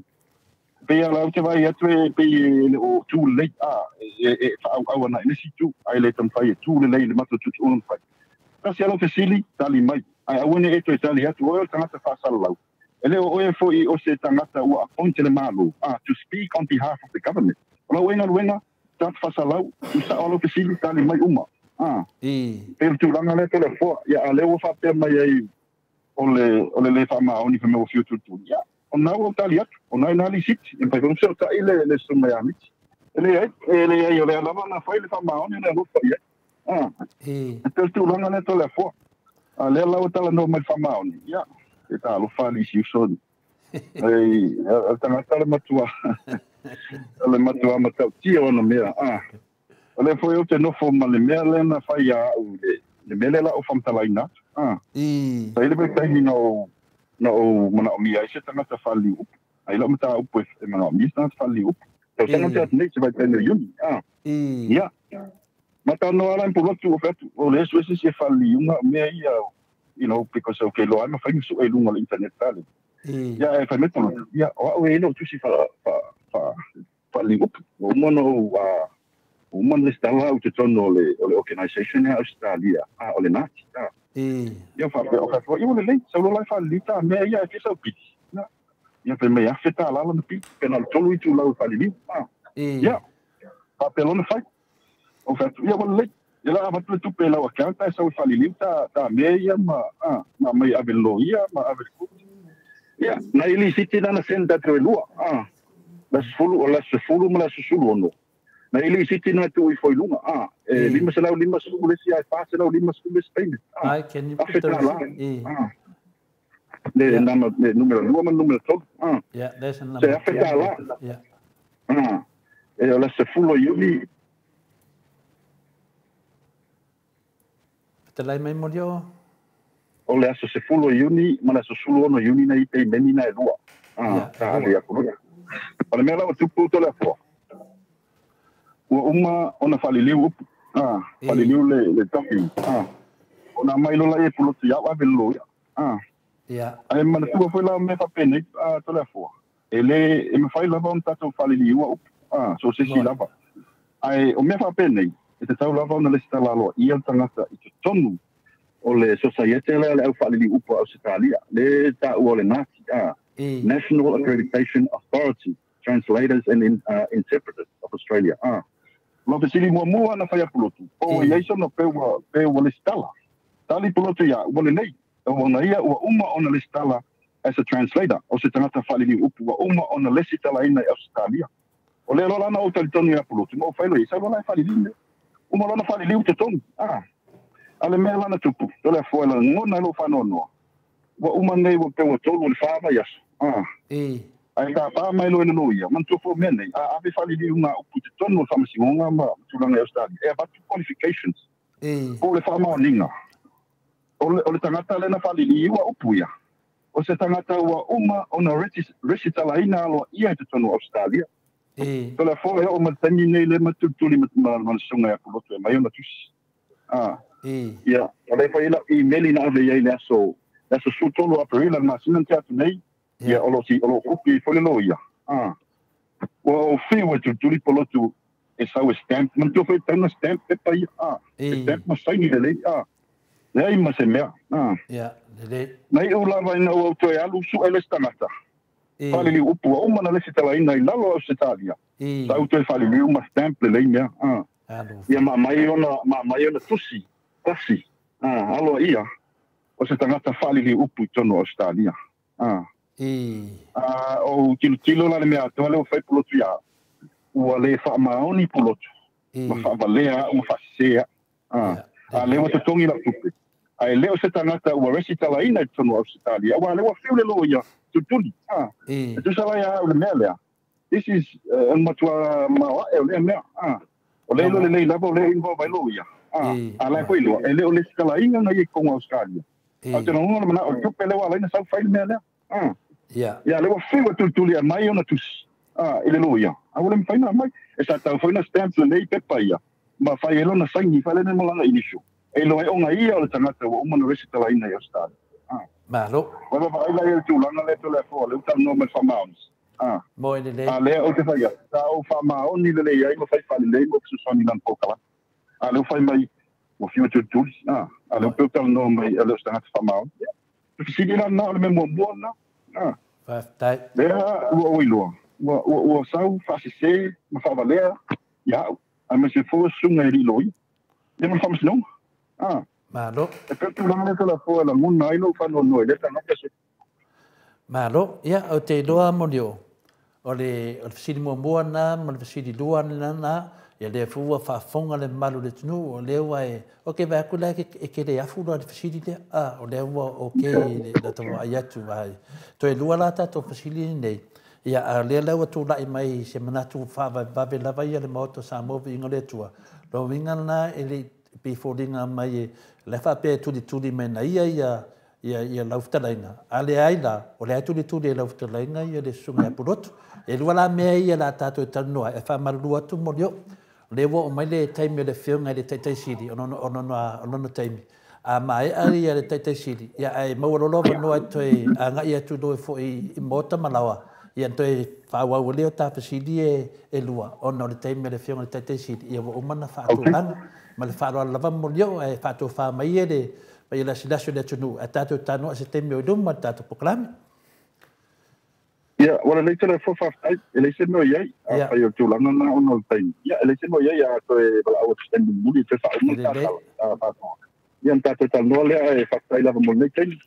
E pei lava ou te vaai atu e pei e le o tu lelei, a, e faaauau ana i le isi itu, ae le taumafai e tu lelei i le matou tuutuuga na fai. Tasi lava lau fesili, tali mai, ae aua ne i e toe tali atu, o oe o le tagata faasalalau. E le o oe foi o se tagata ua appoint e le Malo, a, to speak on behalf of the government. O lau oe galuega, tagata faasalau, tu sao lau fesili, tali mai uma. A, pei o le tulaga lea Toleafoa, ia a lea ua faapea mai ai o le, o le le faamaoni fai mai ua fiu tulituli, ia, o lena ua ou tali atu, o lena e ina lisiti, e mafai foi ona fesootai le, le susuga ia Miti. E leai, e leai, o lea lava na fai le faamaoni o le alofa i ai. A, e pei o le tulaga lea Toleafoa. A lea la ua talanoa mai i le faamaoni, ia, e talofa alii si uso ei, o le tagata le matua, o le matua matautia o ana mea. A, o lea foi ou te nofo ma le mea lea na fai ia au i le, le mea lea la ou faamatalaina atu. A, sa i ai le vaitaimi na ou, na ou manaomia ai se tagata faaliliu upu. A i lau mataupu e manaomia se tagata faaliliu upu. Tausaga na tea atu nei, se vaitaimi o Iuni. A, ia, ma talanoa la i Pulotu, ou fai atu, o le esu ese isi e faaliliuga mea ia, you know, because ou ke iloa ai ma fai ma sue i luga o le internet tale. Ia, e fai mai Pulotu, ia, o au e i ai lou tusi faaliliu upu. Ua uma ona ou, ua uma ona lesitala au i totonu o le, o le organization lea a Ausetalia, a, o le NAATI, a. Ia, faapea, o fai atu, ia ua lelei, sau loa la e faaliliu ta mea ia e fia sau pili. Ia, ia fai mai $1,000 lona pili, pe na o le tolu itulau e faaliliu, a. Ia, faapea loa ona fai. Ou fai atu, ia ua lelei. Ia la avatu le tupe i lau account ae sau e faaliliu ta, ta mea ia ma, a, ma aumai e ave i le loia ma ave i le court. Ia, na i lisiti na na send atu e lua, a, le aso 10, o le aso 10 ma le aso 16. Na i lisiti na tuu ifo i luga, a, e 550 le isi ae 450 le isi payment, a, $1,000, a. Le, nama, le numera lua ma le numera tolu, a. Se $1,000. A, e o le aso 10 o Iuni. Fetalai mai Molioo. O le aso 10 o Iuni ma le aso 16 o Iuni na i peimeni na e lua. A, sa ave i aku loia. O le mea la ua tupu Toleafoa, ua uma ona faaliliu upu, a, faaliliu le, le document, a. Ona aumai loa laia e Pulotu ia au ave i le loia, a. Ae manatua foi la o mea faapenei, a, Toleafoa, e le, e mafai lava ona tatou faaliliua upu, a, so o se isi lava. Ae o mea faapenei, e tatau lava ona lesitala aloaia le tagata i totonu o le sosaiete lea a le au faaliliu upu a Ausetalia, le taua o le NAATI, a, National Accreditation Authority Translators and Interpreters of Australia, a. O lau fesili muamua na fai a Pulotu, po ua i ai sona pe ua, pe ua lesitala? Tali Pulotu ia au, ua lelei. Ona ia ua uma ona lesitala as a translator, o se tagata faaliliu upu, ua uma ona lesitalaina i Ausetalia. O lea loa la na ou talitonu ia Pulotu, ma ou fai loa ia, sau loa la e faaliliu mea. Uma loa ona faaliliu i totonu, a. A o le mea la na tupu, Toleafoa e lagona ai lou faanoanoa, ua uma nei ua pei ua tolu i le fa vaiaso, a. Ae tapa mai loa e le loia, manatua foi o mea nei, a ave faaliliu ngā upu i totonu o le Faamasinoga ma tulaga i Ausetalia, e avatu qualifications, po o le faamaoniga. O le, o le tagata lea na faaliliua upu ia, o se tagata ua uma ona resitalaina aloaia i totonu o Ausetalia. Toleafoa e oo mai le taimi nei lea ma tulituli ma, ma le susuga ia Pulotu e aumai ona tusi. A, ia, o lea foi lau email na ave i ai i le aso, le aso 13 o Aperila le masina na tea atu nei, ia, o lo o lo o kopi ai foi le loia. A, ua ou fiu e tulituli Pulotu e sau e stamp, manatua foi e tatau ona stamp pepa ia, a, e stamp ma saini lelei, a. Leai ma se mea. Ia, lelei. Na iu lava ina ua ou toe alu su'e le isi tagata, faaliliu upu ua uma ona lesitalaina i lalo o Ausetalia, sa ou toe faaliliu ma stamp lelei mea. Ia ma aumai ona, ma aumai ona tusi tasi, aloaia o se tagata faaliliu upu i totonu o Ausetalia. Ou tilotilo la i le mea atoa lea ua fai Pulotu ia au, ua le faamaoni Pulotu, ma faavalea au ma faasese au. A lea ua totogi lau tupe, ae le o se tagata ua resitalaina i totonu o Ausetalia, aua o lea ua fiu le loia tulituli. E tusa la ia au i le mea lea, this is o le matua maoae o lea mea. O lea e iloa lelei lava o lea e involve ai loia. A la e foi iloa, e le o lesitalaina na ia i totonu o Ausetalia. Ae ou te lagona le manao o le tupe lea ua ala ai ona sau fai le mea lea. Ia, lea ua fiu e tulituli e aumai ona tusi i le loia, a ua le mafai ona aumai. E sa tatau foi ona stamp lelei pepa ia ma fai ai lona saini, fai lea ma lana initial, e iloa ai ona ia o le tagata ua uma ona resitalaina i Ausetalia. Malo. Ua vaavaai la i ai i le tulaga lea Toleafoa, lea ua talanoa mai i le faamaoni. Moe lelei. A lea ou te fai atu, sa ou faamaoni lelei ai ma fai faalelei ma fesoasoani i lana polokalame. A lea ua fai mai, ua fiu e tulituli. A lea ua pei ua talanoa mai e le o se tagata faamaoni. Ia, o le fesili la lena, o le mea muamua lena. Faafetai. Lea ua ou iloa, ua sau faasese ma faavalea ia au, aemaise foi o susuga i alii loia, ia ma le faamasinoga. Malo. E pei o le tulaga lea Toleafoa e lagona ai lou faanoanoa i lea tagata se. Malo. Ia, ou te iloa Molioo, o le fesili muamua lena ma le fesili lua lena, ia lea foi ua faafofoga le mamalu o le atunuu, o lea ua e... Ok, vaai atu la e te le afu loa i le fesili lea, a, o lea ua ok i le ta vaai atu. Toe lua la tatou fesili nei, ia, a o lea la ua tulai mai se manatu faavavevave lava ia le Maota o Samoa, viiga o le Atua. Lona uiga lena e le i pei e foliga mai e, la e faapea e tulituli mai na ia ia lau fetalaiga, a leai la, o lea e tulituli e lau fetalaiga ia le susuga ia Pulotu. E lua la mea ia la tatou e talanoa ai, e faamalulu atu Molioo, o lea ua oo mai le taimi o le afioga i le Taitaisili, o lona taimi. A maea ia le Taitaisili, ia ae maua loa lou avanoa e toe agai atu loa foi i Maota ma Laoa, ia ona toe faaauau ai lea o ta fesili e lua, ona o le taimi o le afioga i le Taitaisili, ia ua uma ona faatulaga. Ma le faaaloalo lava Molioo, ae faatofa mai ia le paia lasilasi o le atunuu, ae tatou talanoa i se taimi o i luma o le tatou polokalame. Ia, ua lelei tele fua faafetai, e leai se mea o i ai. Afai o le tulaga lena ona o le taimi, ia e leai se mea o i ai, a toe valaau atu i se taimi mulimuli e toe faauma le ta tala. Ia ona tatou talanoa lea, ae faafetai lava mo lenei taimi.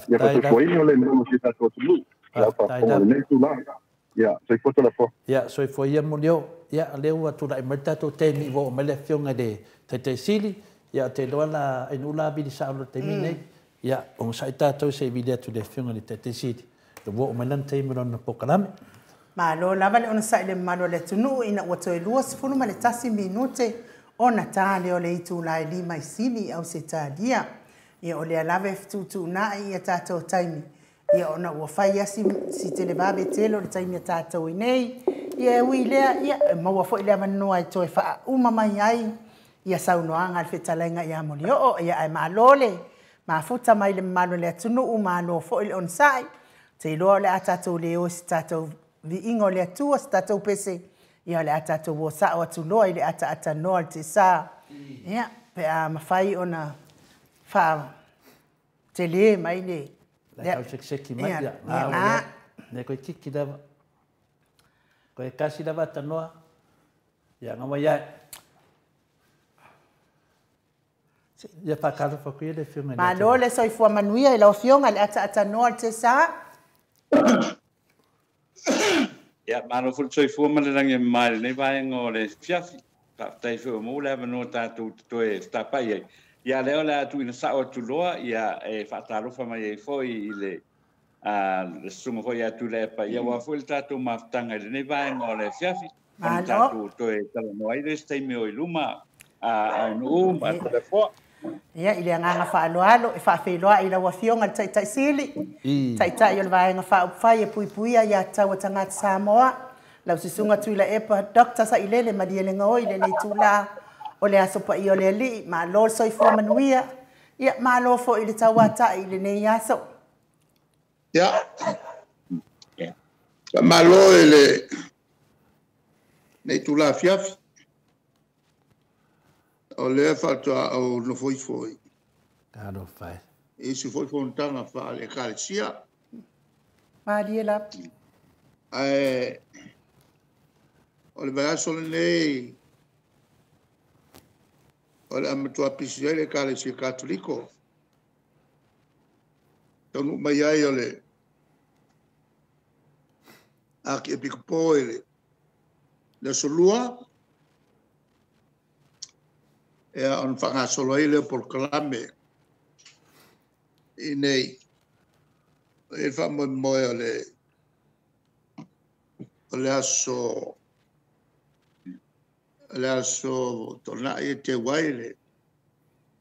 Ia faasoifuaina le mamalu o si o tatou atunuu. Ia faafofoga i lenei tulaga. Ia, soifua Toleafoa. Ia, soifua ia Molioo. Ia, o lea ua tulai mai le tatou taimi ua oo mai le afioga i le Taitaisili. Ia, ou te iloa la, ai nuu la vili sao i le taimi lenei. Ia, onosai tatou se i vili atu i le afioga i le Taitaisili. Ua oo mai lana taimi o lana polokalame. Malo lava le onosai i le mamalu o le atunuu ina ua toe 21 minute ona ta lea o le itula e 5 i Sini i Ausetalia. Ia o lea lava e fetuutuunai ia tatou taimi ia ona ua fai asi si televave tele o le taimi a tatou i nei. Ia e ui i lea, ia e maua foi le avanoa e toe faauma mai ai ia saunoaga a le fetalaiga ia Molioo. Ia ae malo le mafuta mai le mamalu o le atunuu, malo foi le onosai. Ou te iloa o le a tatou le o i se tatou viiga o le Atua, se tatou pese, ia o le a tatou o sao atu loa i le ataatanoa o le tiasa. Ia, pe a mafai ona faatele mai le... Le tau sekiseki mai, ia, ia, ne koe kiki lava. Koe kasi lava tanoa, ia ngawa ia. Ia faatalofa atu ia le Afioga i le Malo le soifua manuia i lau Afioga i le ataatanoa o le tiasa. Ia, malo foi le soifua ma le lagi e mama i lenei vaega o le afiafi. Faafetai foi ua maua le avanoa tatou te toe fetapai ai. Ia, lea o le a tuuina sao atu loa, ia, e faatalofa mai ai foi i le le susuga foi ia Tuilaepa, ia aua foi le tatou mafutaga i lenei vaega o le afiafi. Ona tatou toe talanoa ai le isi taimi o i luma a Nuu ma Toleafoa. Ia, i le agaga faaaloalo e faafeiloai i lau Afioga i le Taitai Sili, Taitai o le Vaega Faaupufai e Puipuia Aiatatau a Tagata Samoa, lau Susuga Tuilaepa Dr. Sailele Malielegaoi i lenei itula o le Aso Paia o le Alii. Malo le soifua manuia, ia malo foi i le tauatai i lenei aso. Ia, faamalo i lenei itula afiafi, o lea faatoa ou nofo ifo i Talofa e. I isi foi fonotaga faale-Ekalesia. Malie lava. Ae o le vaiaso lenei o le a matua pisi ai le Ekalesia Katoliko. Taunuu mai ai o le Akiepikopo i le Aso Lua, ia ona faagasolo ai lea o polokalame i inei. E i ai le faamoemoe o le o le aso o le aso Toonai e teu ai le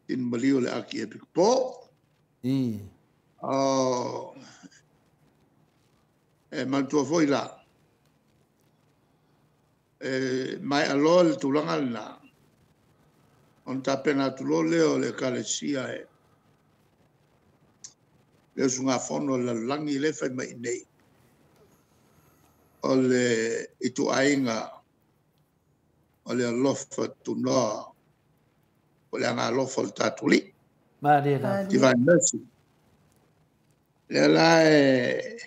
tino maliu o le Akiepikopo. O e manatua foi la, e maea loa le tulaga lena, ona tapena atu loa lea o le Ekalesia e le usugafono a le lalolagi lea e fai mai i inei, o le ituaiga o le alofa tunoa, o le agaalofa o le tatou Alii. Malie lava. Divine Mercy. Lea la e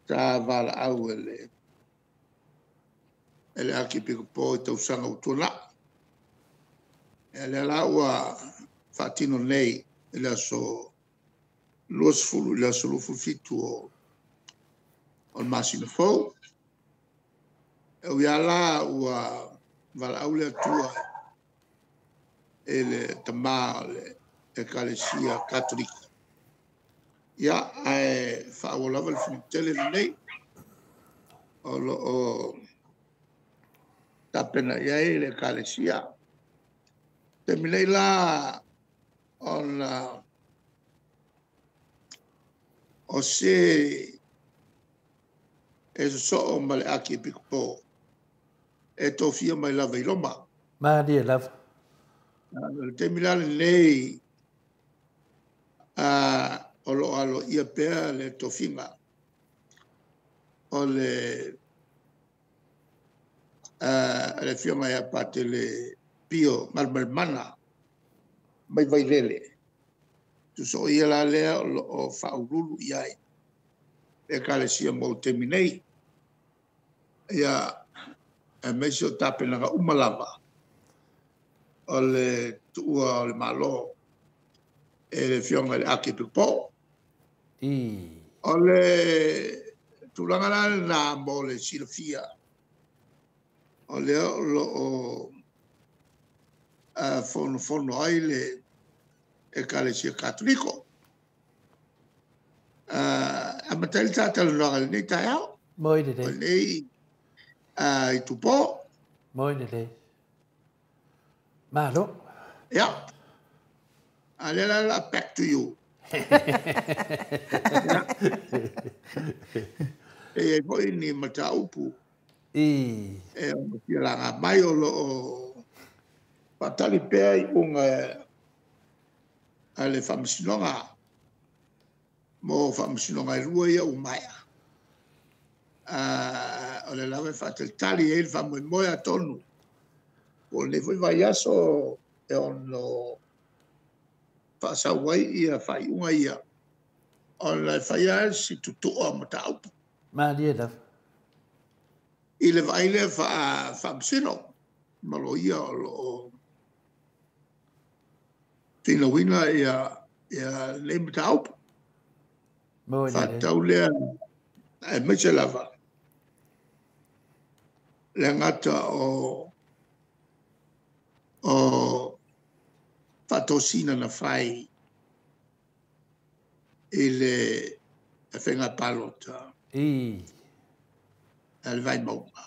sa valaau e le e le Akiepikopo i tausaga ua tuanai. Ia lea la ua faatino nei i le aso 20 i le aso 27 o le masina fou. E ui lava la ua valaau le Atua i le tama o le Ekalesia Katoliko, ia, ae faaauau lava le fonotele lenei o lo o tapena i ai le Ekalesia. Taimi nei la ona o se e sosoo ma le Akiepikopo e tofia mai lava i Roma. Malie lava. O le taimi la lenei o lo o aloaia pea le tofiga o le le Afioga ia Patele Pio Galumalemana mai Vailele. Tusa o ia la lea o lo o faauluulu i ai le Ekalesia mo le taimi nei. Ia, aemaise o tapenaga uma lava o le tuua o le Malo e le Afioga i le Akiepikopo. O le tulaga la lena mo le silafia, o lea o lo o fonofono ai le Ekalesia Katoliko. Amata ai le talanoaga i lenei taeao. Moi lelei. O lenei itupo. Moi lelei. Malo. Ia. A lea la la back to you. E i ai foi ni mataupu e ono fia laga mai o lo o faatali pea iuga a le Faamasinoga mo faamasinoga e lua ia ua maea. O lea lava e faatalitali ai le faamoemoe atonu po o lenei foi vaiaso e ono faasau ai ia faaiuga ia ona e fai lava si tutua o mataupu. Malie lava. I le vaai lea faamasino ma loia o lo o finauina ia lenei mataupu. Faatatau lea aemaise lava le gata o faatosina na fai i le faiga palota a le Vaimauga.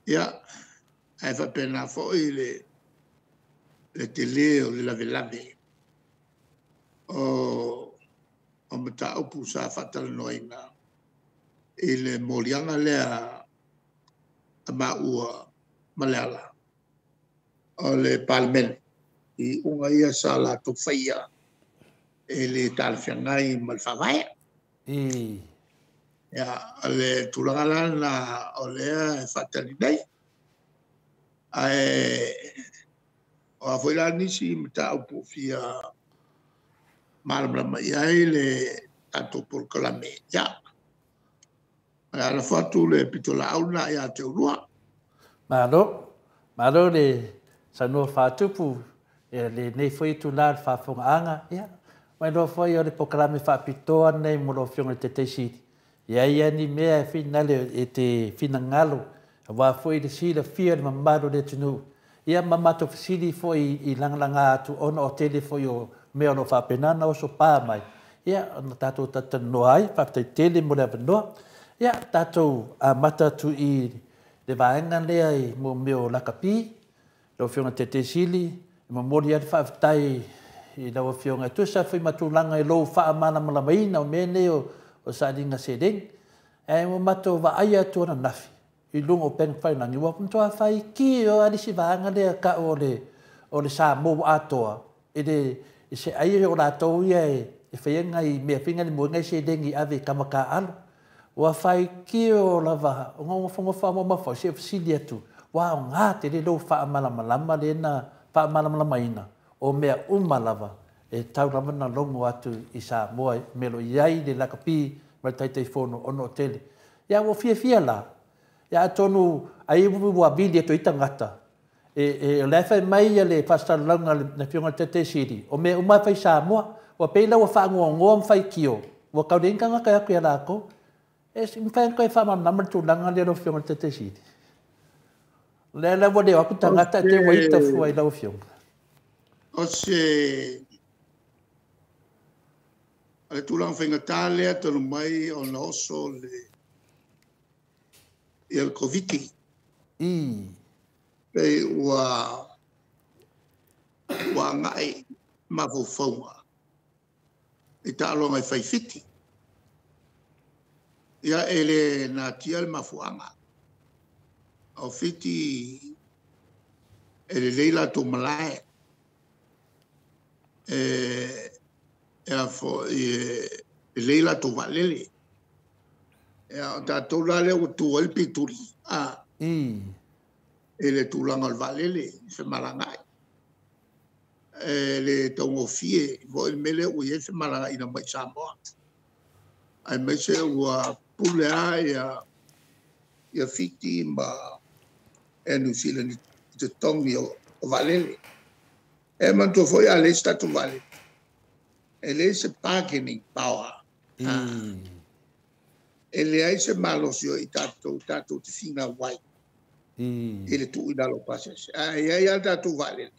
Ia, ae faapena foi le tele o le lavelave o mataupu sa faatalanoaina i le moliaga lea a maua ma le ala o le Palemene i iuga ia sa latou faia e le talafeagai ma le faavae. Ia, o le tulaga la lena o lea e faatali nei. Ae O a foi la nisi mataupu fia malamalama i ai le tatou polokalame. Ia, o le a lafo atu le pitolaau lena ia te oulua. Malo, malo le saunoa faatupu lenei foi itulā i le faafofogaaga. Ia, mailoa foi o le polokalame faapitoa lenei mo lau Afioga i le Taitaisili. E i ai lava ni mea e finagalo e te finagalo aua foi le silafia e le mamalu o le atunuu. Ia ma matou fesili foi i lagalaga atu ona o tele foi o mea o lo o faapena ona oso pa mai, ia ona tatou talatalanoa ai. Faafetai tele mo le avanoa. Ia, tatou amata atu i le vaega lea i mea o lakapi. Lau Afioga i le Taitaisili, e momoli lava le faafetai i lau Afioga e tusa foi ma tulaga i lou faamalamalamaina o mea nei o sailiga seleni. Ae ua matou vaai atu ananafi i luga o upega tafailagi, ua matua faitio lava le isi vaega lea e tau o le Samoa atoa i le se ai o latou ia e faia nai mea foi nei mo nai seleni e ave i tama taaalo. Ua faitio lava, ona ou nofonofo lava ma mafaufau se i ou fesili atu, ua aoga tele lou faamalamalama lea na faamalamalamaina o mea uma lava e tau lava ona logo atu i Samoa i mea o lo o i ai le lakapi ma le Taitaifono ona o tele. Ia ua fiafia la, ia atonu ai ua vili atu ai tagata, o la e fai mai le faasalalauga a le Afioga i le Taitaisili, o mea uma e fai i Samoa. Ua pei la ua faanoanoa ma faitio, ua tau leai ni tagata e o atu ia latou. E mafai ona toe faamalamalama le tulaga lea lau Afioga i le Taitaisili? O lea la ua le o atu tagata ae te i ua ita fua i lau Afioga. O se o le tulaga faigata lea talu mai ona oso le ia le Koviti. Pei ua agai mafaufauga i taaloga e fai i Fiti. Ia e le natia le mafuaaga. O Fiti e lelei latou malae, e lelei latou vaalele. O tatou la lea ua tu ai le pituli i le tulaga o le vaalele i femalagaai. E le taugofie foi le mea lea ua i ai le femalagaaiga mai Samoa. Aemaise ua pule lava ia Fiti ma Air New Zealand i totogi o vaalele. E manatua foi a leai se tatou vaalele, e leai se bargaining power. E leai se malosi o i tatou te finau ai i le tuu i lalo o pasese. Ae i ai lava le tatou vaalele,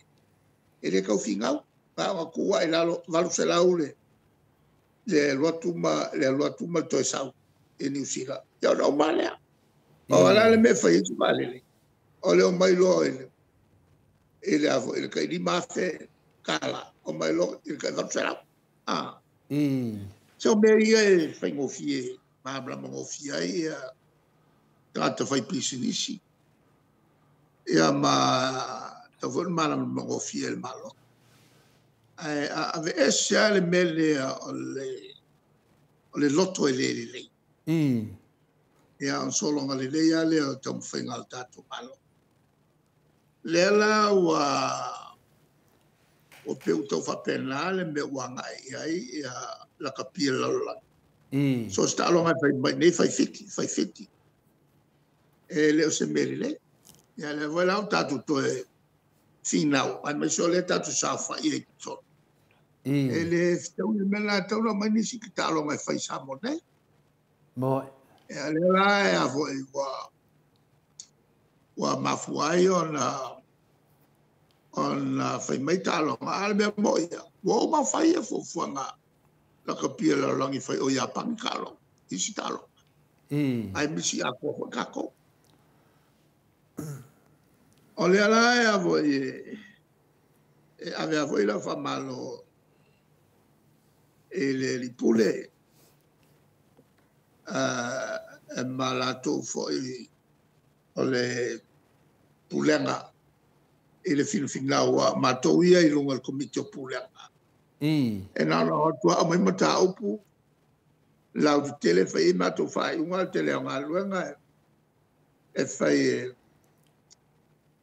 e le tau finau. Na ona tuu lava i lalo, $800 le alu atu ma le toe sau i Niu Sila. Ia ona uma lea. O a la le mea e fai ai se vaalele? O le omai loa i le tai $5,000, omai loa i le tai $800. So mea ia e faigofie, malamalama gofie ai ia tagata faipisinisi. Ia ma tau foi na malamalama gofie e le Malo. Ae a aveese lava le mea lea o le loto e le lelei. Ia ona sologa lelei lava lea o le taumafaiga a le tatou Malo. Lea la ua pei ua tau faapena le mea ua agai i ai ia lakapi a le lalolagi. So o se taaloga e fai mai nei, fai Fiti, fai Fiti. E le o se mea lelei. Ia lea foi la ua tatou toe finau, aemaise o lea tatou saofai ai i totonu. E le fetaui le mea lena, e tatau ona aumai nisi taaloga e fai i Samoa nei. Ia lea la e ua mafua ai ona fai mai taaloga. A o le mea moni ia, ua uma ona fai ia fuafuaga lakapi a le lalolagi fai o Iapani taaloga, isi taaloga. Ae misi atoa foi tatou. O lea la e ave foi lau faamalo i le Lipule e ma latou foi o le pulega i le finafinau a matou ia i luga o le komiti o pulega. E na ona o atu lava aumai mataupu lautetele fai ai matou faaiuga, o le tele o galuega e fai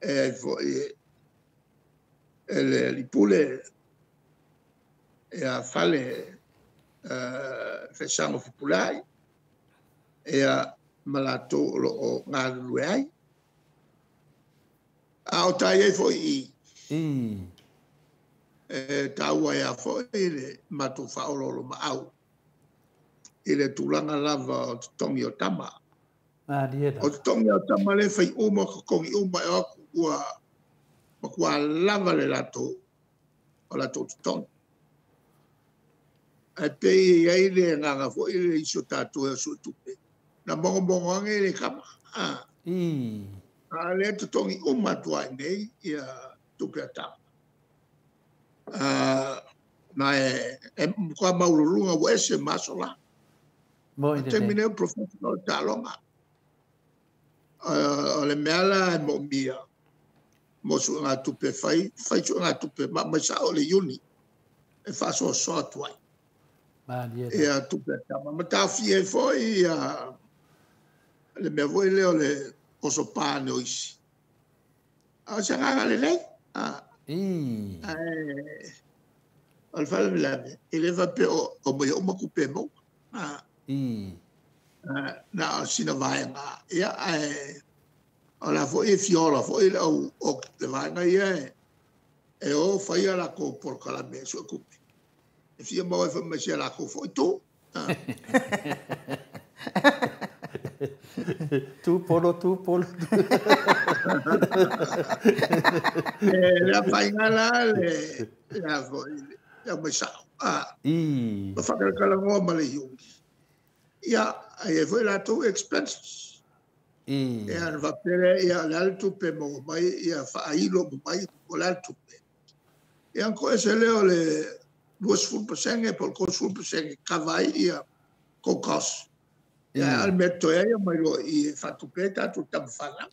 e e le lipule ia fale fesaga fupulai ia ma latou o lo o galulue ai. A o tai ai foi i e taua ia foi le matou faaoloolo maau i le tulaga lava o totogi o tama. O totogi o tama le fai uma, totogi uma e o atu ua matua lava le latou o latou totogi. Ae pei e ai le agaga foi le isi o tatou e o suetupe, na mogomogo ane le kama. A lea totogi uma atu ai nei ia tupe a tama. Na e matua maululuga ua ese ma aso la. Taimi nei o professional taaloga. O le mea la e moomia mo suega tupe fai, fai suega tupe ma mai sao le Iuni e faasoasoa atu ai. Ia tupe a tama. Ma taofia ai foi ia le mea foi lea o le oso pane o isi. A o se agaga lelei. O le faalavelave, e le faapea o mai uma tupe e maua. Na o sina vaega. Ia, ae o la foi e fiola foi le au o le vaega ia e o faia latou polokalame e suetupe. E fia maua ai foi ma si a latou foi tu. Tu polo, tu polo. E le faiga la le la foi le mai sao. Ma whakalakalangō ma le Iuni. Ia, ai e foi latou expenses. Ia, na whapere, ia, le ale tupe mo mai, ia, whaailo mo mai, o le ale tupe. Ia, ko ese leo le 20% po le 30% kava ai, ia, ko cost. Ia, ale mea toea ia mai loa i whatupe tātou tamawhana.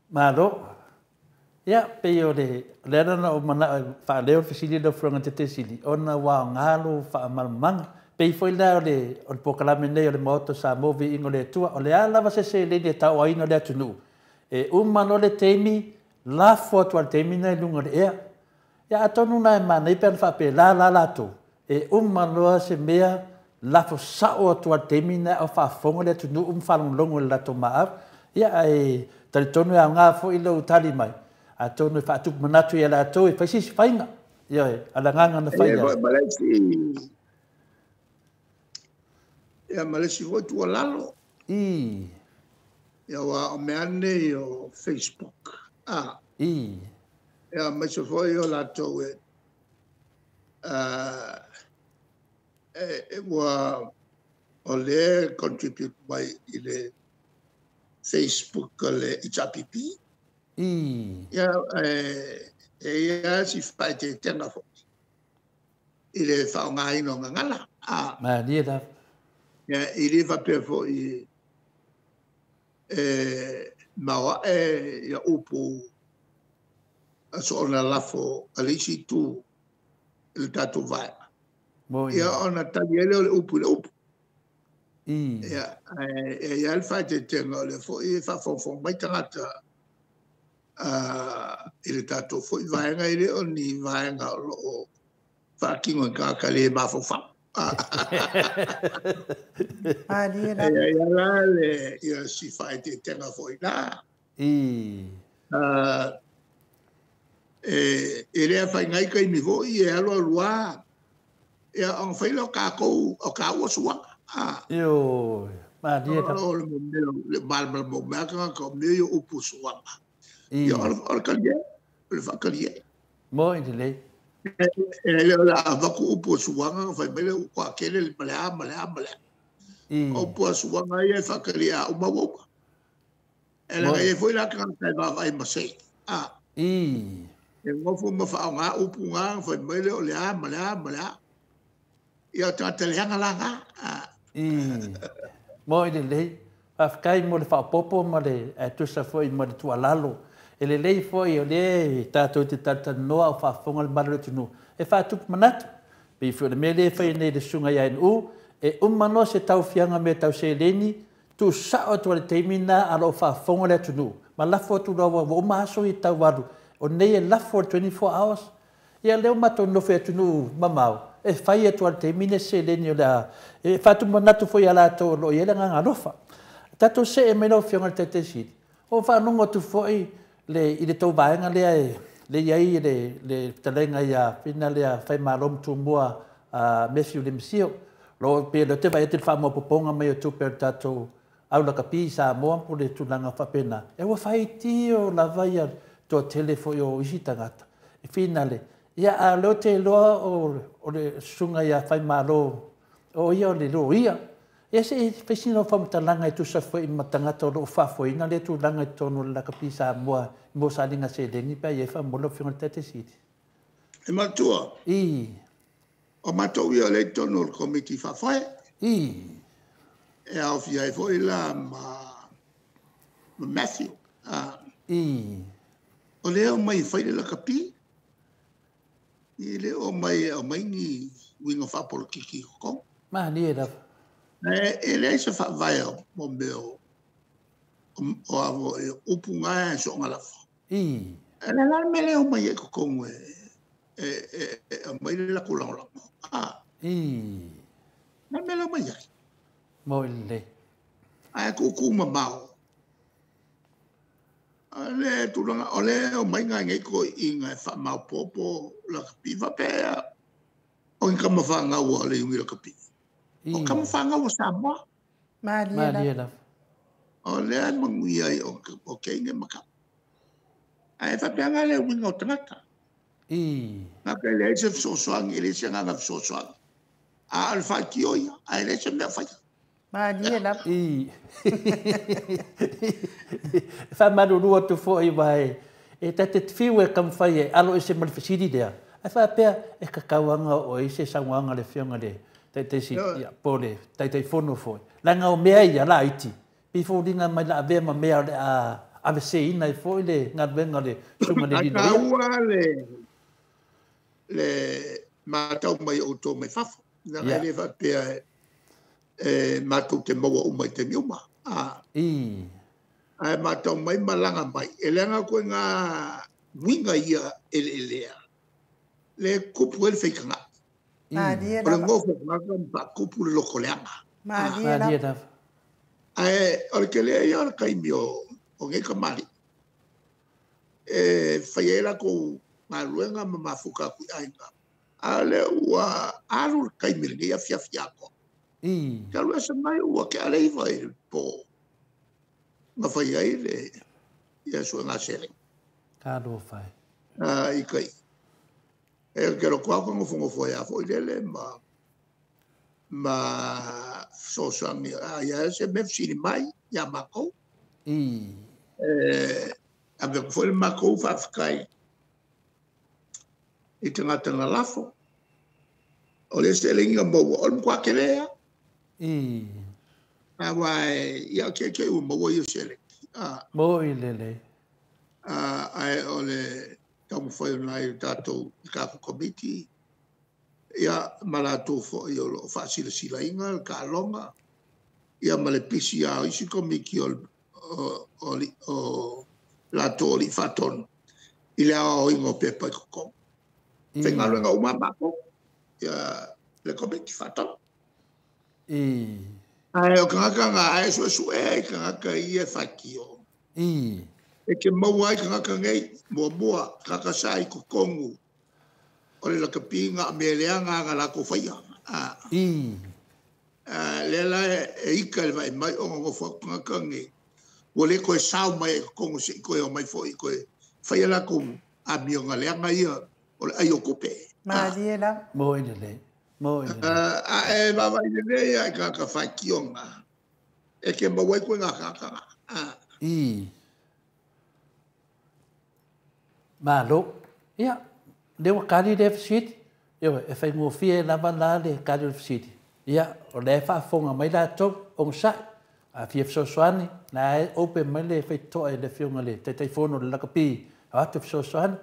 Malo. Ia, pei o le ala na o mana whaaleo fesili lau fuanga te te sili, ona wā ngalo whaamalamanga. Pei foi la o le pokalame nei o le maoto sa movi ingo le tua, o le ala lava se se leni e tau aina le atunuu. E uma no le teimi, lafo atu al teimi nei lunga le ea. Ia atonu nai mana i pean whaape la la latou. E uma noa se mea lafo sao atu al teimi nei au whaafongo le atunuu mwhalonglongo le latou maau. Ia e talitonu e au ngā fo i lau tali mai. Atonu e whaatupu manatu i a latou e whaisisi whainga. Ia e, ala nganga na whainga. Ia malesi foi tua lalo. Ia wa o mea nei o Facebook. Ia maise foi o latou e ua o le contribute mai i le Facebook le HRPP. Ia e ia si whae te tenga foi i le whaongaina o ngangala. Ma nia la. Ia i le whapea foi e maua e ia upu a so ona lafo a le isi tu i le tātou vaega. Ia ona tali ele o le upu i le upu. Ia e ia le whae te tenga o le foi e whafofo mai tangata i le tātou foi vaega i le o ni vaega o lo o whaakingo i kāka le mawhawhau. Ia la le ia si whae te tenga foi la. E lea whai ngai kai mi foi e alo alua. Ia ang whai leo kākou o kāua suanga. Io, ma nia ka. O le mea, le malmal mo mea ka ka mea i upu suanga. Ia o le kalie, o le whakalie. Mo i te lei. E le o la avaku upu suanga, whai mai le ukua kele le malea, malea, malea. O upu suanga ia e whakalie a uma wauka. E le ngai e foi la ka kai vavai masei. E ngofu ma whao ngā upu ngā, whai mai le o le a, malea, malea. Ia tata leanga la ngā. Mo i le lei. Whawhakai mo le whaopopo ma le tusa foi mo le tualalo. E le lei foi o le tātou te tata noa o whaafonga le maru tunu. E whaatupu manatu. Pei foi le mele whai nei le sunga ia u. E umano se tau fianga me tau seleni. Tuusao atu le taimi na a loo faafofoga le atunuu ma lafo atu loa ua uma aso ia taualu o nei e lafo le 24 hours. Ia lea ua matou nonofo i atunuu mamao e fai atu lava i le taimi le seleni o le a e faatumanatu foi ia latou o lo o i ai le agaga alofa. Tatou see mai lau Afioga i le Taitaisili, ua ou faalogo atu foi le i le tou vaega lea e le i ai le le fetalaiga ia Fina lea Faimalo ma Tumua Matthew Lemisio. Lo pe le te vai atu le faamaopoopoga mai o tupe o le tatou au lakapi i Samoa po o le tulaga faapena. E ua faitio lava ia toatele foi o isi tagata e finale. Ia a o lea ou te iloa o le susuga ia Faimalo o ia o le loia. Ia se i fai sina faamatalaga e tusa foi ma tagata o lo o faafoeina lea tulaga i totonu o le lakapi Samoa mo sailiga seleni pe a i ai faamolemole lau Afioga i le Taitaisili. E matua. I. O matou ia o lea i totonu o le Komiti Faafoe. I. E aofia ai foi la ma Matthew. I. O lea o mai e fai le lakapi. E le o mai e aumai ni uiga faapolokiki i totonu. Malie lava. E leai se faavae o mea o upu na e soona lafo. I. E le la le mea lea o mai e totonu e aumai le latou lagolago. I. Na mea lea mai ai. Mo i lelei. Ae tuutuu mamao. Le tulaga o le o mai nai nei toeaiina e faamaopoopo lakapi faapea o ni tama fanau a le iuni lakapi. O tama fanau a Samoa. Malie lava. O lea e manuia ai o teine ma tama. Ae faapea nga le uiga o tagata. I. Ngā ka leai se fesoasoani, e leai se agaga fesoasoani. A o le faitio ia, ae leai se mea o faia. Malie lava. I. Faamalulu atu foi aua e ta te fiu e taumafai e alo ese ma le fesili lea, ae faapea e tatau lava ona oo i ai se saunoaga a le Afioga i le Taitaisili, ia, po o le Taitaifono foi, leaga o mea ia laiti, pei e foliga mai o le a avea ma mea o le a aveseina ai foi le galuega a le Susuga i le Ae Loia. taua le matau mai o outou mai fafo. Leaga e le faapea e matou te maua uma i taimi uma. I. Ae matau mai ma laga mai, e leaga koe ngā uiga ia eleelea, le kupu ai le faitaga'i. Malie O le lava. nofo tagata ma faakupu le loko leaga. Malie Malie lava. lava. Ae o le tele ia o le taimi o nei kamali'i, e fai ai latou galuega ma mafuta atu i aiga. A o lea ua alu le taimi i lenei afiafi atoa. I. Talu ese mai ua tea le 9 i le po na fai ai le ia suega seleni. Talofa e. I kai. E ke loko au ka nofonofo ai a foi lele ma fesoasoani. A ia se mea fesili mai ia matou. I. E ave atu foi le matou faafetai i tagata na lafo. O le seleni na maua, o le matua tele lava. I. Aua ia te te ua maua ia seleni. Mo i lelei. Ae o le taumafai o nai o tatou i tatou komiti, ia ma latou foi o loo faasilasilaina le taaloga, ia ma le pisi a o isi komiti o latou o alii faatonu i le aoaoina o pepa i totonu. Faigaluega uma matou, ia le komiti faatonu. I. Ae o tagata na ae suesuea i tagata ia e faitio. I. E te maua ai tagata nei, muamua, tagata sa i totonu o le lakapiga o mea leaga na latou faia. I. Lea la e ika le vaai mai o nonofo atu tagata nei, ua le toe sao mai ai i totonu se i toe omai foi, toe faia latou amioga leaga ia o le ai o tupe. Malie lava. Mo i lelei. Mo i lelei. A e vaavaai lelei lava i tagata faitioga, e te maua ai koe ngā tagata ngā. I. Malo. Ia, lea ua kali lea fesili. Ioe, e faigofie lava la le kali o le fesili. Ia, o lea e faafofoga mai latou, onosai. A fia fesoasoani, na e open mai le faitotoa i le Afioga i le Taitaifono o le lakapi, o atu fesoasoani.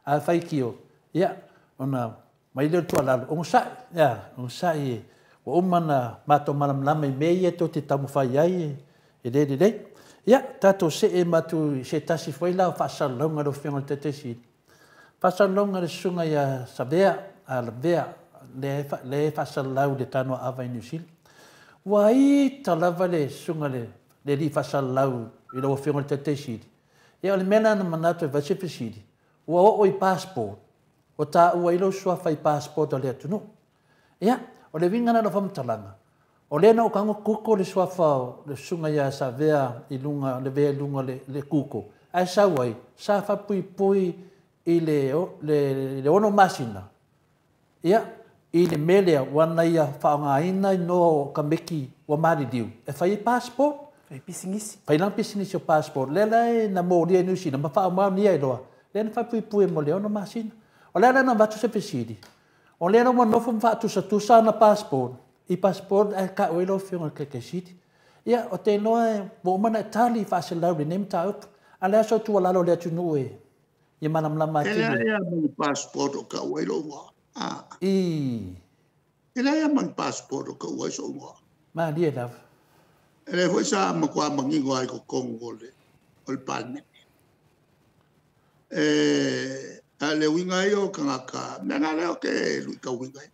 A faitio, ia, ona mai lea o le tuualalo, onosai. Ia, onosai, ua uma ona matou malamalama i mea ia tou te taumafai ai. E le lelei. Ia, tatou see ma atu i se tasi foi la o faasalalauga lau Afioga i le Taitaisili. Faasalalauga a le Susuga ia Savea, a Lavea, lea e faasalalau i le Tanoaava i Niu Sila. Ua ita lava le Susuga le alii faasalalau i lau Afioga i le Taitaisili. Ia, o le mea lena na manatu e fai se fesili, ua oo i passport, ua taua ai lou suafa i passport a le atunuu. Ia, o le uiga lena o lau faamatalaga, o lea na ou tago google le suafa o le susuga ia Savea i luga, Lavea i luga o le google, ae sau ai, sa faapuipui i le 6 masina, ia, i le mea lea, ua na ia faaaogaina igoa o kameki ua maliliu, e fai ai passport. Fai pisinisi. Fai lana pisinisi o passport. Lea la e na molia i Niu Sila ma faamaonia ai loa, lea na faapuipui mo le 6 masina. O le ala na avatu se fesili, o lea la ua nofo ma faatusatusa ana passport, i passport ae tau ai lau Afioga i le Taitaisili. Ia, o te iloa e ua uma ona e tali faaselau i lenei mataupu. A o le a se tuualalo i le atunuu e ia malamalama E atili? Leai lava ma ni passport o taua ai lou igoa. I. E leai lava ma ni passport o taua ai sou igoa. Malie lava. E lea foi sa matua manino ai i totonu o le Palemene. A o le uiga ia o tagata, mea na lea ou te luitauina ai.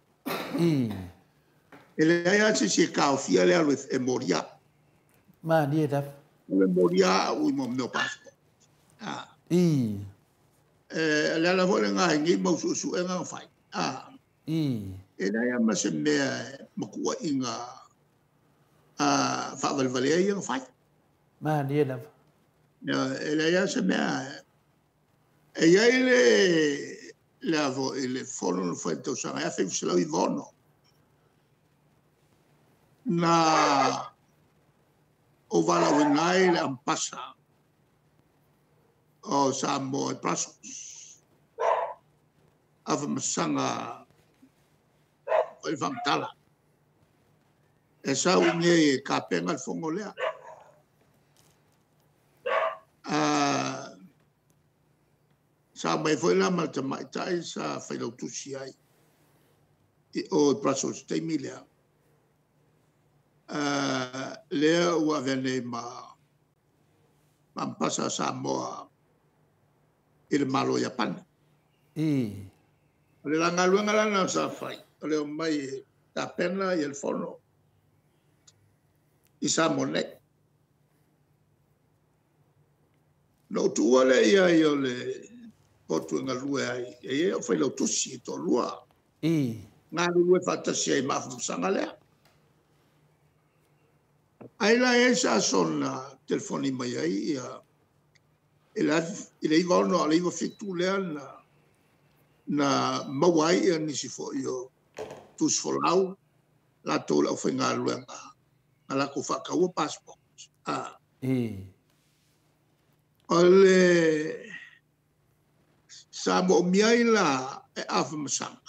E leai lava se isi e taofia le alu e molia. Malie lava. O le molia au i mea o passport. I. E le ala foi lena i nei mau suesuega na fai. I. E leai lava ma se mea matuaiga faavalevalea ia na fai. Malie lava. E leai lava se mea. E i ai le avo i le fono na fai i le tausaga 1996. Na ou valaauina ai le ambasa o Samoa i Brussels. Afamasaga o le faamatala. E sau nei e tapena le fono lea. Sa mai foi la ma le tamaitai sa failautusi ai i o Brussels taimi lea. Lea ua avea nei ma ambasa a Samoa i le Malo o Iapani. O le galuega lana sa fai, o le omai e tapena ia le fono i Samoa nei. Na ou tuua lea ia i o le potu e galue ai, e i ai o failautusi e toalua. Galulue faatasi ai ma afamasaga lea. Ai la e sa aso na telefoni mai ai ia i le 96 a le 97 lea na maua ai ia nisi foi o tusi folau latou le aufaigaluega na latou faataua passport. O le sa moomia ai la e afamasaga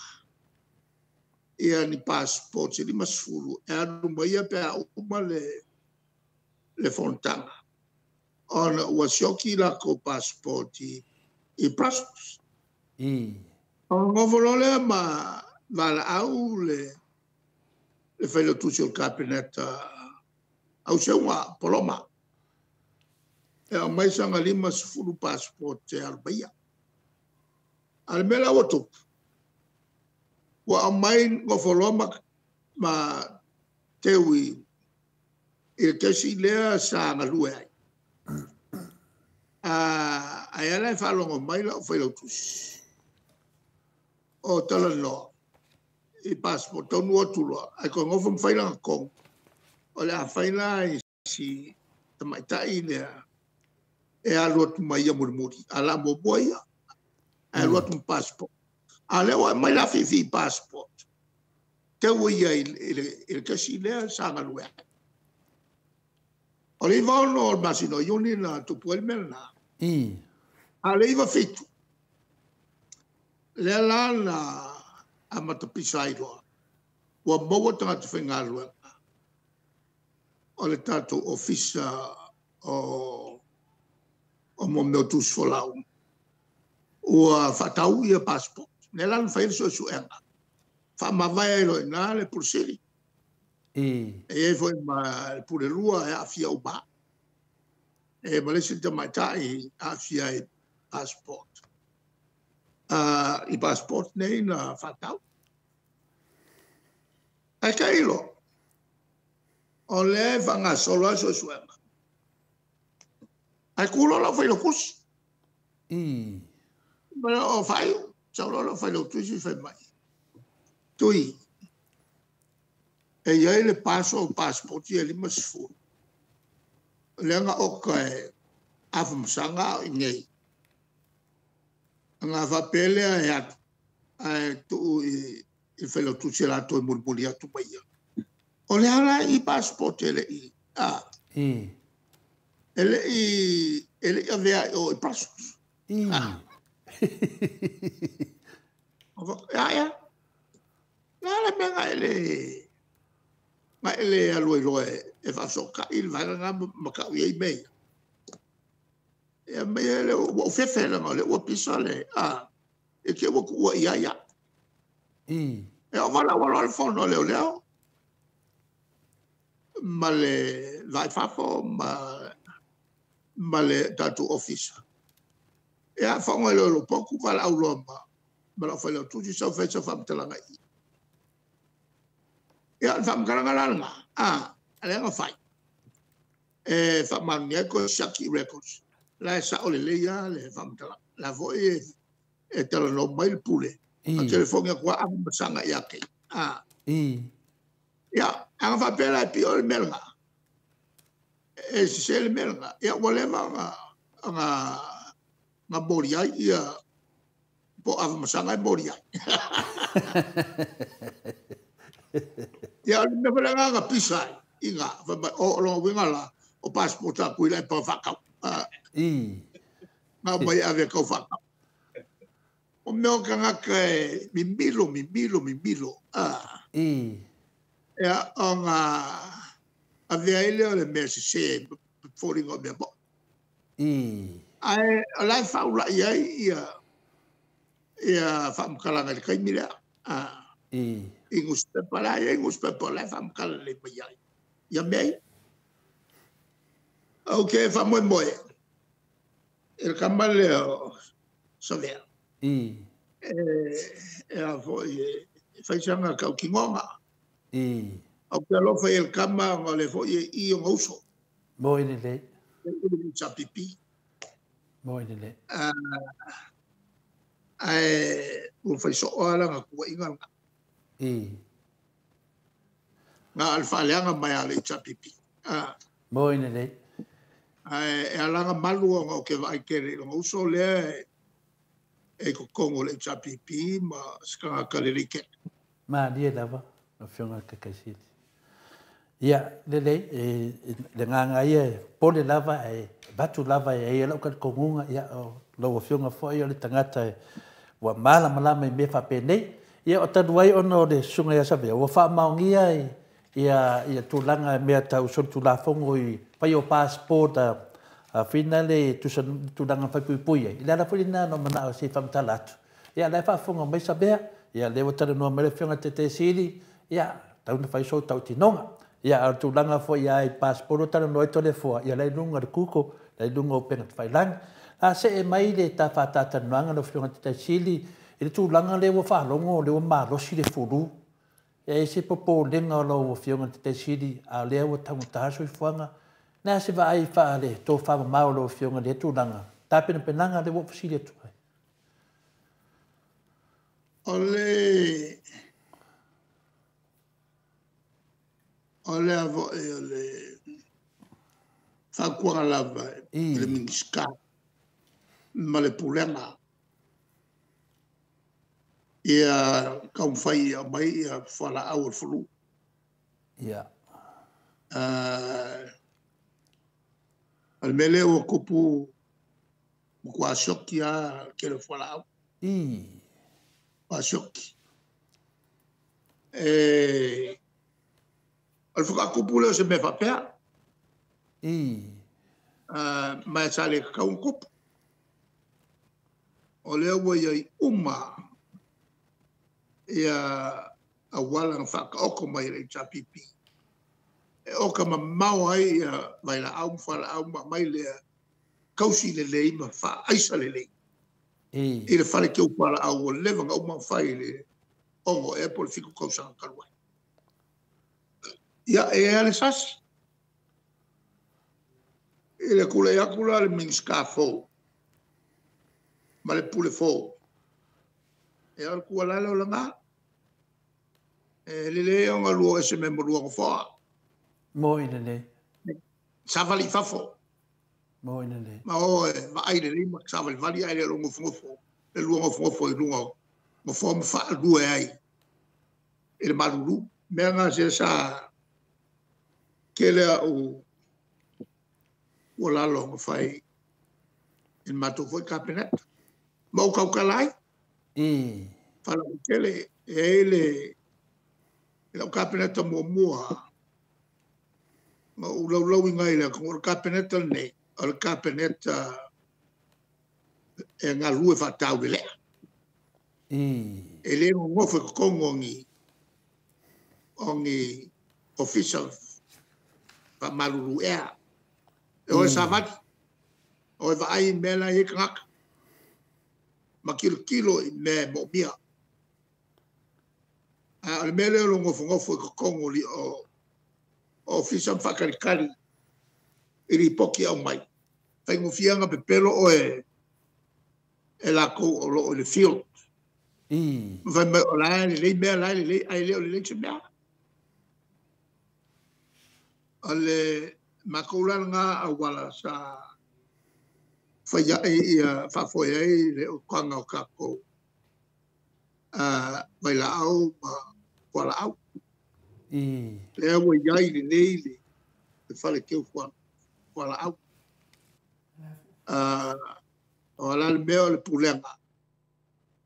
ia ni passport e 50 e alu mai ia pe a uma le fonotaga ona ua sioki latou passport i Brussels. Ona nofo loa lea ma valaau le failautusi o le Kapeneta au seuga Poloma. E aumai saga 50 passport e alu mai ia. A le mea la ua tupu, ua aumai nofo loa ma teu i le kesi lea sa galue ai. Ai ala e faalogo mai lau failautusi. O talanoa i passport taunu atu loa, ai koe nofo ma fai lana tonu. O le a fai la i si tamaitai lea e alu atu mai ia mulimuli. A la muamua ia, e alu atu ma passport. A lea ua aumai la fifi passport. Teu ia i le kesi lea sa galue ai. O le 96 o le masina o Iuni na tupu ai le mea lena. A le 97, lea la na amatapisa ai loa. Ua maua tagata faigaluega o le tatou ofisa o mo mea o tusi folau. Ua faatau ia passport. Lea la na fai le suesuega. Faamavae ai loa i ina le Pule Sili. E i ai foi ma le Pule Lua e aafia uma. E ma le isi tamaitai aafia i passport. I passport nei na faatau. Ae tailo, o lea e faagasolo lava suesuega. Ae tu loa lau failautusi. O faaiu, sau loa lau failautusi fai mai, Tui, e i ai le paso o pasipoti e 50. O lea na oka e Afamasaga a o i inei. Ona faapea lea e alu ae tuu i le failautusi e latou e mulimuli atu ma ia. O lea la e i i pasipoti e le i e le i avea i o i Brussels. Ia ia. La le mea na e le alu ai loa e faafesootai le vaega lena ma tau i ai mea ia. Ia ma ia ua ou fefe leaga o lea ua pisa le i te i ua tuua i ai au. E oo valaau loa le fono a leoleo ma le vai fafo ma le tatou ofisa. Ia fagoa i le potu valaau loa ma lau failautusi sau fai sau faamatalaga i i. Ia o le faamatalaga la lena, lea na fai, e faamaonia ai toe siaki i records, la e sao lelei lava le faamatalaga. O la foi e talanoa mai le Pule, na telefoni atu lava Afamasaga ia te ia. Ia, a na faapea la e pio le mea lena, e sese le mea lena, ia ua leva ona moli ai ia, po o Afamasaga e moli ai. Ia, o le mea foi lena na pisa ai, i ina, fai mai, o lona uiga la, o passport a Tuila e pa faatau. Na mai ave tau faatau. O mea o tagata e mimilo, mimilo, mimilo. Ia, ona avea ai lea o le mea sese, foliga o mea mo. Ae o la e faulai ai ia faamatalaga i le taimi lea. I newspaper la, e i ai newspaper la e faamatala lelei mai ai ia mea ia. Ou te faamoemoe i le tama lea o Savea. E a foi e fai sana tautinoga. Ou te alofa i le tama ona o le foi e i ona uso. Mo i lelei. E i le HPP. Mo i lelei. Ae ua fai soo lava lana tuuaiga lena. Na o le faaleaga mai lava o le HRPP. Mo i lelei. Ae e ala ona malu ona ou te vaai tele i lona uso lea e i totonu o le HRPP ma se tagata lelei tele. Malie lava, lau Afioga i le Taitaisili. Ia, lelei, le agaga ia e pole lava ae avatu lava e ai lau talitonuga, ia, o lau Afioga foi o le tagata ua malamalama i mea faapenei. Ia, o talu ai ona o le Susuga ia Savea, ua faamaonia ia tulaga mea tau solitulafono i fai o passport a fina le tusa tulaga faipuipui ai. I le ala foi lena na manao se i faamatala atu. Ia, la e faafofoga mai Savea, ia, lea ua talanoa mai le Afioga i le Taitaisili, ia, tau na fai sou tautinoga. Ia, a o le tulaga foi ia i passport o talanoa ai Toleafoa, ia la i luga o le Google, la i luga o upega tafailagi. A see mai le ta faatatalanoaga lau Afioga i le Taitaisili, i le tulaga lea ua faalogo lea ua malosi le fulu. Ia, e se popolega o lau Afioga i le Taitaisili, a o lea ua taugata le soifuaga. Na se vaai faale tofamamao o lau Afioga i lea tulaga, tapenapenaga lea ua ou fesili atu ai. O le a foi o le fautuaga lava i le Minisita ma le Pulega ia taumafai e aumai ia fualaau o le flu. Ia. O le mea lea ua tupu, matua sioki lava le tele o fualaau. Matua sioki. O le faatoa tupu lea o se mea faapea. Ma sa le tatau ona tupu. O lea ua i ai uma ia auala na faataoto mai e le HRPP e oka mamao ai ia vailaau ma fualaau ma aumai lea Tausi lelei ma faaisa lelei. I le fale keu fualaau ua leva ona uma ona fai i le 6 ea po o le 7 tausaga talu ai. Ia, e i ai lava le sasi. I le tulai atu la o le Minisita fou ma le Pule fou, ia o le tuualalo lena. E lelei ona lua o ese mai ma lua nofoa. Moi lelei. Savali i fafo. Moi lelei. Ma o e vaai lelei ma savalivali ae le o le nofonofo, le lua nofonofo i luga o nofoa ma faalue ai i le malulu. Mea na se sa tele au tuualalo na fai i le matou foi Kapeneta. Ma ou tautala ai. Faalauaitele, e i ai le lau Kapeneta muamua na ou laulauina ai i le atunuu, o le Kapeneta lenei, o le Kapeneta e galulue faataulelea. E le nonofo i totonu o ni ofisa faamalulu ea. E o e savali, o e vaai i mea la e i ai tagata, ma tilotilo i mea e moomia. A o le mea lea o le nofonofo i totonu o ofisa ma faatalitali i lipoti e aumai, faigofie ona pepelo oe e latou o lo o i le field. Ma fai mai o la e lelei mea, la e lelei, ae le o lelei se mea. O le matou la lena auala sa fai ai ia faafoe ai le okaga o tatou vailaau ma fualaau. Lea ua i ai lelei le fale teu fualaau. O la le mea o le pulega,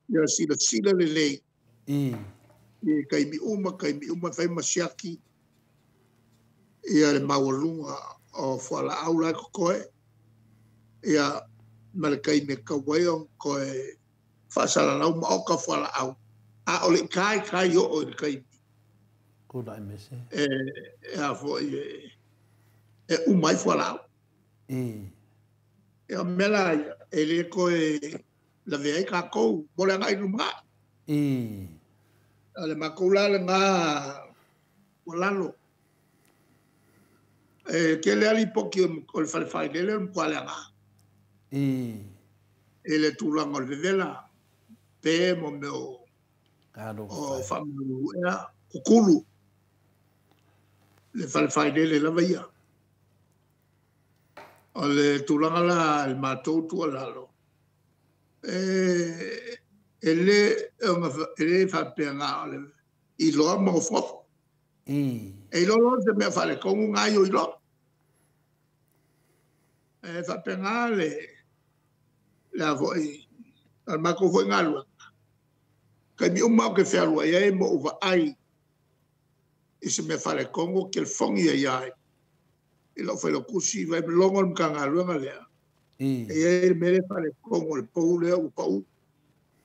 ia silasila lelei i taimi uma fai ma siaki ia le maualuga o fualaau la e totoe, ia ma le taimi e tatau ai ona toe faasalalau ma oka fualaau, a o le i tai oo i le taimi e a foi e uma ai fualaau. Ia o mea la ia, e le toe lavea ai tatou mo le agai i lumanai. O le matou la lena tuualalo. E tele lava lipoti o le fale failele o le matua leaga. I le tulaga o le vevela, pe mo mea o faamalulu ea, kukulu, le fale failele lava ia. O le tulaga la le matou tuualalo, e le faapea na o le iloa ma nofonofo. E iloa loa se mea faaletonu gaoioi loa. E faapena le a foi, o le matou foi galuega, taimi uma ou te fealuai ai ma ou vaai i se mea faaletonu, ou te telefoni ai lava i lou failautusi, vaai logo le Matagaluega lea, e i ai le mea lea e faaletonu o le pou lea ua pau.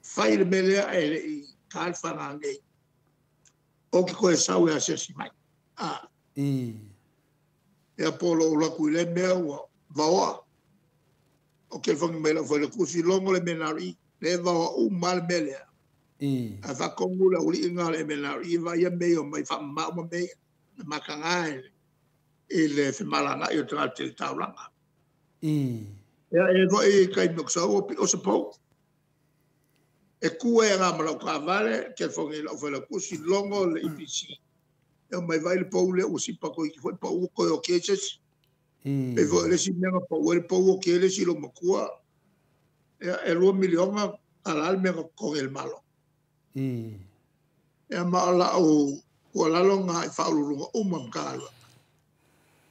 Fai le mea lea ae le i ta le faga nei. Ou te toe sau e asiasi mai. Ia po o lou alu atu i lea mea ua vaoa. O telefoni mai lau failautusi, logo le MNRE, le vaoa uma le mea lea. Ae faatonu le aualii o le MNRE, vaai ia mea o mai faamama uma mea ia. Na mataga i le femalagai o tagata i le taulaga. Ia e foi taimi o sau o se pou. E ku e ngā malau kāvale, telefoni i lau failautusi, logo le EPC. E o mai vai le pou lea ua sipa koe ki foi pau koe o cases. E foi le si mea pau le pou o ke le si lo makua. E 2 miliona ala le mea koe le malo. E ma o lau tuualalo ngā i faauluuluga uma Matagaluega.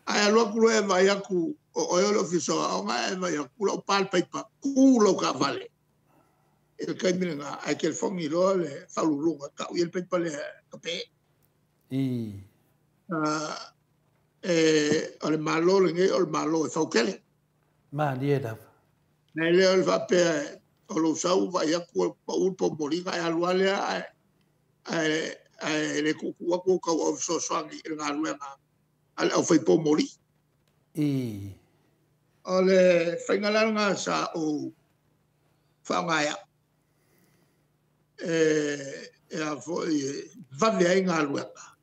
Ae alu atu loa e vaai atu o oe o le ofisa o aoga e vaai atu lau pa le paipa ku lau taavale. I le taimi lena ae telefoni loa le faauluuluga tau i le paipa lea ka pe. O le malo lenei o le malo e fautele. Malie lava. Nei lea o le faapea o lou sau vaai atu o pau le pomoliga e alu lea ae le tuutuu atu o tau au fesoasoani i le galuega a le aufai pomoli. O le faiga sa o whaangaia. E a foi e vave ai ngā lueka.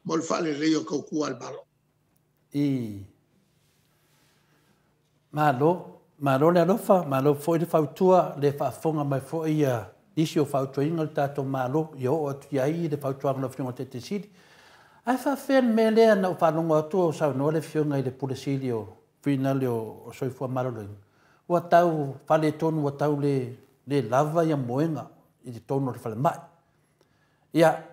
Mo le whaale leo kau kua al malo. I. Malo, malo le alofa, malo foi le fautua, le faafonga mai foi ia nisi o fautuaina le tatou malo, ia oo atu i ai le fautuaga o le Afioga Taitaisili. Ae faafefea le mea lea na ou faalogo atu o saunoa le Afioga i le Pule Sili o Finale o Soifua Maloloina. Ua tau faaletonu, ua tau le lava ia moega i totonu o le falemai. Ia,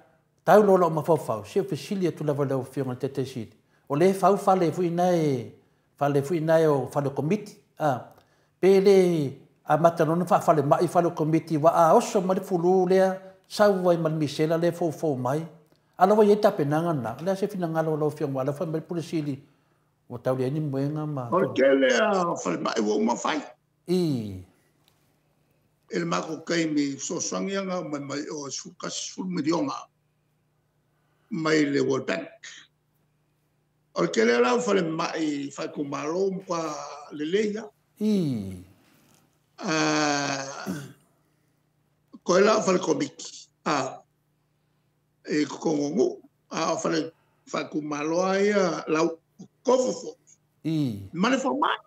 tau loa lou mafaufau, si o fesili atu lava i lau Afioga i le Taitaisili. O le fau fale foi nae, fale foi nae o fale komiti. Pe le amata lona faafale mai fale komiti wa a oso ma le fulu lea, sau ai ma le misela le fofo mai. Ala wa ye tapenaga na, le se finagalo o lau Afioga, ala fai mai le Pule Sili, ua tau leai ni moega ma... O le tele a falemai ua uma fai. I. E le mako kaimi fesoasoani aga mai mai o 11 miliona mai le World Bank. O le tele la o falemai faaitumalo ma lelei ia. I. Koe la o fale komiti. E kokongongu. A o fale faaitumalo ia lau kofofo. I. Ma le fomai.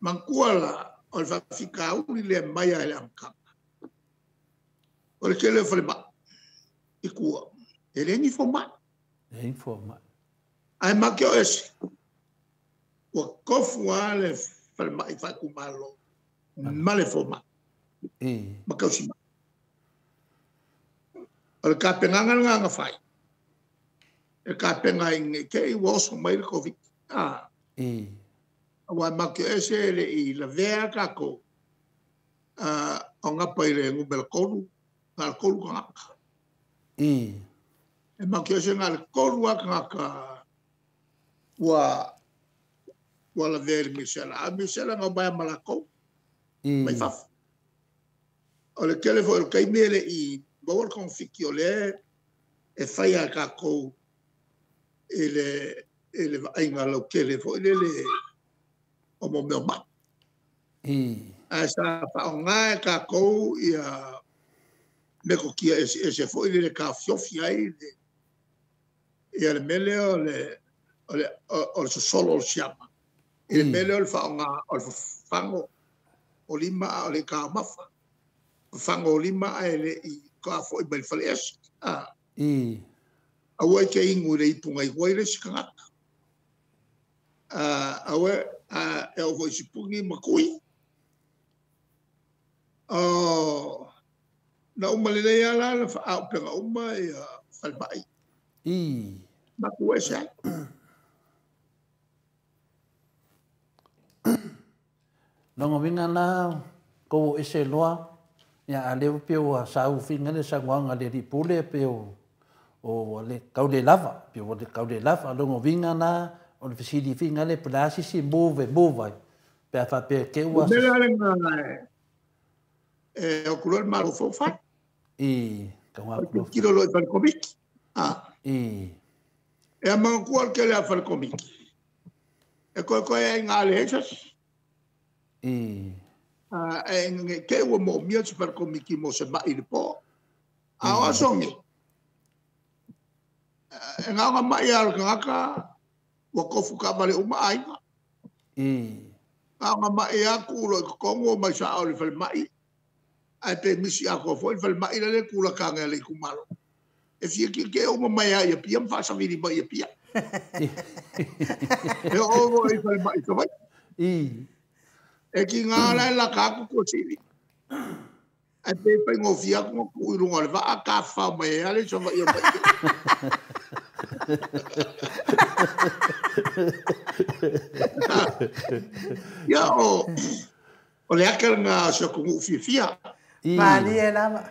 Manatua la o le faafitauli le mai ai le amataga. O le tele o falemai i tua. E le ni fomai. E ni fomai. Ae make o ese. Ua kofu a le falemai faaitumalo ma le fomai. I. Ma kausima. O le kapengaga le gaga fai. E kapenga i nge te i ua oso mai le COVID. I. Ua make o ese le i lavea kako. O ngapa i le ngumela kolu. Ngā le kolu ka ngaka. I. E make o ese ngā le kolu a ka ngaka. Ua lavea le misela. A misela ngā mai malako. I. Mai fafu. O le tele foi o le kaimi ele i maua le konfiki o le e whai a kākou e le vaaiga lautele foi le le o mo mea mai. I. Ae sa whaonga e kākou ia me kokia ese foi le le kāfiofi ai ia le mele o le sosolo o le siama. I le mele o le whaonga o le whango o lima o le kāmafa. Whango o lima a ele i ka foi mai le fale ese. I. Aua e te ingu i le ipunga i wai le sikangata. Aua e o foi sipungi makui. Na uma le lea la la whaaupenga uma i falemai. I. Maku ese ai. Longa winga na kou ese loa. Ia a leo pe o sa u finga le sanguanga le ripule pe o le kau le lava pe o le kau le lava longo vinga na o le fesili finga le plasi si move move pe fa pe ke ua mela le nga e o kulo malo fo fa i ka wa kulo kilo lo fal komik a i e ma ku al ke le fal komik e ko ko e nga le hechas i e nge ke ua mo mia te fal komiki mo se mai le po a o songi e ngā mai a le kangaka ua kofu ka vale uma aiga. I. Ngā mai a kulo i kokongo mai sa o le fale mai. Ai pe misi a koa foi le fale mai le kula kanga le kumalo. E fia ki ke uma mai a ia pia mwhasawiri mai ia pia. E o i fale mai ka vai. I. E ki ngā lai la kaku ko sili. Ai pe pai ngō fia ku ku i runga le waa ka wha mai e ale sa vai mai. Ia o le aka ngā sa kungu fiafia. Mali e lava.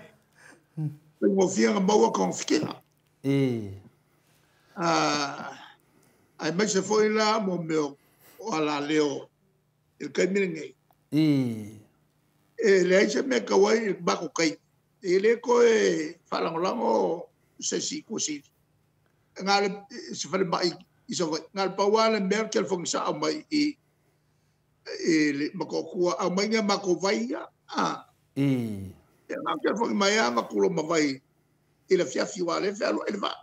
Pai ngō fia ngā maua konfikina. I. Ai mai se foi la mo meo o ala leo il kaimire nei. I. E le ai se mea kawai i mako kai. E le koe whalangolango se si ko si. Ngā le se whale mai I Savaii na o le pau lava le mea o le telefoni sao mai i i le Motootua aumai ni a matou vai ia. Ia na telefoni mai lava avatu loma vai i le afiafi aua o lea e fealuai le vaa.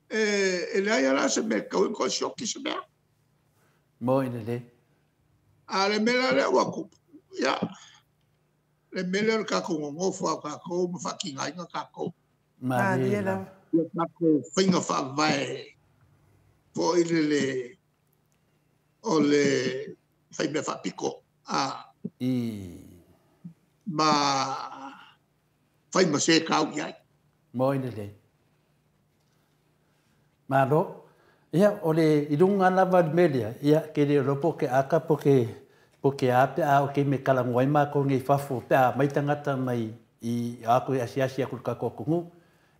E leai lava la se mea e tatau ai ona toe sioti se mea. Mo i lelei. A o le mea la lea ua tupu, ia, le mea lea o le tatou nonofo lava o tatou ma faatigaina tatou. Malie lava. Ia tatou faiga faavae foi lele o le faimea faapito. Ma fai ma se tau i ai. Mo i lelei. Malo. Ia, o le i luga lava o le mea lea, ia, ke le iloa po o ke aka po ke a pe a o ke mea e talanoa ai matou nei i fafo pe a omai tagata mai i o atu e asiasi atu i le tatou atunuu.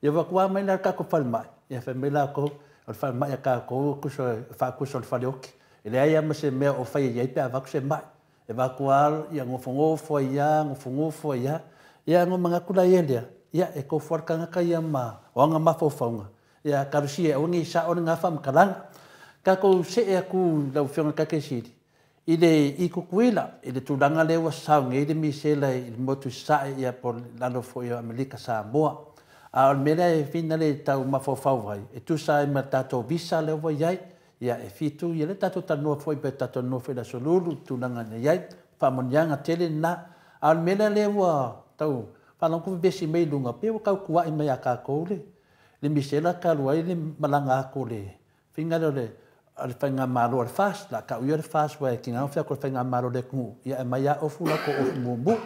Ia ua atu lava mai la i le tatou falemai, ia fai mai latou, o le falemai a tatou e faatusa o le faleoti. E leai lava ma se mea o fai i ai pe a avatu se mai. E avatu lava, ia nofonofo ai lava, nofonofo ai lava. Ia ona manatu laia lea, ia e tofu lava le tagata ia ma o ana mafaufauga, ia talosia e aua ne i sao lena faamatalaga. Tatou see atu lau Afioga i le Taitaifono, i le i Tutuila, i le tulaga lea ua sao nei le misela i le motu i Sasae ia po o lalo foi o Amerika Samoa. A o le mea lea e fina le tau mafaufau ai, e tusa ai ma le tatou visa lea ua i ai, ia e 7, ia lea tatou talanoa foi pe tatou talanoa foi i le Aso Lulu i le tulaga na i ai, faamanuiaga tele lena. A o le mea lea ua tau faalogo vevesi mai i luga, pei ua tau tuuai mai ia tatou le misela talu ai le malaga atu o le faiga lea o le faigamalo a le FAST, la tau ia le FAST aua e tiga ona fai atu o le faigamalo a le atunuu, ia aumai lava ofu latou ofu mumu.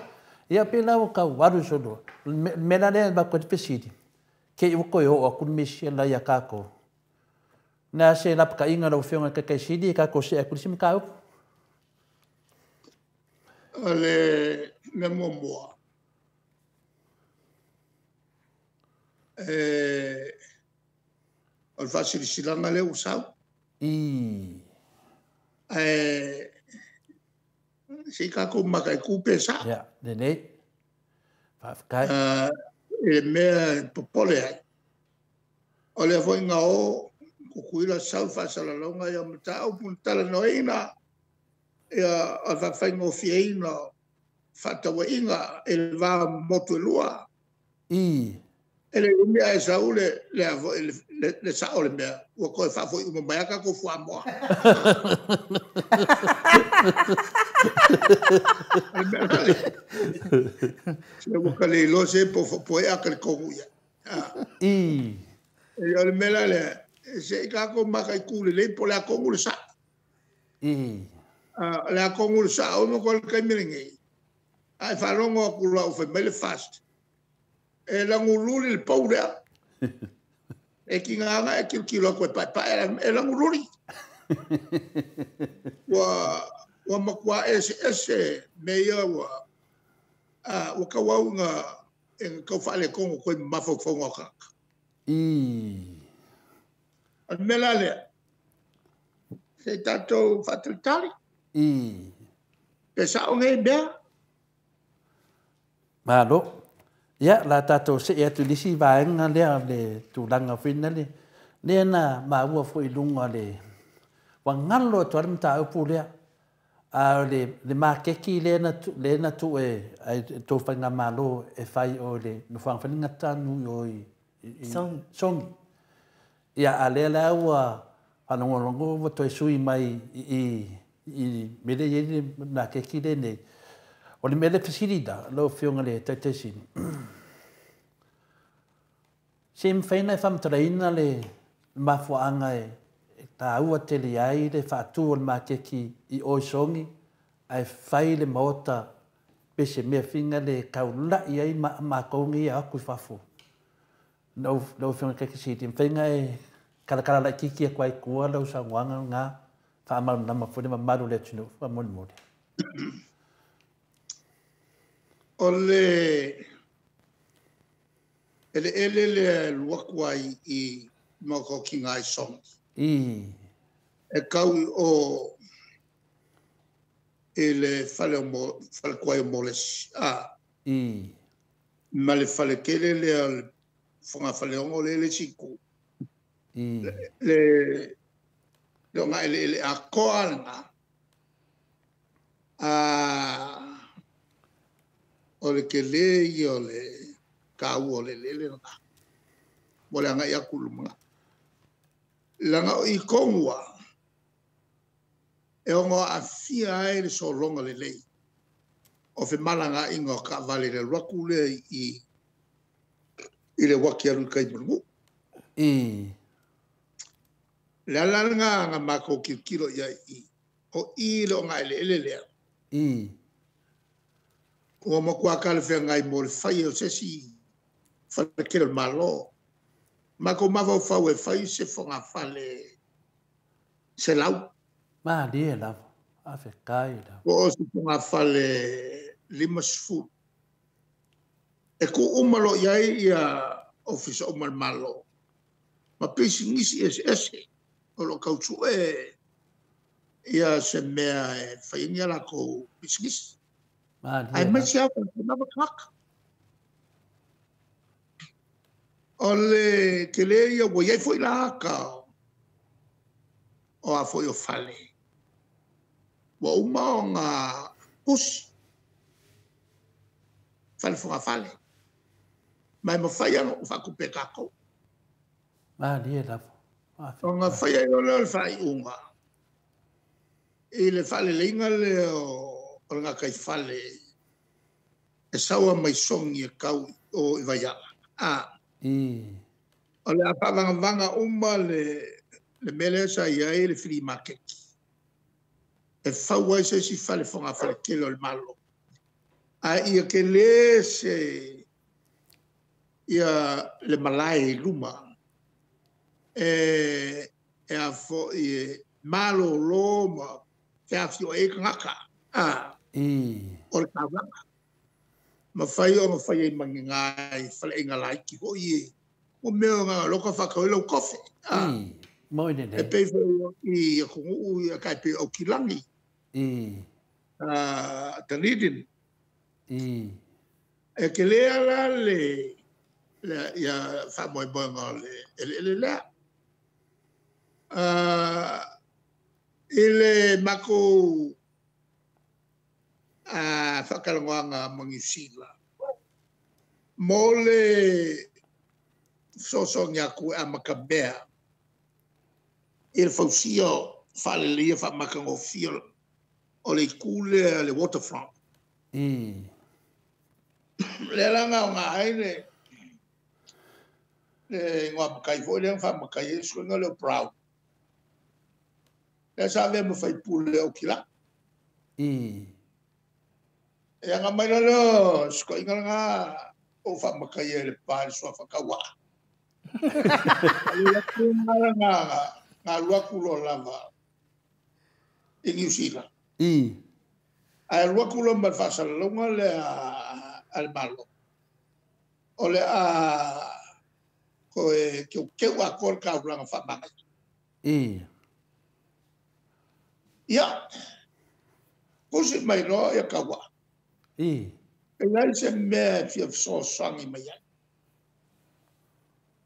Ia pei la ua tau alu solo. O le mea la lea e avatu ai le fesili, te i ua toe oo atu le misela ia tatou. Na se lapataiga lau Afioga i le Taitaifono, tatou see atu i le isi mataupu. O le mea muamua, o le faasilasilaga lea ua sau. Ae se i tatou mataitu pe sao. Ia, lelei. Faafetai. I le mea e popole ai, o lea foi na o Tutuila sau le faasalalauga ia mataupu na talanoaina ia, o le faafaigofieina o fefaatauaiga i le va o motu e lua. E le umi ae sau le sao o le mea, ua toe faafoi uma mai lava tatou fuamoa. O le mea la se ua ta le iloa se po o ai a talitonu i ai. O le mea la lea, se i tatou mataitu lelei po o le a tonu le sao. O le a tonu le sao, oo mai le taimi lenei, a e faalogo atu loa ua fai mai le FAST, e lagululi le pou lea. E tiga ona e tilotilo atu e paepae, e lagululi. Ua matua eseese mea ia ua tauau ina tau faaletonu atu ai ma mafaufauga o tagata. O le mea la lea, se i tatou faatalitali. Pe sao nei mea. Malo. Ia, la tatou see atu i le isi vaega lea o le tulaga foi lea, lea na maua foi i luga le ua galo atu lava le mataupu lea. A o le maketi lea na tuu e tou faigamalo e fai o le nofoaga foi lea tanu i Sogi. Ia, a lea la ua faalogologo ua toe sui mai i mea lea e i ai le maketi lenei. O le mea lea fesili la, lau Afioga i le Taitaifono, se mafai ona e faamatalaina le mafuaaga e taua tele ai le faatu o le maketi i o i Sogi, ae fai le maota pe se mea fina le taulai ai matou nei atu i fafo. Lau Afioga i le Taitaifono, mafai ona e kalakala laitiiti atu ai i tua lau saunoaga lena, faamalamalama foi le mamalu o le atunuu, faamolemole. O le eleele lea e alu atu ai i maotaotiga ai Sogi. E tau i o i le fale tuai o Molesi. Ma le fale tele lea o le fogafaleogo lea le isi itu. Le le nga ele ele a koa nga a o le ke le i o le kau o le lele nga mo le anga ia kuluma langa o i kongua e ongo a fia ai le solonga le lei o fe malanga inga o ka vale le ruaku le i le waki alu kai manu. Le ala nga nga mako kilo ia i o i le onga ele ele lea. Ua makua kale whea ngai mo le whai o sesi whale kele malo. Mako mawau whau e whai se whanga whale se lau. Ma lie lava. A fe kai lava. O o se whanga whale 50. E ku umalo iai ia ofisa o malo. Ma pisi ngisi ese ese. O lo kautu e ia se mea e whaingia la ko pisi ngisi. Ai mai se au na kaka. O le te le ia ua iai foi la ka o a foi o fale. Ua uma o ngā pusi. Fale fonga fale. Mai ma whai ano o whakupe kākou. Ma lie lava. O ngā whai ai o leo le whai unga. I le whale leinga le o o ngā kai fale e saua mai songi e kau o i vaiala. O le apavanga uma le mele sa iai le flea market. E fau ai se si fale fonga fale kele o le malo. A ia ke le se ia le malae luma e a fo i malo lo ma te awhio e kangaka. O le kāwanga. Ma whai o ma whai e mangi ngai, whale e ngā laiki ho i e. Mo mea ngā loka whakau i lau kofe. Moi ne. E pei whai i kongu i a kai pei au kilangi. Dunedin. E ke lea la le ia whamoemoenga o le ele ele lea. I le mako a whakarangoanga mangisila. Mō le sosongi aku a makabea i le fausia whaleleia whamakangofia o le kule le waterfront. Le langa o ngā ai le ngā makai foi le whamakai e suenga leo Brown. Le sa vea mawhai pule o kila. E anga mai lalo, sko inga nga o whamakai e le pā le sua whakawa. Ngā luakulo lava i New Zealand. Ai luakulo ma whasalalonga le a le malo. O le a koe keu keu a kore ka ulanga whamangai. Ia, kusi mai roa ia kawa. E lai se mea fia fesoasoani mai ai.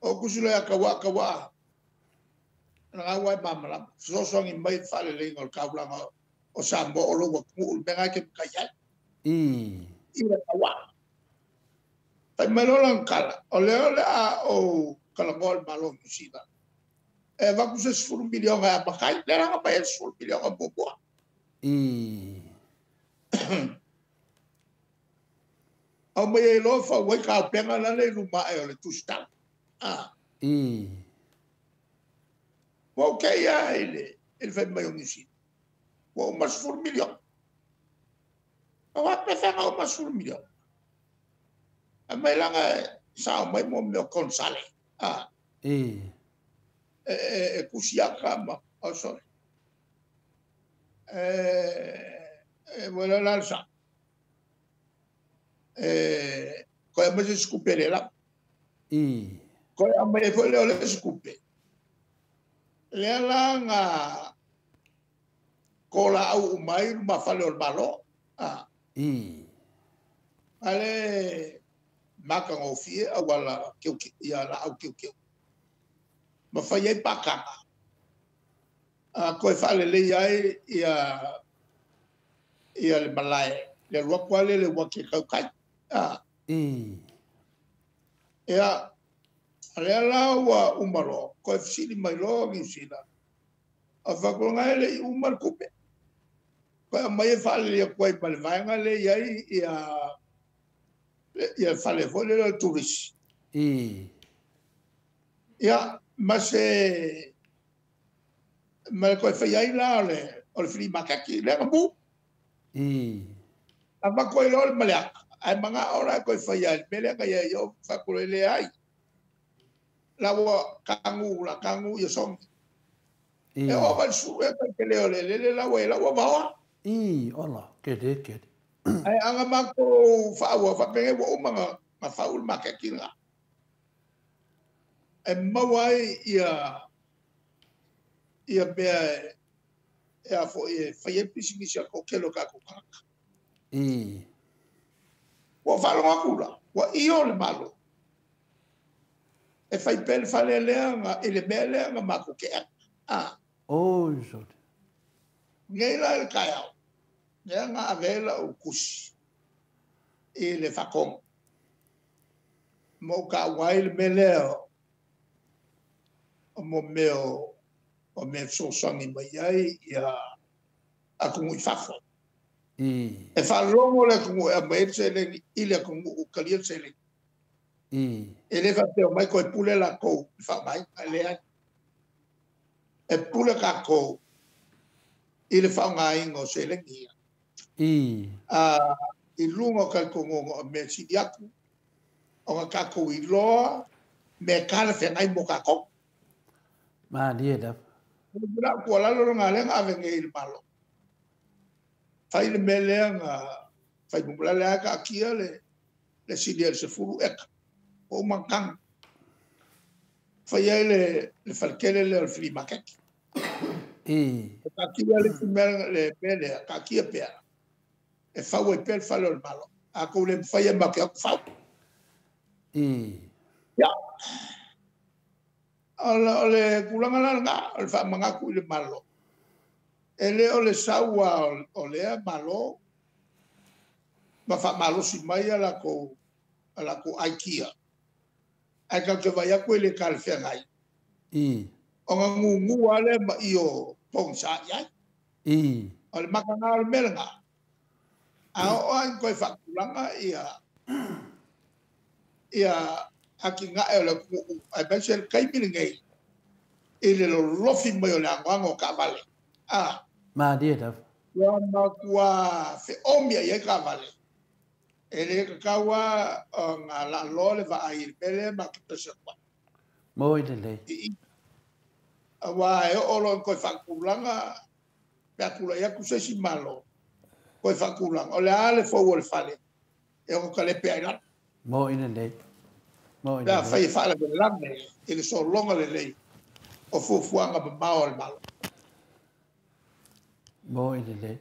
O kusi loa ia kawa kawa. Na ngā wai mamalama. Fesoasoani mai whaleleiga o le kaulanga o Samoa o lou atunuu le mea ngai ke makai ai. I le kawa. Fai mai loa lana kala. O lea o le a o kalangoa le malo o New Zealand. E vaku se 10 miliona e makai. Le ranga mai e 10 miliona muamua. Au mai e loa fau ai ka aupenga la le luma e o le tusitala. Ua o kei a i le fai mai o New Zealand. Ua o ma 10 miliona. Au a pewhenga o ma 10 miliona. A mai langa sa o mai mo meo konsale. E kusiaka ma. Oh, sorry. E wala la sa. E koe mai se skupe le la. Koe mai foi le o le skupe. Le la nga kola au mai ma fale o le malo. Ale maka ngofie au ala keu ia la au keu keu. Ma fai ai pākaga. Koe faalelei ai ia ia le malae le alu atu lava lea i le uati e tautai. Ia, o lea la ua uma loa, toe fesili mai loa Niu Sila, o faatulaga e le i uma le tupe. Toe aumai e faalelei atu ai ma le vaega lea e i ai ia ia fale foi lea o le turisi. Ia, ma se ma le toe fai ai la o le flea maketi lea na mu. Avatu ai loa le maleata, ae manao la e toe fai ai le mea lea na i ai o faatulaga e leai. La ua kagu, la kagu ia songi. E ova le sulu e kai te leo le lele la ua e la ua vaoa. Ola, kele, kele. Ae aga matou faaua faapea ua uma na fau le maketi lena. E maua ai ia ia mea e a foi e fai ai pisinisi a toatele o tatou tagata. Ua faalogo atu la, ua io le Malo. E fai pea le fale lea na, i le mea lea na matou tea. Oi, sorry. Nei la i le taeao, lea na ave ai lau tusi i le faatonu. Ma ou taua ai le mea lea o mo mea o mea fesoasoani mai ai ia atunuu i fafo. E faalogo le atunuu e aumai ai le seleni i le atunuu talia le seleni. E le faapea mai toe pule latou i faaaogaina, e leai. E pule tatou i le faaaogaina o seleni ia. I luga o talitonuga o mea sili atu, ona tatou iloa mea talafeagai mo tatou. Malie lava. O lau tuualalo lena lea na ave nei i le Malo. Fai le mea lea na fai muamua lea taatia le silia i le 10 eka. Ua uma ona tanu. Fai ai le faletele lea o le flea market. Taatia le isi mea le mea lea, taatia pea. E fau ai pea le fale o le Malo. A tou le mafai e matou te o atu fau. Ia. O le tulaga la lena, o le faamanatu i le Malo. E le o le sau o lea Malo ma faamalosi mai a latou aikia. Ae tatou te vaai atu e le talafeagai. Ona gugu lava lea ma i o pogisa i ai. O le makaga o le mea lena. A oo lava ina toe faatulaga ia ia atinae o le atunuu, aemaise le taimi lenei i le lolofi mai o le anoano o taavale. Malie lava. Ua matua feomia i ai taavale. E le tatau lava ona laaloa le vaai i le mea lea matou te tasi atu ai. Moi lelei. Aua e oo loa ina toe faatulaga, pe a tulai atu se isi Malo, toe faatulaga, o le a le fou o le fale, e ono talepe ai i lalo. Moi lelei. Moi Pe lelei. afai e faalavelave i le sologa lelei o fuafuaga mamao a le Malo. Moi lelei.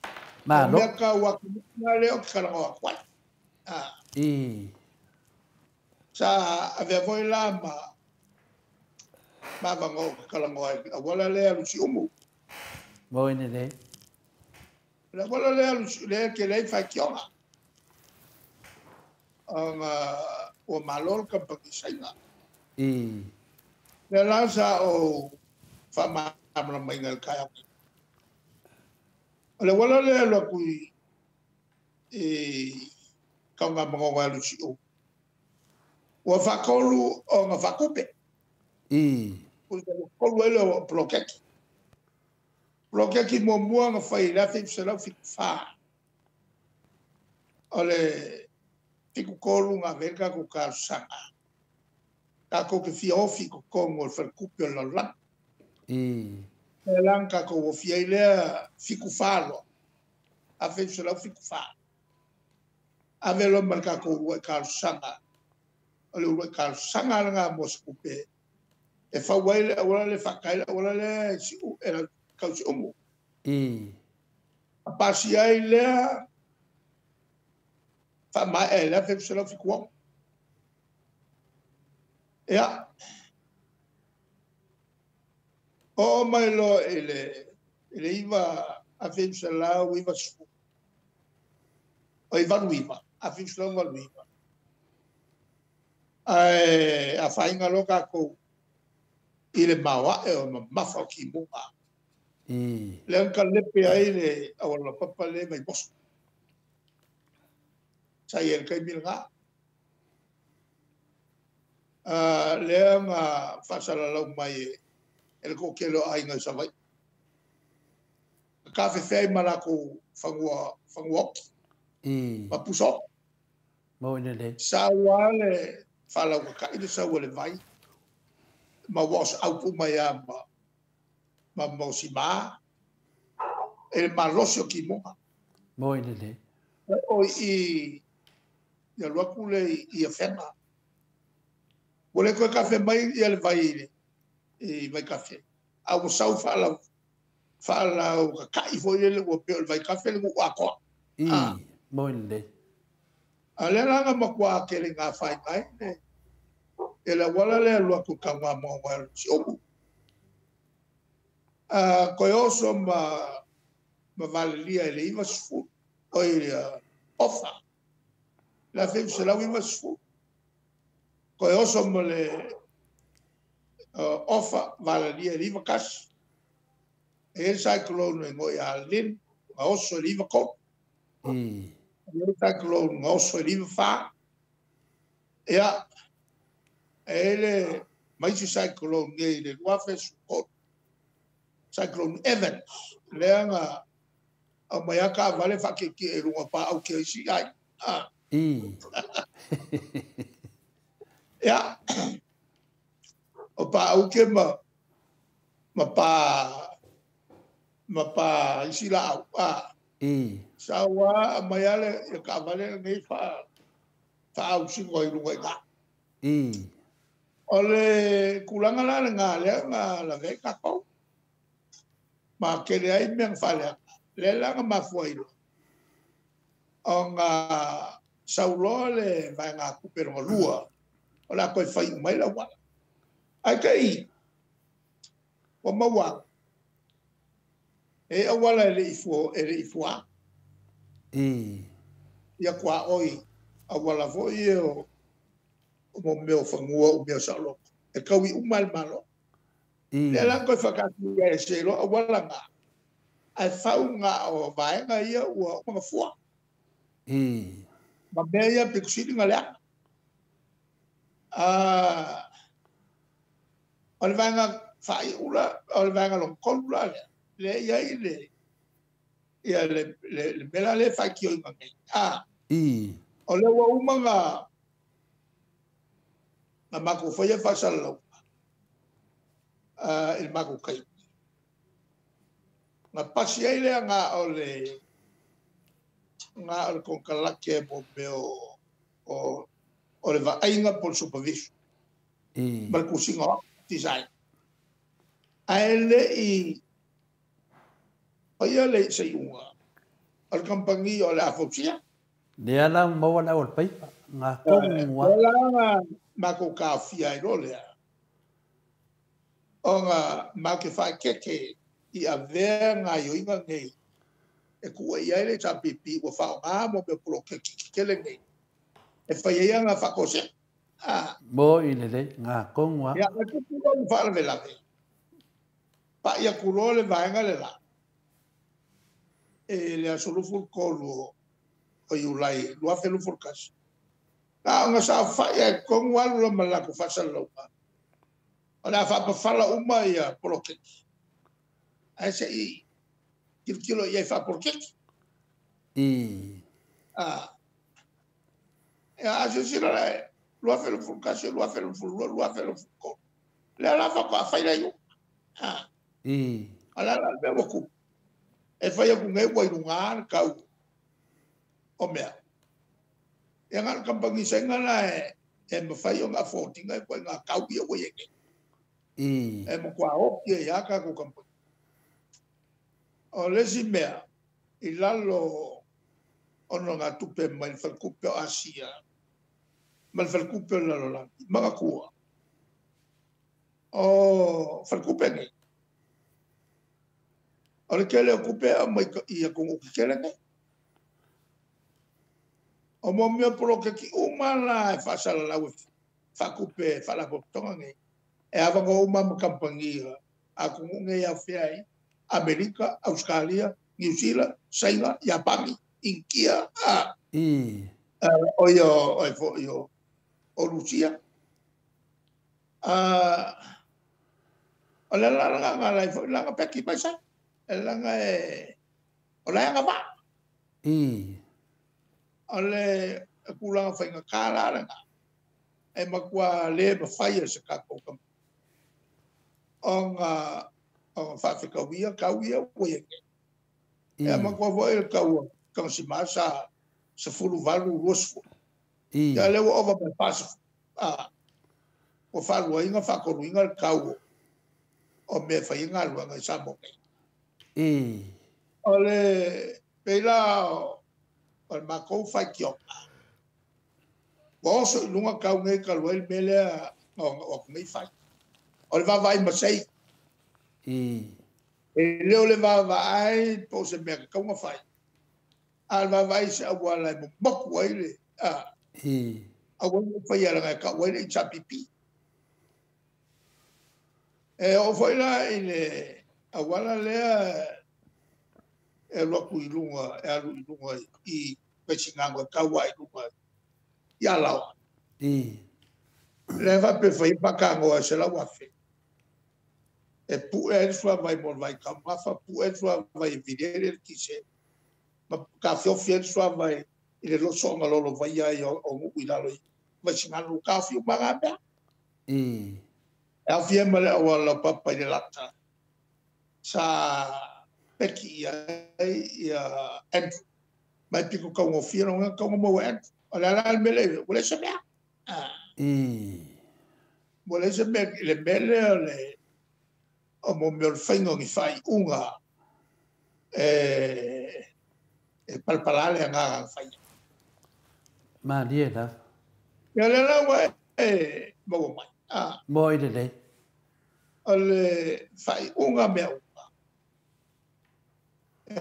O Malo. mea tau atunuu lea ou te talanoa atu ai. Sa avea foi la ma avanoa ou te talanoa ai i le auala lea alu i Siumu. Moi lelei. Le auala lea alu lea e tele ai faitioga. Ona ua malo le kamupani Saina. Lea la sa ou faamalamalamaina i le taeao nei. O le auala lea e alu atu i Tanugamanono e alu i Siumu, ua faatolu ona faatupe. Ua tolu ai lea o poloketi. Poloketi muamua na fai i le 1974. O le 73 na ave ai le tatou talosaga. Tatou te fia ofi i totonu o le faletupe o le lalolagi. Lea la na tatou ofi ai lea 74 loa. 1974. Ave loa ma le tatou uluai talosaga. O le uluai talosaga lena mo se tupe. E fau ai le auala le faata ai le auala lea e tau i Siumu. A pasia ai lea faamaea i le 1976. Ia, O mai loa i le 1990. O i 89, 1989. Ae a whainga lo kākou i le maoae o mamafa o kimuga. Lea ka lepe ai le awala papa le mai moso. Sa i el kai mila. Lea nga whasalalau mai e le kokelo ai ngai sawai. Ka whewhea i malako whangua oki. Ma puso. Mo ina le. Sa wale whalau ka kai le sa wale vai. Ma was au mai a ma mo si ma. E le malosi o ki monga. Mo ina le. O i ia luaku le i a whenga. Mo le koe kafe mai ia le vai i vai kafe. A ua sau whalau ka kai fo i le ua peo le vai kafe le ngu akoa. Mo ina le. A le langa makua ke le ngā whai ngai. E la wala le luaku ka ngā mua wā si omu. Koe oso ma valelia e le iwa sfu. O i ofa. La wheu se lau iwa sfu. Koe oso ma le ofa valelia e le iwa kasi. E cyclone e ngoi a lin. Nga oso e le iwa kō. E cyclone nga oso e le iwa whā. Ea. E le maisi cyclone ngei le luafe sukot. Cyclone Evans. Lea nga au mai aka vale whakeke e runga pa au ke isi ai. Ea. O pa au ke ma pa isi la au. Sa wa mai ale e ka vale ngei wha au singo i runga i ngā. O le kulanga la le ngā lea ngā la ve kākou. Ma kele ai mea ngawhalea. Le langa mafua ilo. O ngā sauloa le vai ngā kupe ronga lua. O la koe whai umai la wala. Ai ka i. O maua. E awala e le ifua. Ia kua oi. Awala fo i o mo meo whangua o meo sa loko. E kaui umal malo. Le la koe whakatu e se lo awala ngā. Ai whau ngā o vaenga ia ua o ngā fua. Ma mea ia pikusiri ngā lea. O le vaenga whai ula, o le vaenga longkolu la lea. Le ia i le ia le mela le whai kio i ngā. O le ua uma ngā na mako whaia whasalau i le mako kai. Ngā pasi ai lea ngā o le konkalake mo meo o le vaaiga po le supervision. Ma le kusinga o design. Ae le i o ia le se iunga o le kampangi o le afausia. Lea la maua lau o le paipa. Ngā kongua. Lea la mako ka fia i rolea. O ngā mauke whaekeke i a vea ngā ioinga nei. E kua i aile tā pipi ua whao ngā mo me puro ke kikele nei. E whai ia ngā whakose. Mo i lele, ngā kongua. Ia, ngā kupu ni whaalavelave. Pa ia kuroa le vaenga le la. E le asoluful kolu o iulai, luafeluful kasi. Nā nga sa whai e kongu alu la malako whasalauga. O nā whapawhala uma ia poloketi. Ai se i kilokilo ia i whapoloketi. Ia asio sila le luafeluful kasi, luafeluful lua, luafeluful kolu. Lea la whako a whaila iu. A la la mea waku. E whai aku ngei wai runga kau o mea. Ia ngā kampangi senga la e mawhai o ngā fōtinga e koe ngā kau ia wai e. E mokua oki e ia kā ko kampangi. O lesi mea, i lalo ono ngā tupe mai le whalkupe o Asia, mai le whalkupe o lalo langi, mga kua. O whalkupe nei. O le tele o tupe e aumai i atunuu tetele nei. O mo mea poloketi uma la e faasalalau e faatupe e faalapotopotoga nei. E avanoa uma ma kamupani a atunuu nei e aofia ai Amerika, Ausetalia, Niu Sila, Saina, Iapani, Initia, o ia o foi o Rusia. O le ala lagaga lai foi laga peki mai sa. E laga e o le agavaa. O le tulaga faigata la lena. E matua le mafai e se tatou ona faafetauia tau ia ua i ai nei. E matua foi le tau tagasima sa 18, 20. Ia lea ua ova mai 40. Ua faaluaina faatoluina le tau o mea e fai ai galuega i Samoa nei. O le pei la o le matou faitioga, ua oso i luga tau nei talu ai le mea lea na oo atu nei fai. O le vaavaai masei. E le o le vaavaai po o se mea tatau ona fai. A o le vaavaai se auala e momoku ai le aua ne i faia leaga e tau ai le HRPP. E oo foi la i le auala lea e alu atu i luga, e alu i luga i Vaisigano e tau ai i luga i Alaoa. Lea faapea fai faatanoa e 100,000. E pue ai le suavai mo le vaitaumafa, pue ai le suavai e vili ai le eletise, ma taofiofi ai le suavai i le losoga lolovaia ai o nuu i lalo i Vaisigano, taofi uma ngā mea. E aofia ma le auala o papa i le lata sa peki i ai ia Andrew. Mai piko kaugofie na ngā kaunga maua Andrew. O le ala le mele, ua le se mea. Ua le se mea, le mele o le o mo mea o le faiga o ni faaiuga e palapala le agaga na faia. Malie lava. Ia le la ua e maua mai. Mo i lelei. O le faaiuga mea uma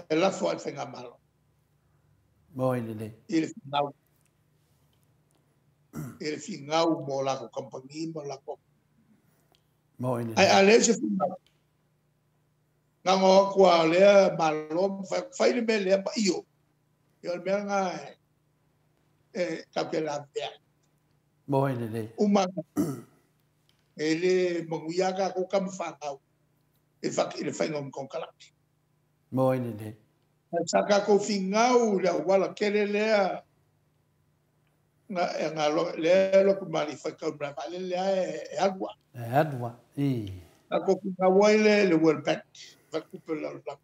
e lafo ai le faigamalo. Mo i lelei. I le figau. I le figau mo latou kamupani ma latou. Mo i lelei. Ai a le se figau. Gago atu a lea malo fai le mea lea ma io. Ia o le mea lena e tatou te lavea. Mo i lelei. Uma e le manuia tatou tama fanau i le faiga o ni konekarate. Mo i lelei. Sa tatou figau i le auala tele lea na lea lotu mali whaikau mra vale lea e alua. E alua, i. Tatou figau ai le World Bank, whakupe la la.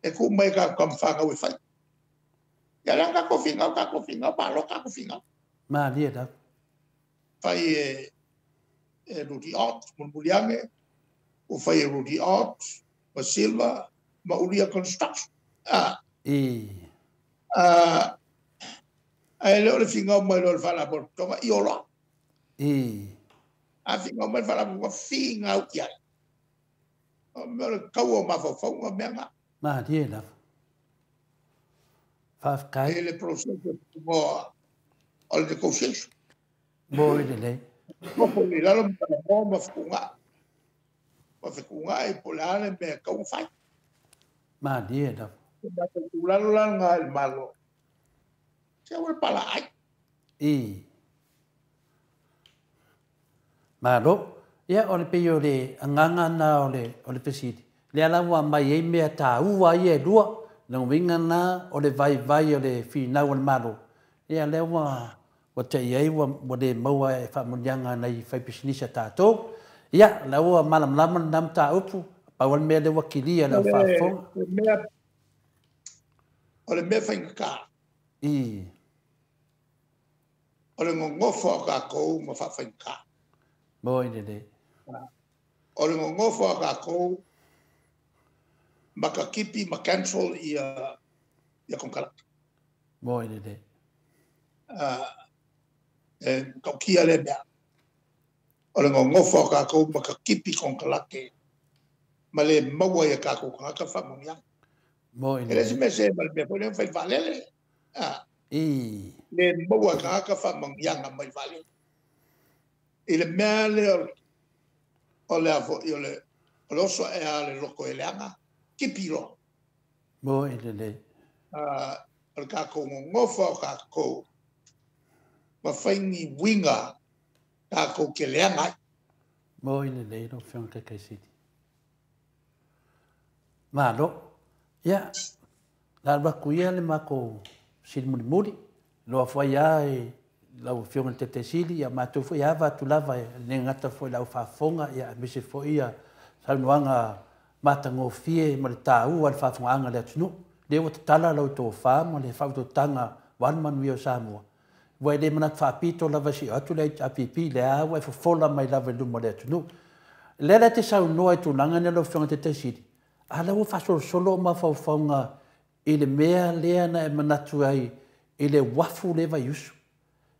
E ku mai ka kamwhangau e whai. Ia lea tatou figau, malo tatou figau. Malie la. Whai e Rudy Ott, mulmuliange, o whai e Rudy Ott, ma Silva, ma Uria Construction. Ae le o le figau mai lo le faalapotopotoga i oloa. A figau mai le faalapotopotoga figau i ai. O mea o le tau o mafaufauga mea ngā. Malie lava. Faafetai. E le process o le negotiation. Mo i lelei. Nofo i lalo ma talanoa ma fetuunai. Ma fetuunai po o le a le mea e tatau ona fai. Malie lava. E matou tulalo la lena i le Malo. Se ua le palaai. Malo. Ia o le pei o le agaga na o le fesili. Le ala ua mai ai mea tāua ia e lua. Lona uiga na o le vaivai o le finau o le Malo. Ia lea ua te i ai ua le maua e faamuniaga nai fai pisinisi a tatou. Ia, la ua malamalama lena mataupu. Pau le mea lea ua kilia le au faafofoga. O le mea faigata. O le gogofo a tatou ma faafaigata. Mo i lelei. O le gogofo a tatou ma kakipi ma cancel ia konekarate. Mo i lelei. E taukia le mea. O le gogofo a tatou ma kakipi konekarate. Ma le maua ia kākou tagata faamanuiaga. Mo E le se mea se ma le mea foi lea fai vaalele. Ah, le maua tagata faamanuiaga mai vaalele. I le mea lea o le a foi o le oso e a le loko e leaga, kipi loa. Mo i le le. O le kākou gogofa o kākou ma fai ni uiga kākou ke leaga ai. Mo i le le lau Afioga Taitaisili. Malo. Ia, la alu atu ia le matou sili mulimuli, loa foi a e lau Afioga i le Taitaisili, ia matou foi ava atu lava e le gata foi lau faafofoga, ia aemaise foi ia saunoaga matagofie ma le taua le faafofogaaga le atunuu. Lea ua tatala lau tofa ma le faautautaga aua le manuia o Samoa. Ua e le manatu faapito lava si o atu le HRPP, lea ua e fofola mai lava i luma o le atunuu. Lea la te saunoa i tulaga nei lau Afioga i le Taitaisili, a la ua faasolosolo o mafaufauga i le mea lea na e manatu ai i le uafu lea Vaiusu.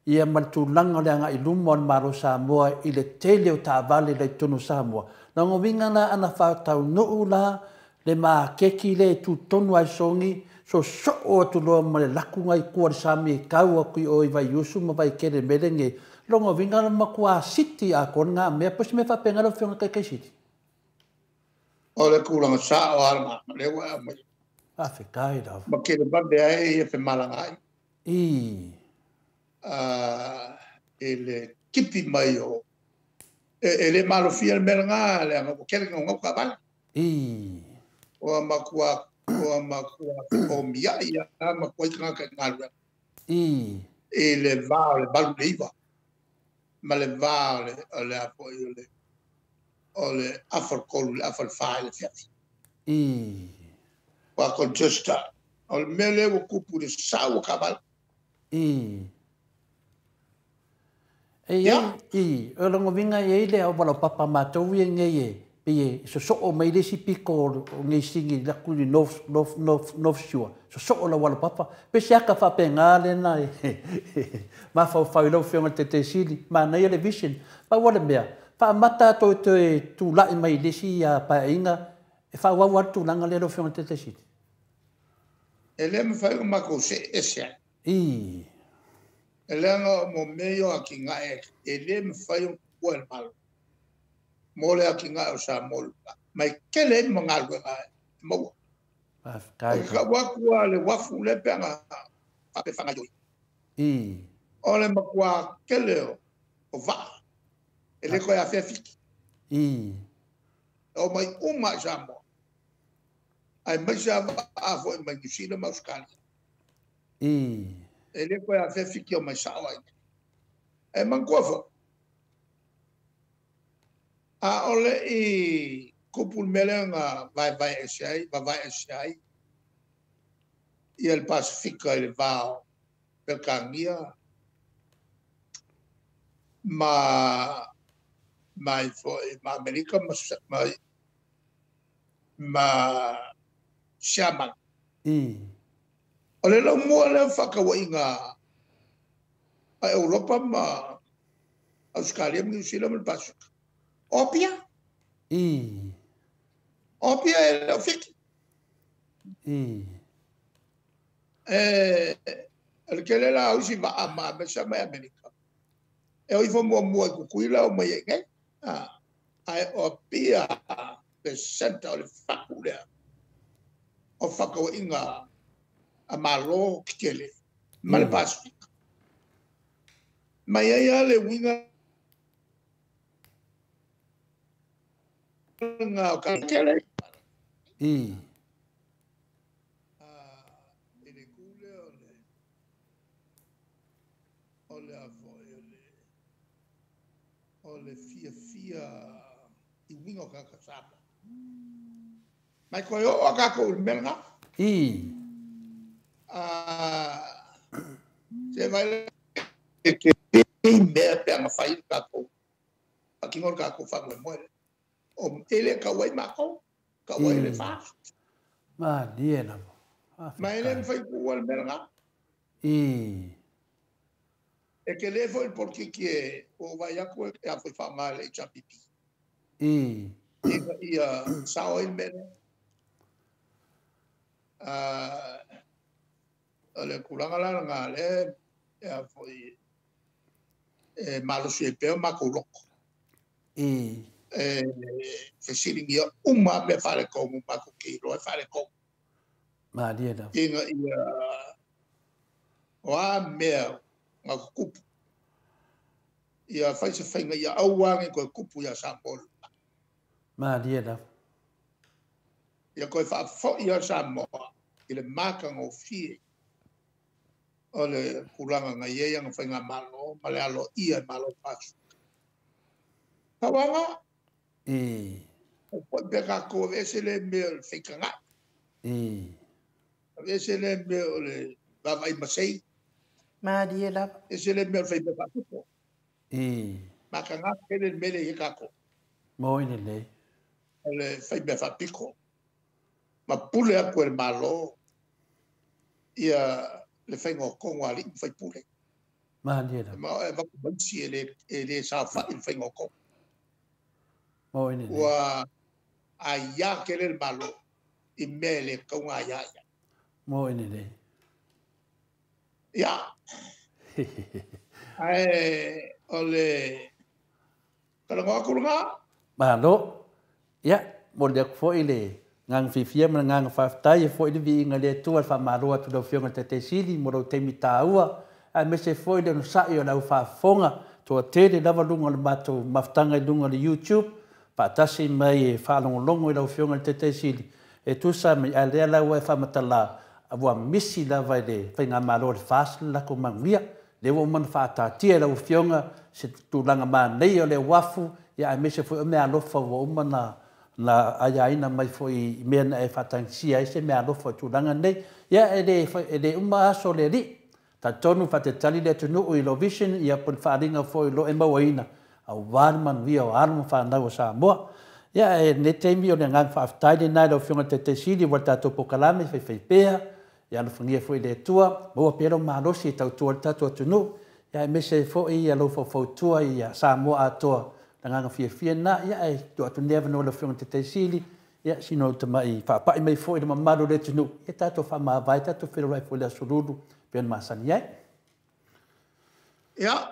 Ia ma le tulaga o le agai i luma o le Malo o Samoa i le tele o taavale i totonu o Samoa. Lona uiga la ana faataunuu la le maketi lea e tutonu ai sogi, sosoo atu loa ma le laku nai tua le sami e tau atu i o i Vaiusu ma Vaitele mea lenei. Lona uiga la matua siti atoa lena mea. Po o se mea faapena lau Afioga i le Taitaisili? O le tulaga sao lava lena, lea ua e aumai. Faafetai lava. Ma televave ai ia femalagaai. I le tipi mai o e le malofia le mea lena, leaga ua tele naunau taavale. Ua matua omiai lava ma tuai tagata i galuega. I le va o le 8 i le 9 ma le va o le a foi o le afa o le 3 i le afa o le 4 i le afiafi. Ua congesta. O le mea lea ua tupu i le sau o taavale. E o lona uiga e i ai le auala matou ia nei e pei e sosoo mai le isi pito o nei sini atu i North Shore, sosoo le auala papa. Pe se aka faapena lena e mafaufau i lau Afioga i le Taitaisili, manaia le vision. Pau o le mea, faamata toe tulai mai le isi paeaiga e faaauau lava le tulaga lea lau Afioga i le Taitaisili. E le mafai ona matou see ese ai. E leaga o mea ia o atinae e le mafai ona tuua e le Malo. Mo le atinae o Samoa mai tele ai ma galuega e maua. Faafetai. O le tau atu a le uafu lea pe ana faapea faagaoioi. O le matua tele o vaa e le toe afea Fiti. E omai uma i Samoa. Aemaise a vaa foi mai Niu Sila ma Ausetalia. E le toe afea Fiti o mai sao ai. E manatua foi, a ole i tupu le mea lea na vaevae ese ai, vavae ese ai ia le Pasifika i le va o Peretania ma mai foi ma Amerika ma Siamani. O le laumua lea faakauaiga a Europa ma Australia ma Niu Sila ma le Pasifika. O Apia. O Apia e le o Fiti. E le tele la o isi vaa ma aemaise mai Amerika. E o ifo muamua i Tutuila o mai ai nei. Ae o Apia le centre o le fatu lea o faakauaiga a Malo tetele ma le Pasifika. Mai ai lava le uiga lena o tele. I le itu lea o le a foi o le fiafia i uiga o tagata Samoa. Mai toe oo a kākou i le mea lena. Se vai le ke mea pe ana fai le kākou faatino le kākou faamoemoe. O e le tau ai mākou, tau ai le fast. Malie lava. Ma e le mafai tuua le mea lena. E ke le foi le polokiki e o vai atu e a foi faaaoga e le HRPP. Ina ia sao ai le mea lea. O le tulaga la lena lea e a foi e malosi ai pea o matou loto. E fesiligia uma mea faaletonu matou te iloa e faaletonu. Malie lava. Ina ia o a mea na tutupu, ia fai se faiga ia aua ne i toe tupu ia Samoa. Malie lava. Ia toe faafoi ia Samoa i le matagofie o le tulaga na i ai ana faigamalo ma le aloaia e Malo Pasefika. Tauaga, o foi pe tatou aveese le mea o le feitagai. Aveese le mea o le vaavaai masei. Malie lava. Ese le mea o le faimea faatupo. Mataga tele le mea lea i ai tatou. Moi lelei. O le faimea faapito. Ma pule atu e le Malo ia le faiga o tonu a alii ma faipule. Malie lava. Ma e avatu ma isi e le saofai le faiga o tonu. Moi lelei. Ua aia tele le Malo i mea e le tatau ona aia ai. Moi lelei. Ia. Ae o le talanoa atu lena. Malo. Ia, momoli atu foi le agaga fiafia ma le agaga faafetai e foi le viiga i le Atua e faamalo atu i lau Afioga i le Taitaisili mo lou taimi taua, aemaise foi le onosai o le au faafofoga toatele lava luga o le matou mafutaga i luga o le YouTube, faatasi mai e faalogologo i lau Afioga i le Taitaisili e tusa ma a lea la ua e faamatala ua misi lava i le faigamalo a le FAST le latou manuia. Lea ua uma ona faataatia e lau Afioga se tulaga manaia o le uafu, ia aemaise foi o meaalofa ua uma ona na aiaina mai foi i mea na e faatagisia ai se meaalofa i tulaga nei. Ia e le uma aso o le Alii. Talitonu faatalitali le atunuu i lou vision ia po o le faaaliga foi o lo o e mauaina aua le manuia o alo ma fanau a Samoa. Ia ae lenei taimi o le agaga faafetai lena i lau Afioga i le Taitaisili aua le tatou polokalame faifaipea. Ia alofagia foi e le Atua, maua pea lou malosi e tautua ai le tatou atunuu, ia aemaise ai foi lou faufautua i Samoa atoa. Le agaga fiafia lena. Ia ae tuu atu lenei avanoa i lau Afioga i le Taitaisili, ia sina ou tamai faapai mai foi i le mamalu o le atunuu, ia tatou faamavae, tatou feiloai foi i le Aso Lulu e pei ona masani ai. Ia,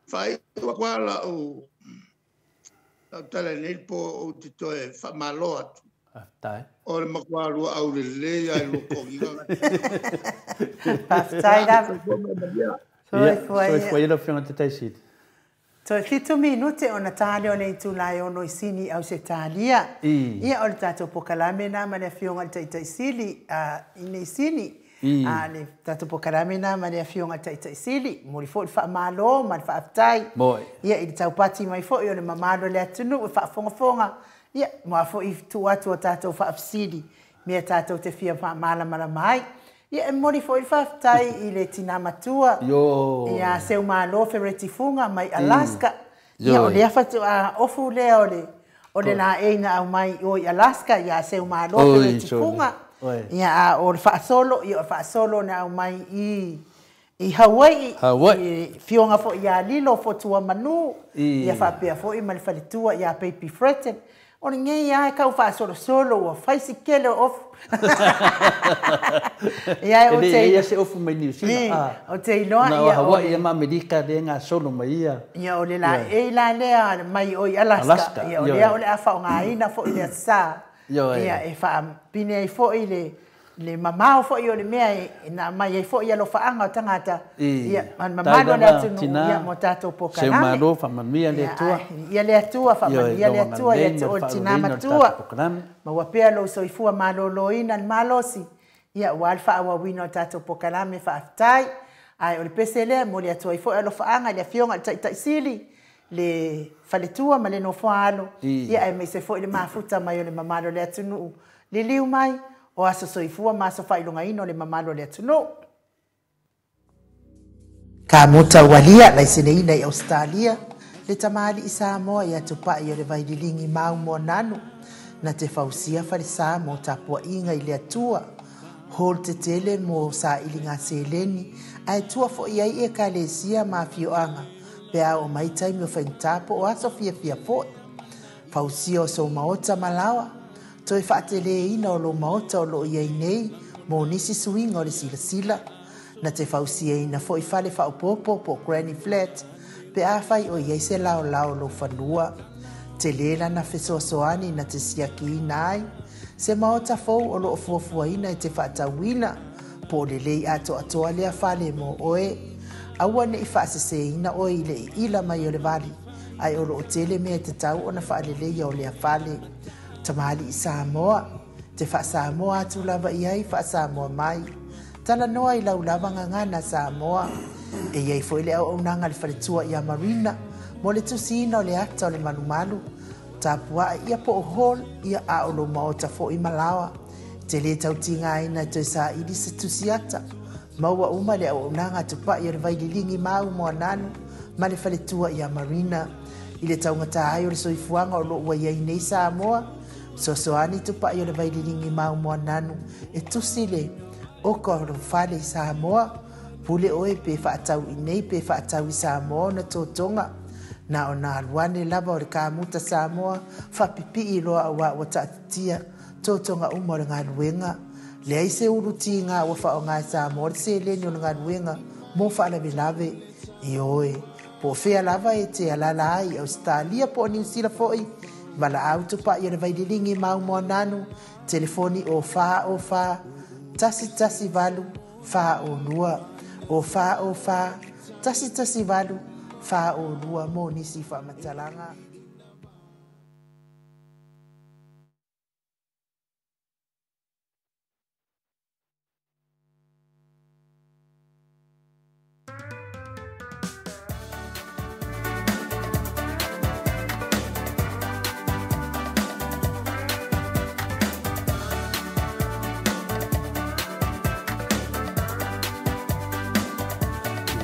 faaiu atu lava lau tala i lenei po ou te toe faamalo atu. Faafetai. O le matua luau lelei lava i lua toniga. Faafetai lava. Soifua ia. Soifua ia lau Afioga i le Taitaisili. Toe 7 minute ona ta lea o le itula e 6 i Sini i Ausetalia. Ia, o le tatou pokalame lena ma le Afioga i le Taitaisili i nei Sini. A le tatou pokalame lena ma le Afioga i le Taitaisili. Momoli foi le faamalo ma le faafetai. Ia, i le taupati mai foi o le mamalu o le atunuu e faafogafoga. Ia, mo a foi tuu atu o tatou faafesili, mea tatou te fia faamalamalama ai. Ia, e momoli foi le faafetai i le tina matua ia Seumalo Fereti Fuga mai Alaska. Ia, o lea faatoa ofu lea o le o le laei na aumai i o i Alaska ia Seumalo Fereti Fuga. Ia, a o le faasolo, ia o le faasolo na aumai i i Hawaii, i afioga foi ia Lilo Fotuamanu, ia faapea foi ma le faletua ia Baby Fretton. O lenei lava e tau faasolosolo ua fai si tele o ofu. Ia, e le i ai se ofu mai Niu Sila. Ou te iloa na o Hawaii ma Amerika lea e gasolo mai ia. Ia, o le laei la lea mai o i Alaska. Ia, o lea o le a faaaogaina foi le Aso Sa. Ia, e faapine ai foi le le mamao foi o le mea e na aumai ai foi alofaaga o tagata, ia, ma le mamalu o le atunuu, ia, mo tatou pokalame. Seumalo, faamanuia le Atua. Ia le Atua, faamanuia le Atua ia te oe le tina matua. Maua pea lou soifua maloloina le malosi, ia, aua le faaauauina o tatou pokalame, faafetai. Ae o le pese lea e momoli atu ai foi alofaaga i le Afioga i le Taitaisili, le faletua ma le nofoaalo, ia, aemaise foi le mafuta mai o le mamalu o le atunuu. Liliu mai, o aso soifua ma aso faailogaina o le mamalu o le atunuu. Kamuta Ualia, laiseneina i Ausetalia, le tamalii Samoa ia Tupai o le Vaililigi mau Moananu, na te fausia falesa mo tapuaiga i le Atua, hall tetele mo sailiga seleni, ae tua foi ai Ekalesia ma afioaga Pe a oo mai taimi o faigata po o aso fiafia fo'i. Fausia o sou maota ma laoa. Toe fa'atelēina o lou maota o lo'o i ai nei mo nisi suiga o le silasila. Na te fausiaina fo'i fale fa'aopoopo po o granny flat pe afai o i ai se laolao o lou fanua. Telē lana fesoasoani na te siakiina ai se maota fou o lo'o fuafuaina e te fa'atauina po o lelei atoatoa lea fale mo oe. Aua ne'i fa'asesēina oe i le i'ila mai o le vali, ae o lo'o tele mea e tatau ona fa'aleleia o lea fale. Tamalii Samoa, te fa'asamoa atu lava i ai fa'asamoa mai. Talanoa i lau lava gagana Samoa. E i ai fo'i le auaunaga a le faletua iā Marina mo le tusiina o le ata o le malumalu, tapua'i ia po o hall ia a o lou maota fo'i ma laoa. E te lē tautigāina e toe sāili se tusi ata. Maua uma le auaunaga a Tupa'i o le Vaililigi mau Moananu ma le faletua iā Marina. I le taugatā ai o le soifuaga o lo'o ua i ai nei Samoa, fesoasoani Tupa'i o le Vaililigi mau Moananu e tusi le oka o lou fale i Samoa. Pule oe pe fa'atau iinei pe fa'atau i Samoa ona totoga. Na ona alu ane lava o le kamuta Samoa fa'apipi'i loa auā ua ta'atitia totoga uma o le galuega. Leai se ulu tigā ua fa'aaogā e Samoa le seleni o le galuega mo fa'alavelave. Ioe, po o fea lava e te alaala ai i Ausetalia po o Niusila fo'i, valaau Tupa'i o le Vaililigi mau Moananu, telefoni o 4 o 4 1 1 8 4 o 2, o 4 o 4 1 1 8 4 o 2 mo nisi fa'amatalaga.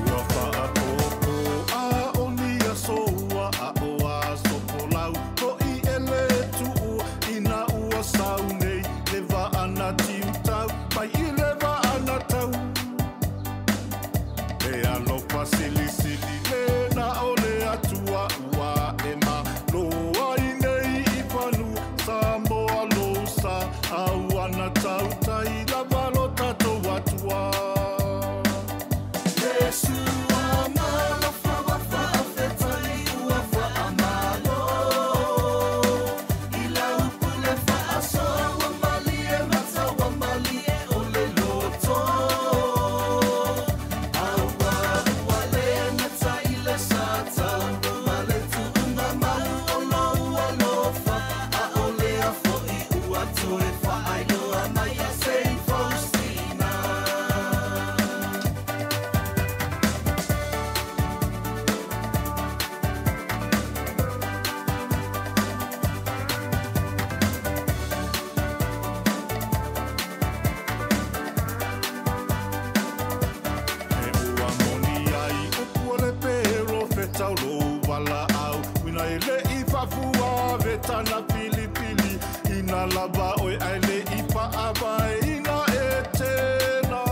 Ua faapopo a o ni aso ua aʻo aso folau hoʻi e le tuʻu ina ua sau nei le vaa na tiutau mai i le vaa na tau e alofa silisili le na o le Atua ua e malo ai nei i fanua Samoa lou sa a ua na tautai lava lo tatou Atua. Iesu alofa ua faafetai ua faamalo i lau pule faasoa ua malie mata ua malie o le loto aua ua le gata i le sa tau ma le tuuga mau o lou alofa a o lea fo'i ua toe faailoa mai ia Saint Faustina. E ua moni ai upu o le perofeta o lou valaau uina e le'i faafua vetana filifili ina lava oe ae le'i fa'avaeina e tena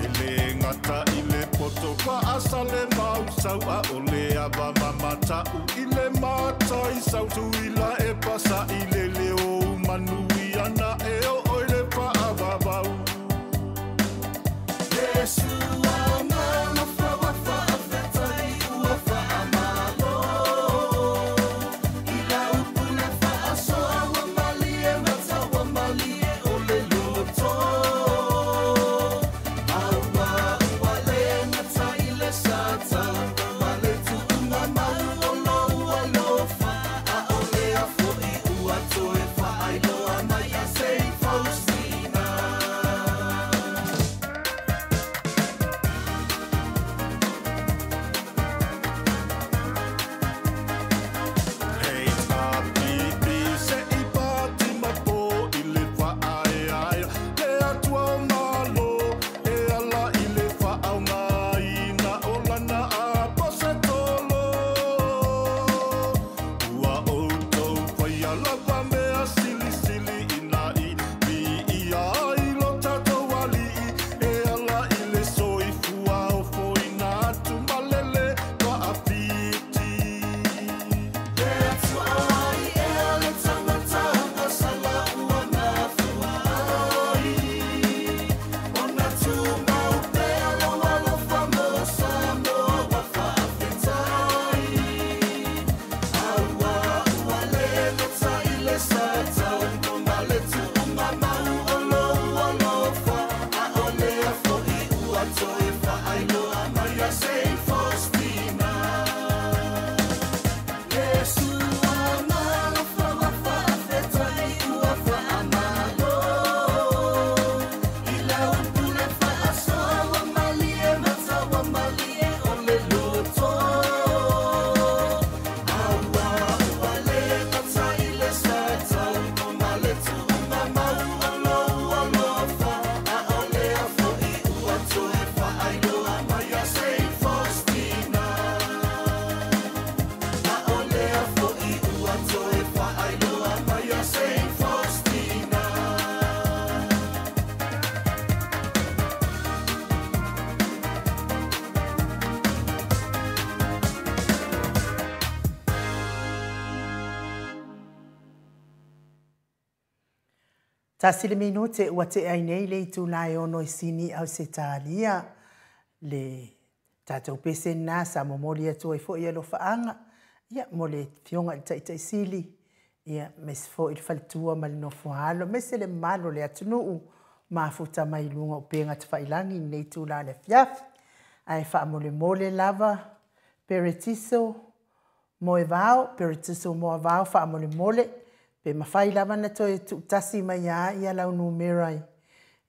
e lē gata i le poto fa'asale mausau a o le ava mamata'u i le mataisau tuila e pasa'i le leo manui ana e oo i le fa'avavau. Iesu alofa ua faafetai ua faamalo i lau pule faasoa ua malie mata ua malie o le loto aua ua le gata i le sa tau ma le tuuga mau o lou alofa a o lea fo'i ua toe faailoa mai ia Saint Faustina. Hei tapipi se i pati ma po i le faaeaea le Atua o malo e ala i le faaaogāina o lana aposetolo. Ua outou faia lava mea silisili ina i viia ai lo tatou Alii e ala i le soifua ofoina atu ma lele faafiafia. Tasi le minute ua tea ai nei le itula e 6 i Sini, Ausetalia. Le tatou pese lena sa momoli atu ai foi alofaaga ia mo le Afioga i le Taitaisili, ia aemaise foi le faletua ma le nofoaalo, aemaise le mamalu o le atunuu mafuta mai luga o upega tafailagi i lenei itula o le afiafi. Ae faamolemole lava Peretiso Moevao, Peretiso Moavao, faamolemole pe mafai lava ona toe tuutasi mai lava ia lau numera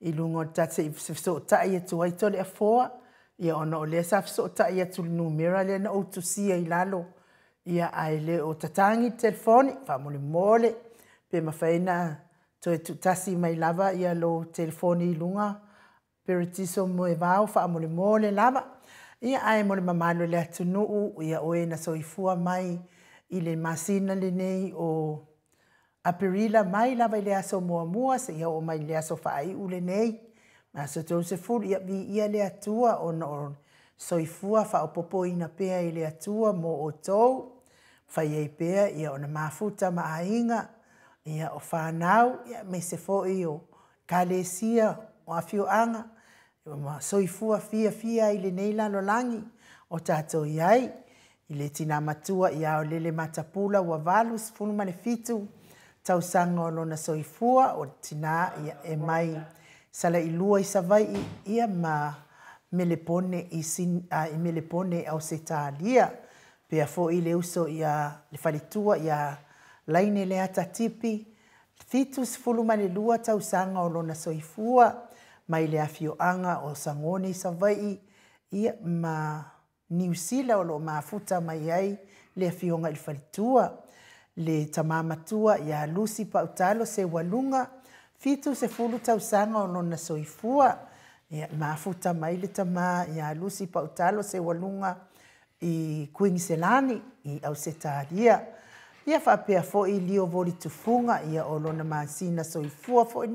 i luga o le tatou, se i fesootai atu ai Toleafoa, ia ona o lea sa fesootai atu i le numera lea na ou tusia i lalo, ia ae le o tatagi le telefoni. Faamolemole pe mafai ona toe tuutasi mai lava ia lou telefoni i luga Peretiso Moevao, faamolemole lava. Ia ae mo le mamalu o le atunuu, ia o e na soifua mai i le masina lenei o Aperila mai lava i le aso 1 seia oo mai i le aso faaiu lenei, aso 30, ia viia le Atua ona o soifua faaopoopoina pea e le Atua mo outou, fai ai pea ia ona mafuta ma aiga, ia o fanau, ia aemaise foi o ekalesia, o afioaga, ma soifua fiafia ai i lenei lalolagi o tatou i ai. I le tina matua ia Aolele Matapula ua 87 tausaga o lona soifua, o le tina e mai Salailua i Savaii, ia ma Melepone i Melepone i Ausetalia. Pea foi le uso ia le faletua ia Laine Leata Tipi, 72 tausaga o lona soifua, mai le afioaga o Sagone i Savaii, ia ma Niu Sila o lo o mafuta mai ai le afioga i le faletua. Le tama matua ia Lusi Pautalo Seualuga, 70 tausaga o lona soifua, ia mafuta mai le tama ia Lusi Pautalo Seualuga i Kuiniselani i Ausetalia. Ia faapea foi Lio Voli Tufuga, ia o lona masina soifua foi.